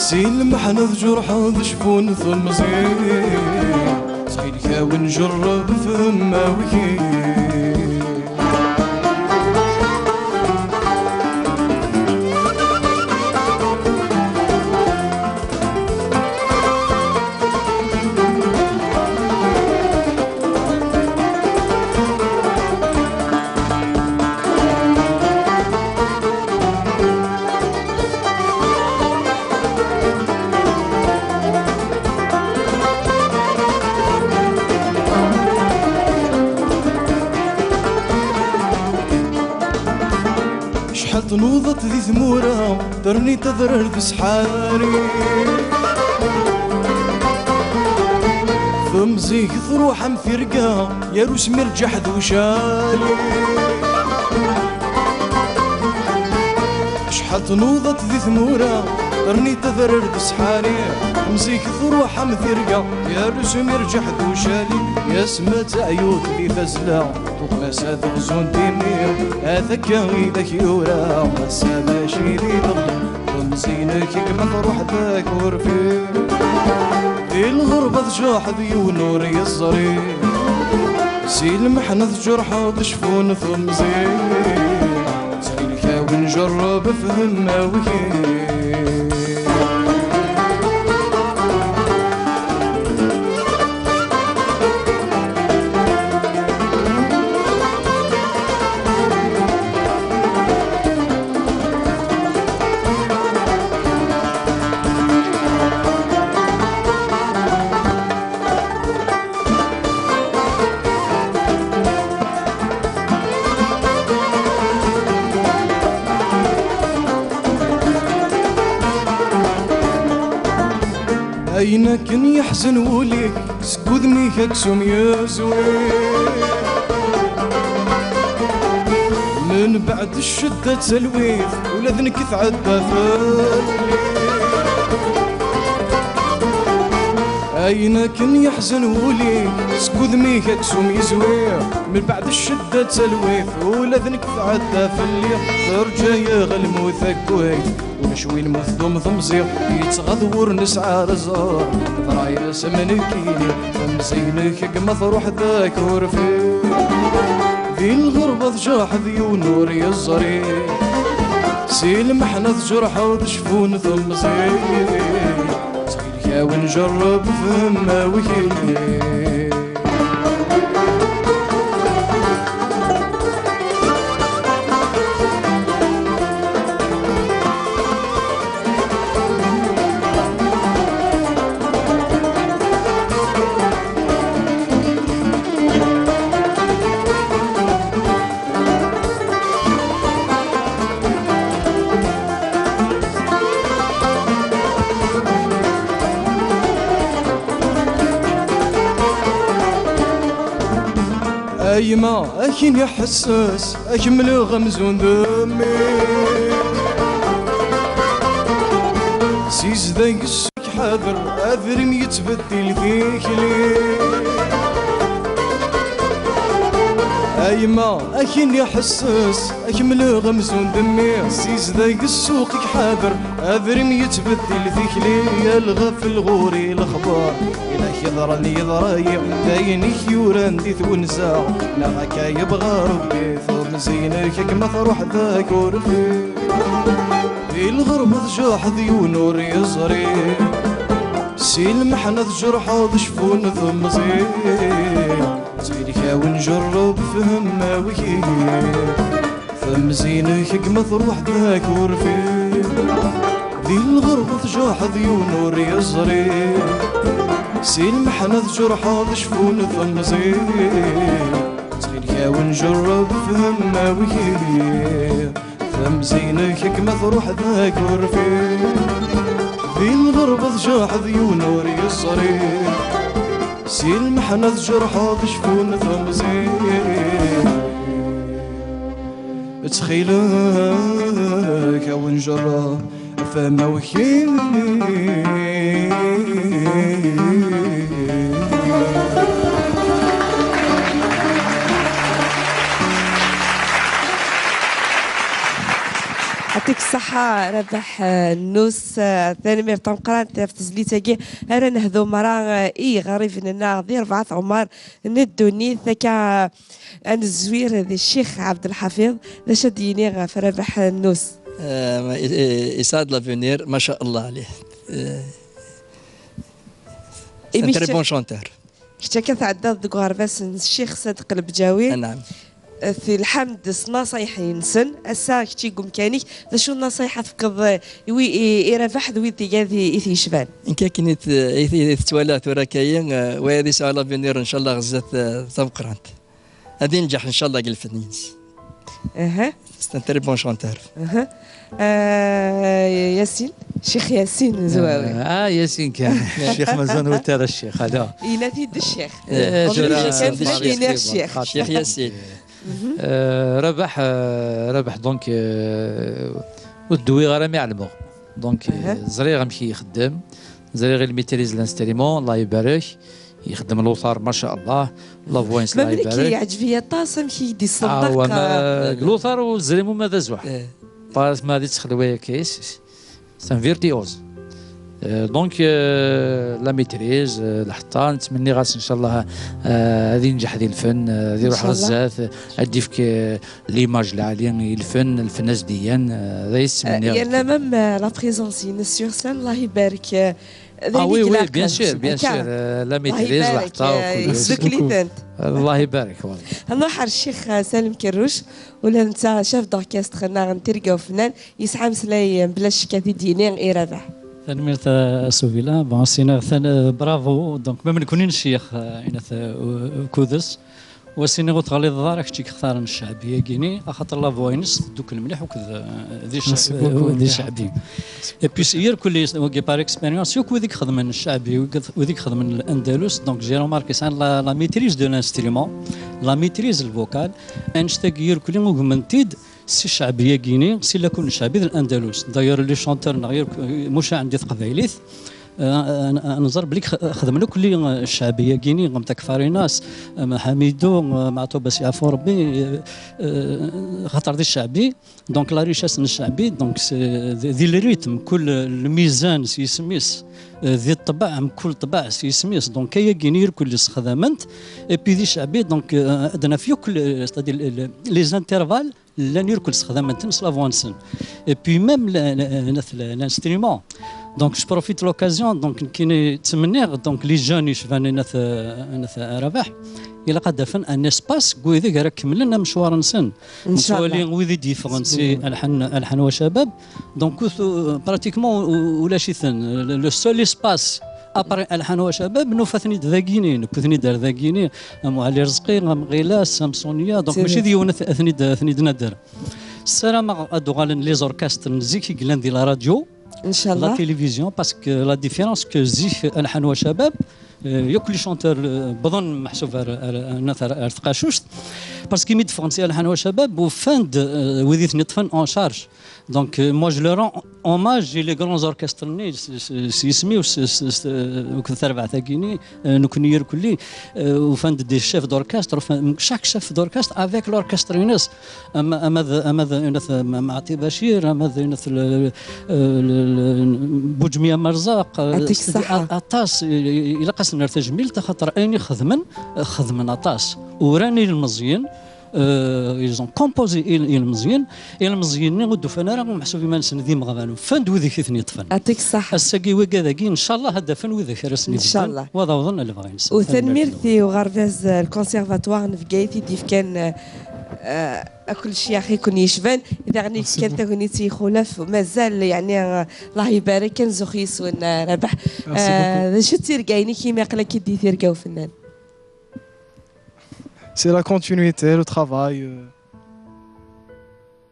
Si lmeḥna tjerḥeḍ cfu n temẓi, ttxil-k awen jerreb fem awki. Acḥal tnuḍeḍ di tmura, terniḍ adrar d ssḥari. Temẓi-k truḥ am tirga, gar usmir, lǧaḥ d ucali. Acḥal tnuḍeḍ di tmura, terniḍ adrar d ssḥari. Temẓi-k truḥ am tirga, gar usmir, lǧaḥ d ucali. Yasma d taɛyuṭ di tazzla, tuqqna-s ad ɣzun dimi, ad akka i d ak-yura, ass-a mačči di lebda. Temẓi-inek gma truḥ d akurfi, di lɣerba tjerḥeḍ yiwen ur yeẓri. Si lmeḥna tjerḥeḍ cfun temẓi. Ttxil-k a wen jerreb fhem awki. Ayen akken yeḥzen wul-ik, seg wudem-ik aksum yezwi. Menbeɛd ccedda d talwit, ula d nekk tɛedda fell-i. Ayen akken yeḥzen wul-ik, seg wudem-ik aksum yezwi. Menbeɛd ccedda d talwit, ula d nekk tɛedda fell-i. Terǧa-yaɣ lmut akkit, ulac win ma tdum temẓi, yettɣaḍ wur nesɛa rrẓa. Teḍra-yas am nekkini, temẓi-inek gma truḥ d akurfi. Di lɣerba tjerḥeḍ yiwen ur yeẓri, si lmeḥna tjerḥeḍ cfun temẓi. Ttxil-k a wen jerreb fhem awki. A yemma, akin iḥesses, akemmleɣ amzun d mmi. Sizdag ssuq ḥader, adrim yettbeddil tikli. A yemma, akin iḥesses, akemmleɣ amzun d mmi. Sizdag ssuq-ik ḥader, adrim yettbeddil tikli. Yal ɣef lɣuri lexbar, ilak yeḍran yeḍra-yi, d ayen i k-yuran di twenza, neɣ akka yebɣa Rebbi. Temẓi-inek gma truḥ d akurfi, di lɣerba tjerḥeḍ yiwen ur yeẓri. Si lmeḥna tjerḥeḍ cfun temẓi. Ttxil-k a wen jerreb fhem awki. Temẓi-inek gma truḥ d akurfi, di lɣerba tjerḥeḍ yiwen ur yeẓri. Si lmeḥna tjerḥeḍ cfun temẓi. Ttxil-k a wen jerreb fhem awki. Temẓi-inek gma truḥ d akurfi, di lɣerba tjerḥeḍ yiwen ur yeẓri. Si lmeḥna tjerḥeḍ cfun temẓi. Ttxil-k a wen jerreb fhem awki. Yeɛṭik ṣṣeḥḥa Rabaḥ, eh, Nus, eh, tanemmirt tameqqrant ɣef tezlit-agi. Ara nehdu merra, eh, i yiɣriben-nneɣ di rebɛa tɣemmar n ddunit, akka ad nezwir di Ccix Ɛebdelḥafiḍ. D acu ad d-yini ɣef Rabaḥ Nus? Euh, il, il, il a de l'avenir, ma sha Allah عليه. Euh, c'est un très bon chanteur. Kečč akka tɛeddaḍ deg uɣerbaz n Ccix Sadeq Lebǧawi. Anɛam. Telḥam-d s naṣayeḥ-nsen. Ass-a kečč i umkan-ik, d acu n naṣayeḥ ad tefkeḍ, eh, i wi-, i, i Rabaḥ d wid i, i t-yecban? Nekk akken i t-, i t-, i t-ttwalaɣ tura akka-yi, eh, wa ad yesɛu l'avenir, ncallah, ɣer zdat, eh, tameqqrant. Ad inǧeḥ, ncallah, deg lfen-ines. Aha. C'est un très bon chanteur. Aha. Euh, Yacine, Cheikh Yacine Zouaoui. Ah, Yacine كان. الشيخ مازال وتر الشيخ هذا. Il a dit de Cheikh. Eh, On dit Cheikh Yacine. Cheikh Yacine. Cheikh Yacine. Euh, Rabaḥ, euh, Rabaḥ, donc, euh, ur d-wwiɣ ara mi ɛelmeɣ. Donc, euh, ẓriɣ amek i ixeddem, ẓriɣ il maîtrise l'instrument, Allah ibarek, ixeddem lutar, ma sha Allah, la voix-ines, Allah ibarek. Yeɛǧeb-iyi aṭas amek i d-iṣeddeq. Ah, wa ma, lutar u zrim uma d azuḥ. Pas ma di txelwa kis, c'est un virtuose. Euh, donc, euh, la maîtrise, euh, lḥeṭṭa, nettmenni ɣas, ncallah, euh, ad yenǧeḥ di lfen, euh, ad iruḥ ɣer zdat, ad d-ifk, euh, l'image lɛali i lfen, lfen azdiyan, euh, d ay ttmenniɣ. Yerna même, euh, la présence-ines sur scène, Allah ibarek, euh, d ayen i ilaqen. Ah oui, oui, bien sûr, bien sûr. Euh, la maîtrise, lḥeṭṭa, euh, kullec. Yesdukkel-itent. Allah ibarek, voilà. Nruḥ ar Ccix, euh, Salem Kerruc, ula d netta chef d'orchestre-nneɣ n Tirga Ufennan, yesɛa ameslay, euh, bla ccek ad t-id-yini i Rabaḥ. Tanemmirt a Soubila. Bon, sina tan-, bravo. Donc, même nekkni nceyyex, euh, inat, euh, ukudes. Wa sina ur teɣliḍeḍ ara kečč i yextaren cceɛbi-agi-ni, axaṭer la voix-ines teddukel mliḥ akked, euh, di cce-, di cceɛbi. Et puis, irkelli, wagi par expérience, yakk wid i ixedmen cceɛbi, wid i ixedmen l'andalus, donc j'ai remarqué ça, la, la maîtrise de l'instrument, la maîtrise le vocal, annect-agi irkelli ugmen-t-id, si cceɛbi-agi-ni, si lakul n cceɛbi d l'andalus. D'ailleurs, les chanteurs, neɣ yakk, mucaɛen di teqbaylit, euh, euh, nẓer belli x-, xedmen akk li, euh, cceɛbi-agi-ni, am Takfarinas, am Ḥamidu, am Ɛṭub, as yeɛfu Rebbi, euh, euh, xaṭer di cceɛbi, donc la richesse n cceɛbi, donc c'est di, di le rythme, kul lmizan s yisem-is, euh, di ṭṭbeɛ, mkul ṭṭbeɛ s yisem-is, donc ayagi-ni irkelli sexdamen-t, et puis di cceɛbi, donc, euh, ad naf yakk, c'est-à-dire le, le, les intervalles, llan irkel sexdamen-ten s la voix-nsen. Et puis même le, le, le, l'instrument. Donc je profite l'occasion, donc nekkini ttmenniɣ, donc les jeunes yecban inat, inat Rabaḥ, ilaq ad afen un espace deg wid ara kemmlen amecwar-nsen. Ncallah. Nettwali wid i d-yeffɣen si Alḥan, Alḥan wa Cabab. Donc, euh, pratiquement, u-, ulac-iten. Le, le seul espace après Alḥan wa Cabab, nufa-ten-id dagini, newwi-ten-id ar dagini, am Ɛli Rezqi, am Ɣilas, am Sonia, donc mačči d yiwen ad t-, ad ten-id-, ad ten-id-nader. Ssarameɣ ad uɣalen les orchestres n zik i yellan di la radio, la télévision, parce que la différence que zik Alḥan wa Cabab, euh, yakk les chanteurs, euh, wwḍen meḥsub ar, ar, ar, ar, ar tqacuct, parce que mi d-ffɣen si Alḥan wa Cabab, ufan-d, euh, wid i ten-iṭṭfen en charge. Donc, euh, moi, je leur rends hommage, et les grands orchestres-nni, s, s, s yisem-iw, s, s, s, euh, akked tarbaɛt-agi-ni, euh, nekkni irkelli, euh, ufan-d des chefs d'orchestre, ufan, chaque chef d'orchestre avec l'orchestre-ines, ama, ama d, ama d, inat, ma, Maɛti Bacir, ama d, inat, le, le, le, le, Buǧmiya Merzaq, euh, c'est-à-dire, a-, aṭas, euh, ilaq asen-nerr tajmilt, axaṭer ayen i xedmen, euh, xedmen aṭas. Uran ilmeẓyen, Euh, ils ont composé il-, ilmeẓyen. Ilmeẓyen-nni ur d-ufan ara meḥsub iman-nsen d imeɣban, ufan-d wid i ten-yeṭṭfen. Aṭik ṣṣeḥ. Ass-agi wigad-agi, ncallah ad d-afen wid ara sen-ibedden, ncallah, wa ad awḍen lebɣi-nsen. U tanemmirt i uɣerbaz, euh, le conservatoire n Bgayet i d-yefkan, euh, euh, akk lcyax i ken-yecban, daɣen i yefkan tagnit i Ixulaf, mazal, yeɛni, euh, Allah ibarek, ad nzux yes-wen, euh, Rabaḥ. Merci beaucoup. Euh, d acu d tirga-inek imi aql-ak-id di Tirga Ufennan? C'est la continuité, le travail, euh,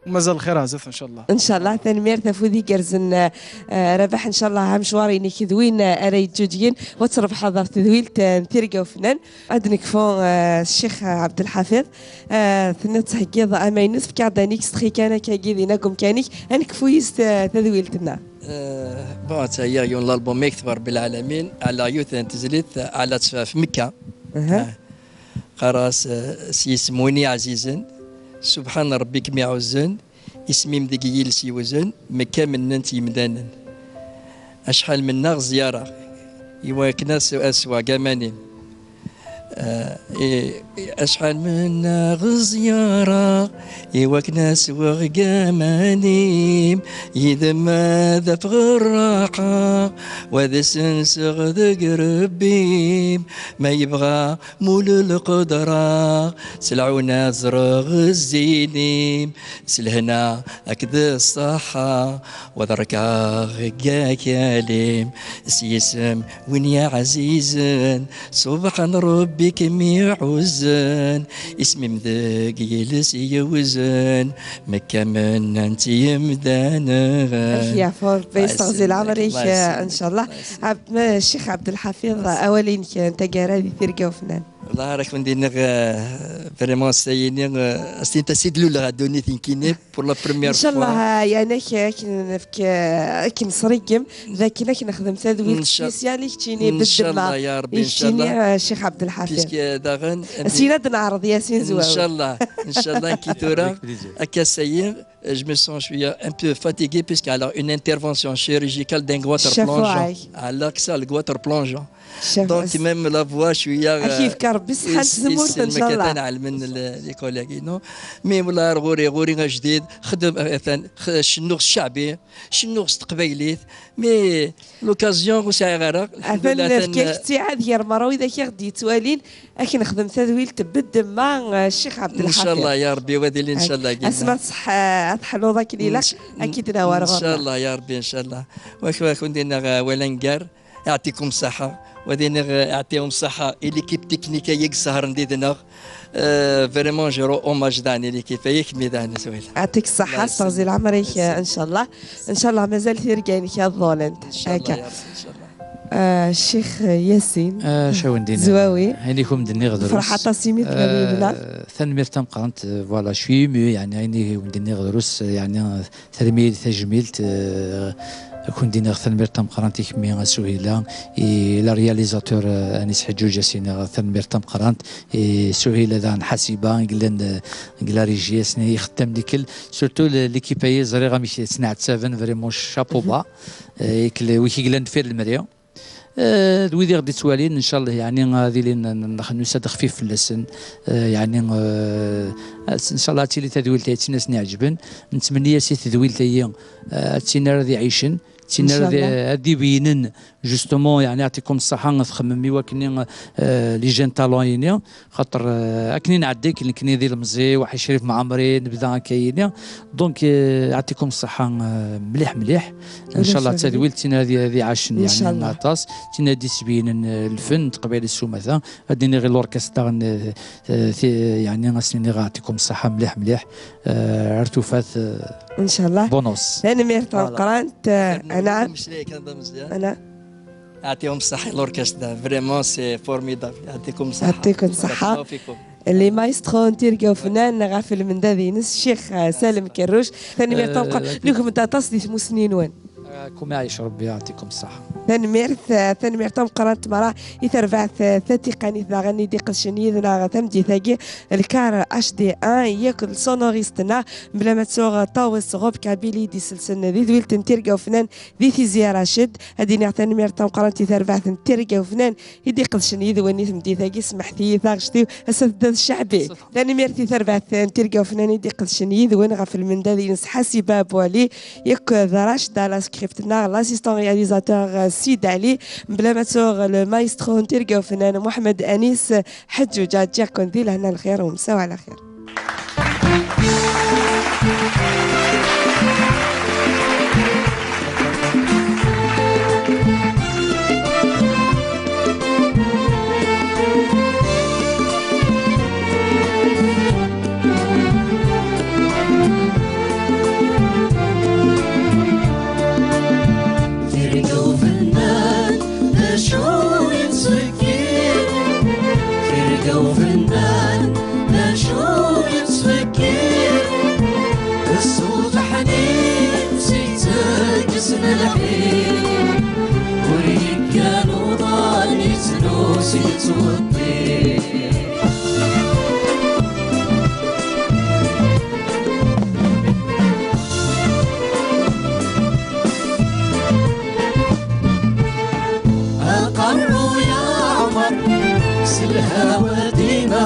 mazal lxir ar zdat, ncallah. Ncallah, tanemmirt ɣef wid igerrzen, euh, euh, Rabaḥ, ncallah, amecwar-inek d win, euh, ara yeǧǧuǧgen, wa trebḥeḍ ɣef tedwilt, euh, n Tirga Ufennan. Ad nekfu, euh, Ccix Ɛebdelḥafiḍ, euh, tenniḍ tettheggiḍ amaynut, fek-aɣ-d anik s txikan akkagi dinna deg umkan-ik, ad nekfu yis, euh, tadwilt-nneɣ. Euh, bon, ttɛeyyiɣ yiwen l'album i yekteb Rebbi lɛalamin, ɛla yiwet n tezlit, ɛla ttefɛef Mekka. Aha. Ah. Qqareɣ-as, eh, s yisem win iɛzizen, subḥan Rebbi i kem-iɛuzzen, isem-im deg yiles yewzen, Mekka mennent yemdanen. Acḥal mennaɣ ẓyareɣ, i wakken ad s-, ad sweɣ deg aman-im. Eh, i, i, acḥal mennaɣ ẓyareɣ, i wakken ad sweɣ deg aman-im, yid-m ad afeɣ rraḥa, wa ad senseɣ deg Rebbi-m, ma yebɣa Mulud lqudra, s lɛuna ad ẓreɣ zzin-im, s lehna akked ṣṣeḥḥa, wa ad rekɛeɣ deg akal-im, s yisem win iɛzizen, subḥan Rebbi. Ikem iɛuzen, isem-im deg yiles yewzen, mekkamen n tiyemdan. Ad k-yeɛfu Ṛebbi, yesteɣzi leɛmer-ik, ncallah. Ccix Ɛebdelḥafiḍ, awal-inek n taggara di tirga ufnan. Wellah ara ken-d-iniɣ, eh, vraiment, ass-ayini, eh, ass-nni tasidlul ɣer ddunit nekkini, pour la première fois. Ncallah, yani, ak-, akken nefk, akken nesreggem, d akken akken nexdem tadwilt spéciale i keččini, beddemma, ya Ṛebbi, i keččini, ncallah. Eh, Ccix Ɛebdelḥafiḍ. Puisque daɣen, ass-in ad neɛreḍ Yasin Zwawi. Ncallah, ncallah, nekki tura, akka, ça y est, je me sens, je suis un peu fatigué, puisque alors une intervention chirurgicale d'un goitre plongeant. Ccafeɛ-ik. Ɛla kkes-a le goitre plongeant. Donc, même la voix, cwiya, ad k-yefk Ṛebbi ṣṣeḥḥa n tzemmurt, ncallah. Ɛelmen les collègues, non? Mais wellah, ɣur-i, ɣur-i ajdid, xdem, atan, cennuɣ s cceɛbi, cennuɣ s teqbaylit, mais l'occasion ur sɛiɣ ara. Atan nefka-k ttiɛad gar merra wid ak aɣ-d-yettwalin, ad k-nexdem tadwilt beddemma, eh, Ccix Ɛebdelḥafiḍ. Ncallah, ya Ṛebbi, wa d ili, ncallah. Asma tṣeḥ, eh, ad tḥelluḍ akken ilaq, ad k-id-nawi ɣer ɣur-neɣ. Ncallah, ya Ṛebbi, ncallah. Wak, wak, ur d-inna, eh, wala ngar. Yeɛṭikum ṣṣeḥḥa. Wa d iniɣ, eh, yeɛṭikum ṣṣeḥḥa i l'équipe technique-agi yesehṛen did-neɣ. Eh, vraiment, je rends hommage daɣen i l'équipe-agi, kemmi daɣen a Suhila. Yeɛṭik ṣṣeḥḥa, yesteɣzi leɛmer-ik, ncallah. Ncallah, mazal tirga-inek ad ḍolent. Ncallah, akka. Ya Ṛebbi, ncallah. Eh, Ccix Yasin. Eh, Zwawi. Ayen i kem-d-nniɣ drus. Nefreḥ aṭas imi tella yid-neɣ. Eh, tanemmirt tameqqrant, eh, voilà, je suis ému, yani, ayen i kem-d-nniɣ drus, eh, yani, eh, Tanemmirt tajmilt, eh, ad ken-d-iniɣ tanemmirt tameqqrant i kemmi a Suhila, i le réalisateur, eh, Anis Ḥeǧǧuǧ, a s-iniɣ tanemmirt tameqqrant, i Suhila daɣen Ḥasiba, i yellan, eh, deg la régie, a s-iniɣ ixeddam dikkel, surtout le-, l'équipe-ayi, ẓriɣ amek ttneɛtaben, vraiment chapeau bas, eh, i kel-, wi k-yellan deffir lemri. Eh, d wid i ɣ-d-ittwalin, ncallah, yeɛni, ad ilin n-, n-, nusa-d xfif fell-asen. Eh, yeɛni, eh, ncallah ad tili tadwilt-a i tt-in-asen-iɛeǧben. Nettmenni-as i tedwilt-ayi, eh, ad tin ara d-iɛicen, ad tin ara d-, ad d-ibeyynen, justement, yeɛni, yeɛṭikum ṣṣeḥḥa, txemmem i wakken, eh, les jeunes talents-ini. Xaṭer, eh, akken i nɛedda, akken nekni d ilemẓi, Waḥid Crif Mɛemmri, nebda akka yini. Donc, eh, yeɛṭikum ṣṣeḥḥa, eh, mliḥ, mliḥ. Ncallah d tadwilt tin ad, ad iɛacen, yeɛni, aṭas, tin ad d-isbeyynen, eh, lfen n teqbaylit s umata. Ad d-iniɣ i l'orchestre daɣen, eh, eh, ti-, yeɛni, ad sen-iniɣ yeɛṭikum ṣṣeḥḥa mliḥ, mliḥ, eh, ar tufat, eh, bonus. Tanemmirt tameqqrant, eh, anɛam. Anɛam. Yeɛṭikum ṣṣeḥḥa i l'orchestre, vraiment, c'est formidable. Yeɛṭikum ṣṣeḥḥa. Yeɛṭikum ṣṣeḥḥa. Barakallahu fikum. Les maestros n tirga ufennan ɣef lmendad-ines, Ccix, eh, Salem Kerruc. Tanemmirt tameqqrant. Eh, nugem-d aṭas di tmussni-nwen. Eh, kum iɛic Rebbi, yeɛṭikum ṣṣeḥḥa. Tanemmirt, eh, tanemmirt tameqqrant mara i terbaɛt, eh, tatiqanit daɣen i d-iqedcen yid-neɣ tameddit-agi, lkar H D un, yakk d sonorist-nneɣ, mebla ma ttuɣ Ṭawes Rob Kabili i d-iselsen di tedwilt n tirga ufennan di Tizi Racid. Ad d-iniɣ tanemmirt tameqqrant i terbaɛt n tirga ufennan i d-iqedcen yid-wen i tmeddit-agi. Smeḥt-iyi taɣect-iw, ass-a tedda d cceɛbi. Tanemmirt i terbaɛt n tirga ufennan i d-iqedcen yid-wen ɣef lmendad-ines Ḥasiba Bouali, yakk d Racda la script-nneɣ, l'assistant réalisateur, euh, Sid Ali, mebla ma ttuɣ le maestro n tirga ufennan Mohamed Anis Ḥeǧǧuǧa. Ǧǧiɣ-ken di lehna, lxir, umsaw ɛla xir. Tirga ufennan, d acu yettsekkir? Tirga ufennan, d acu yettsekkir? Ṣṣut ḥnin, si teǧǧes lḥir, ur yekkan uḍan, yettnus, yettweṭṭir. Aqerru yeɛmer s lhawa dima,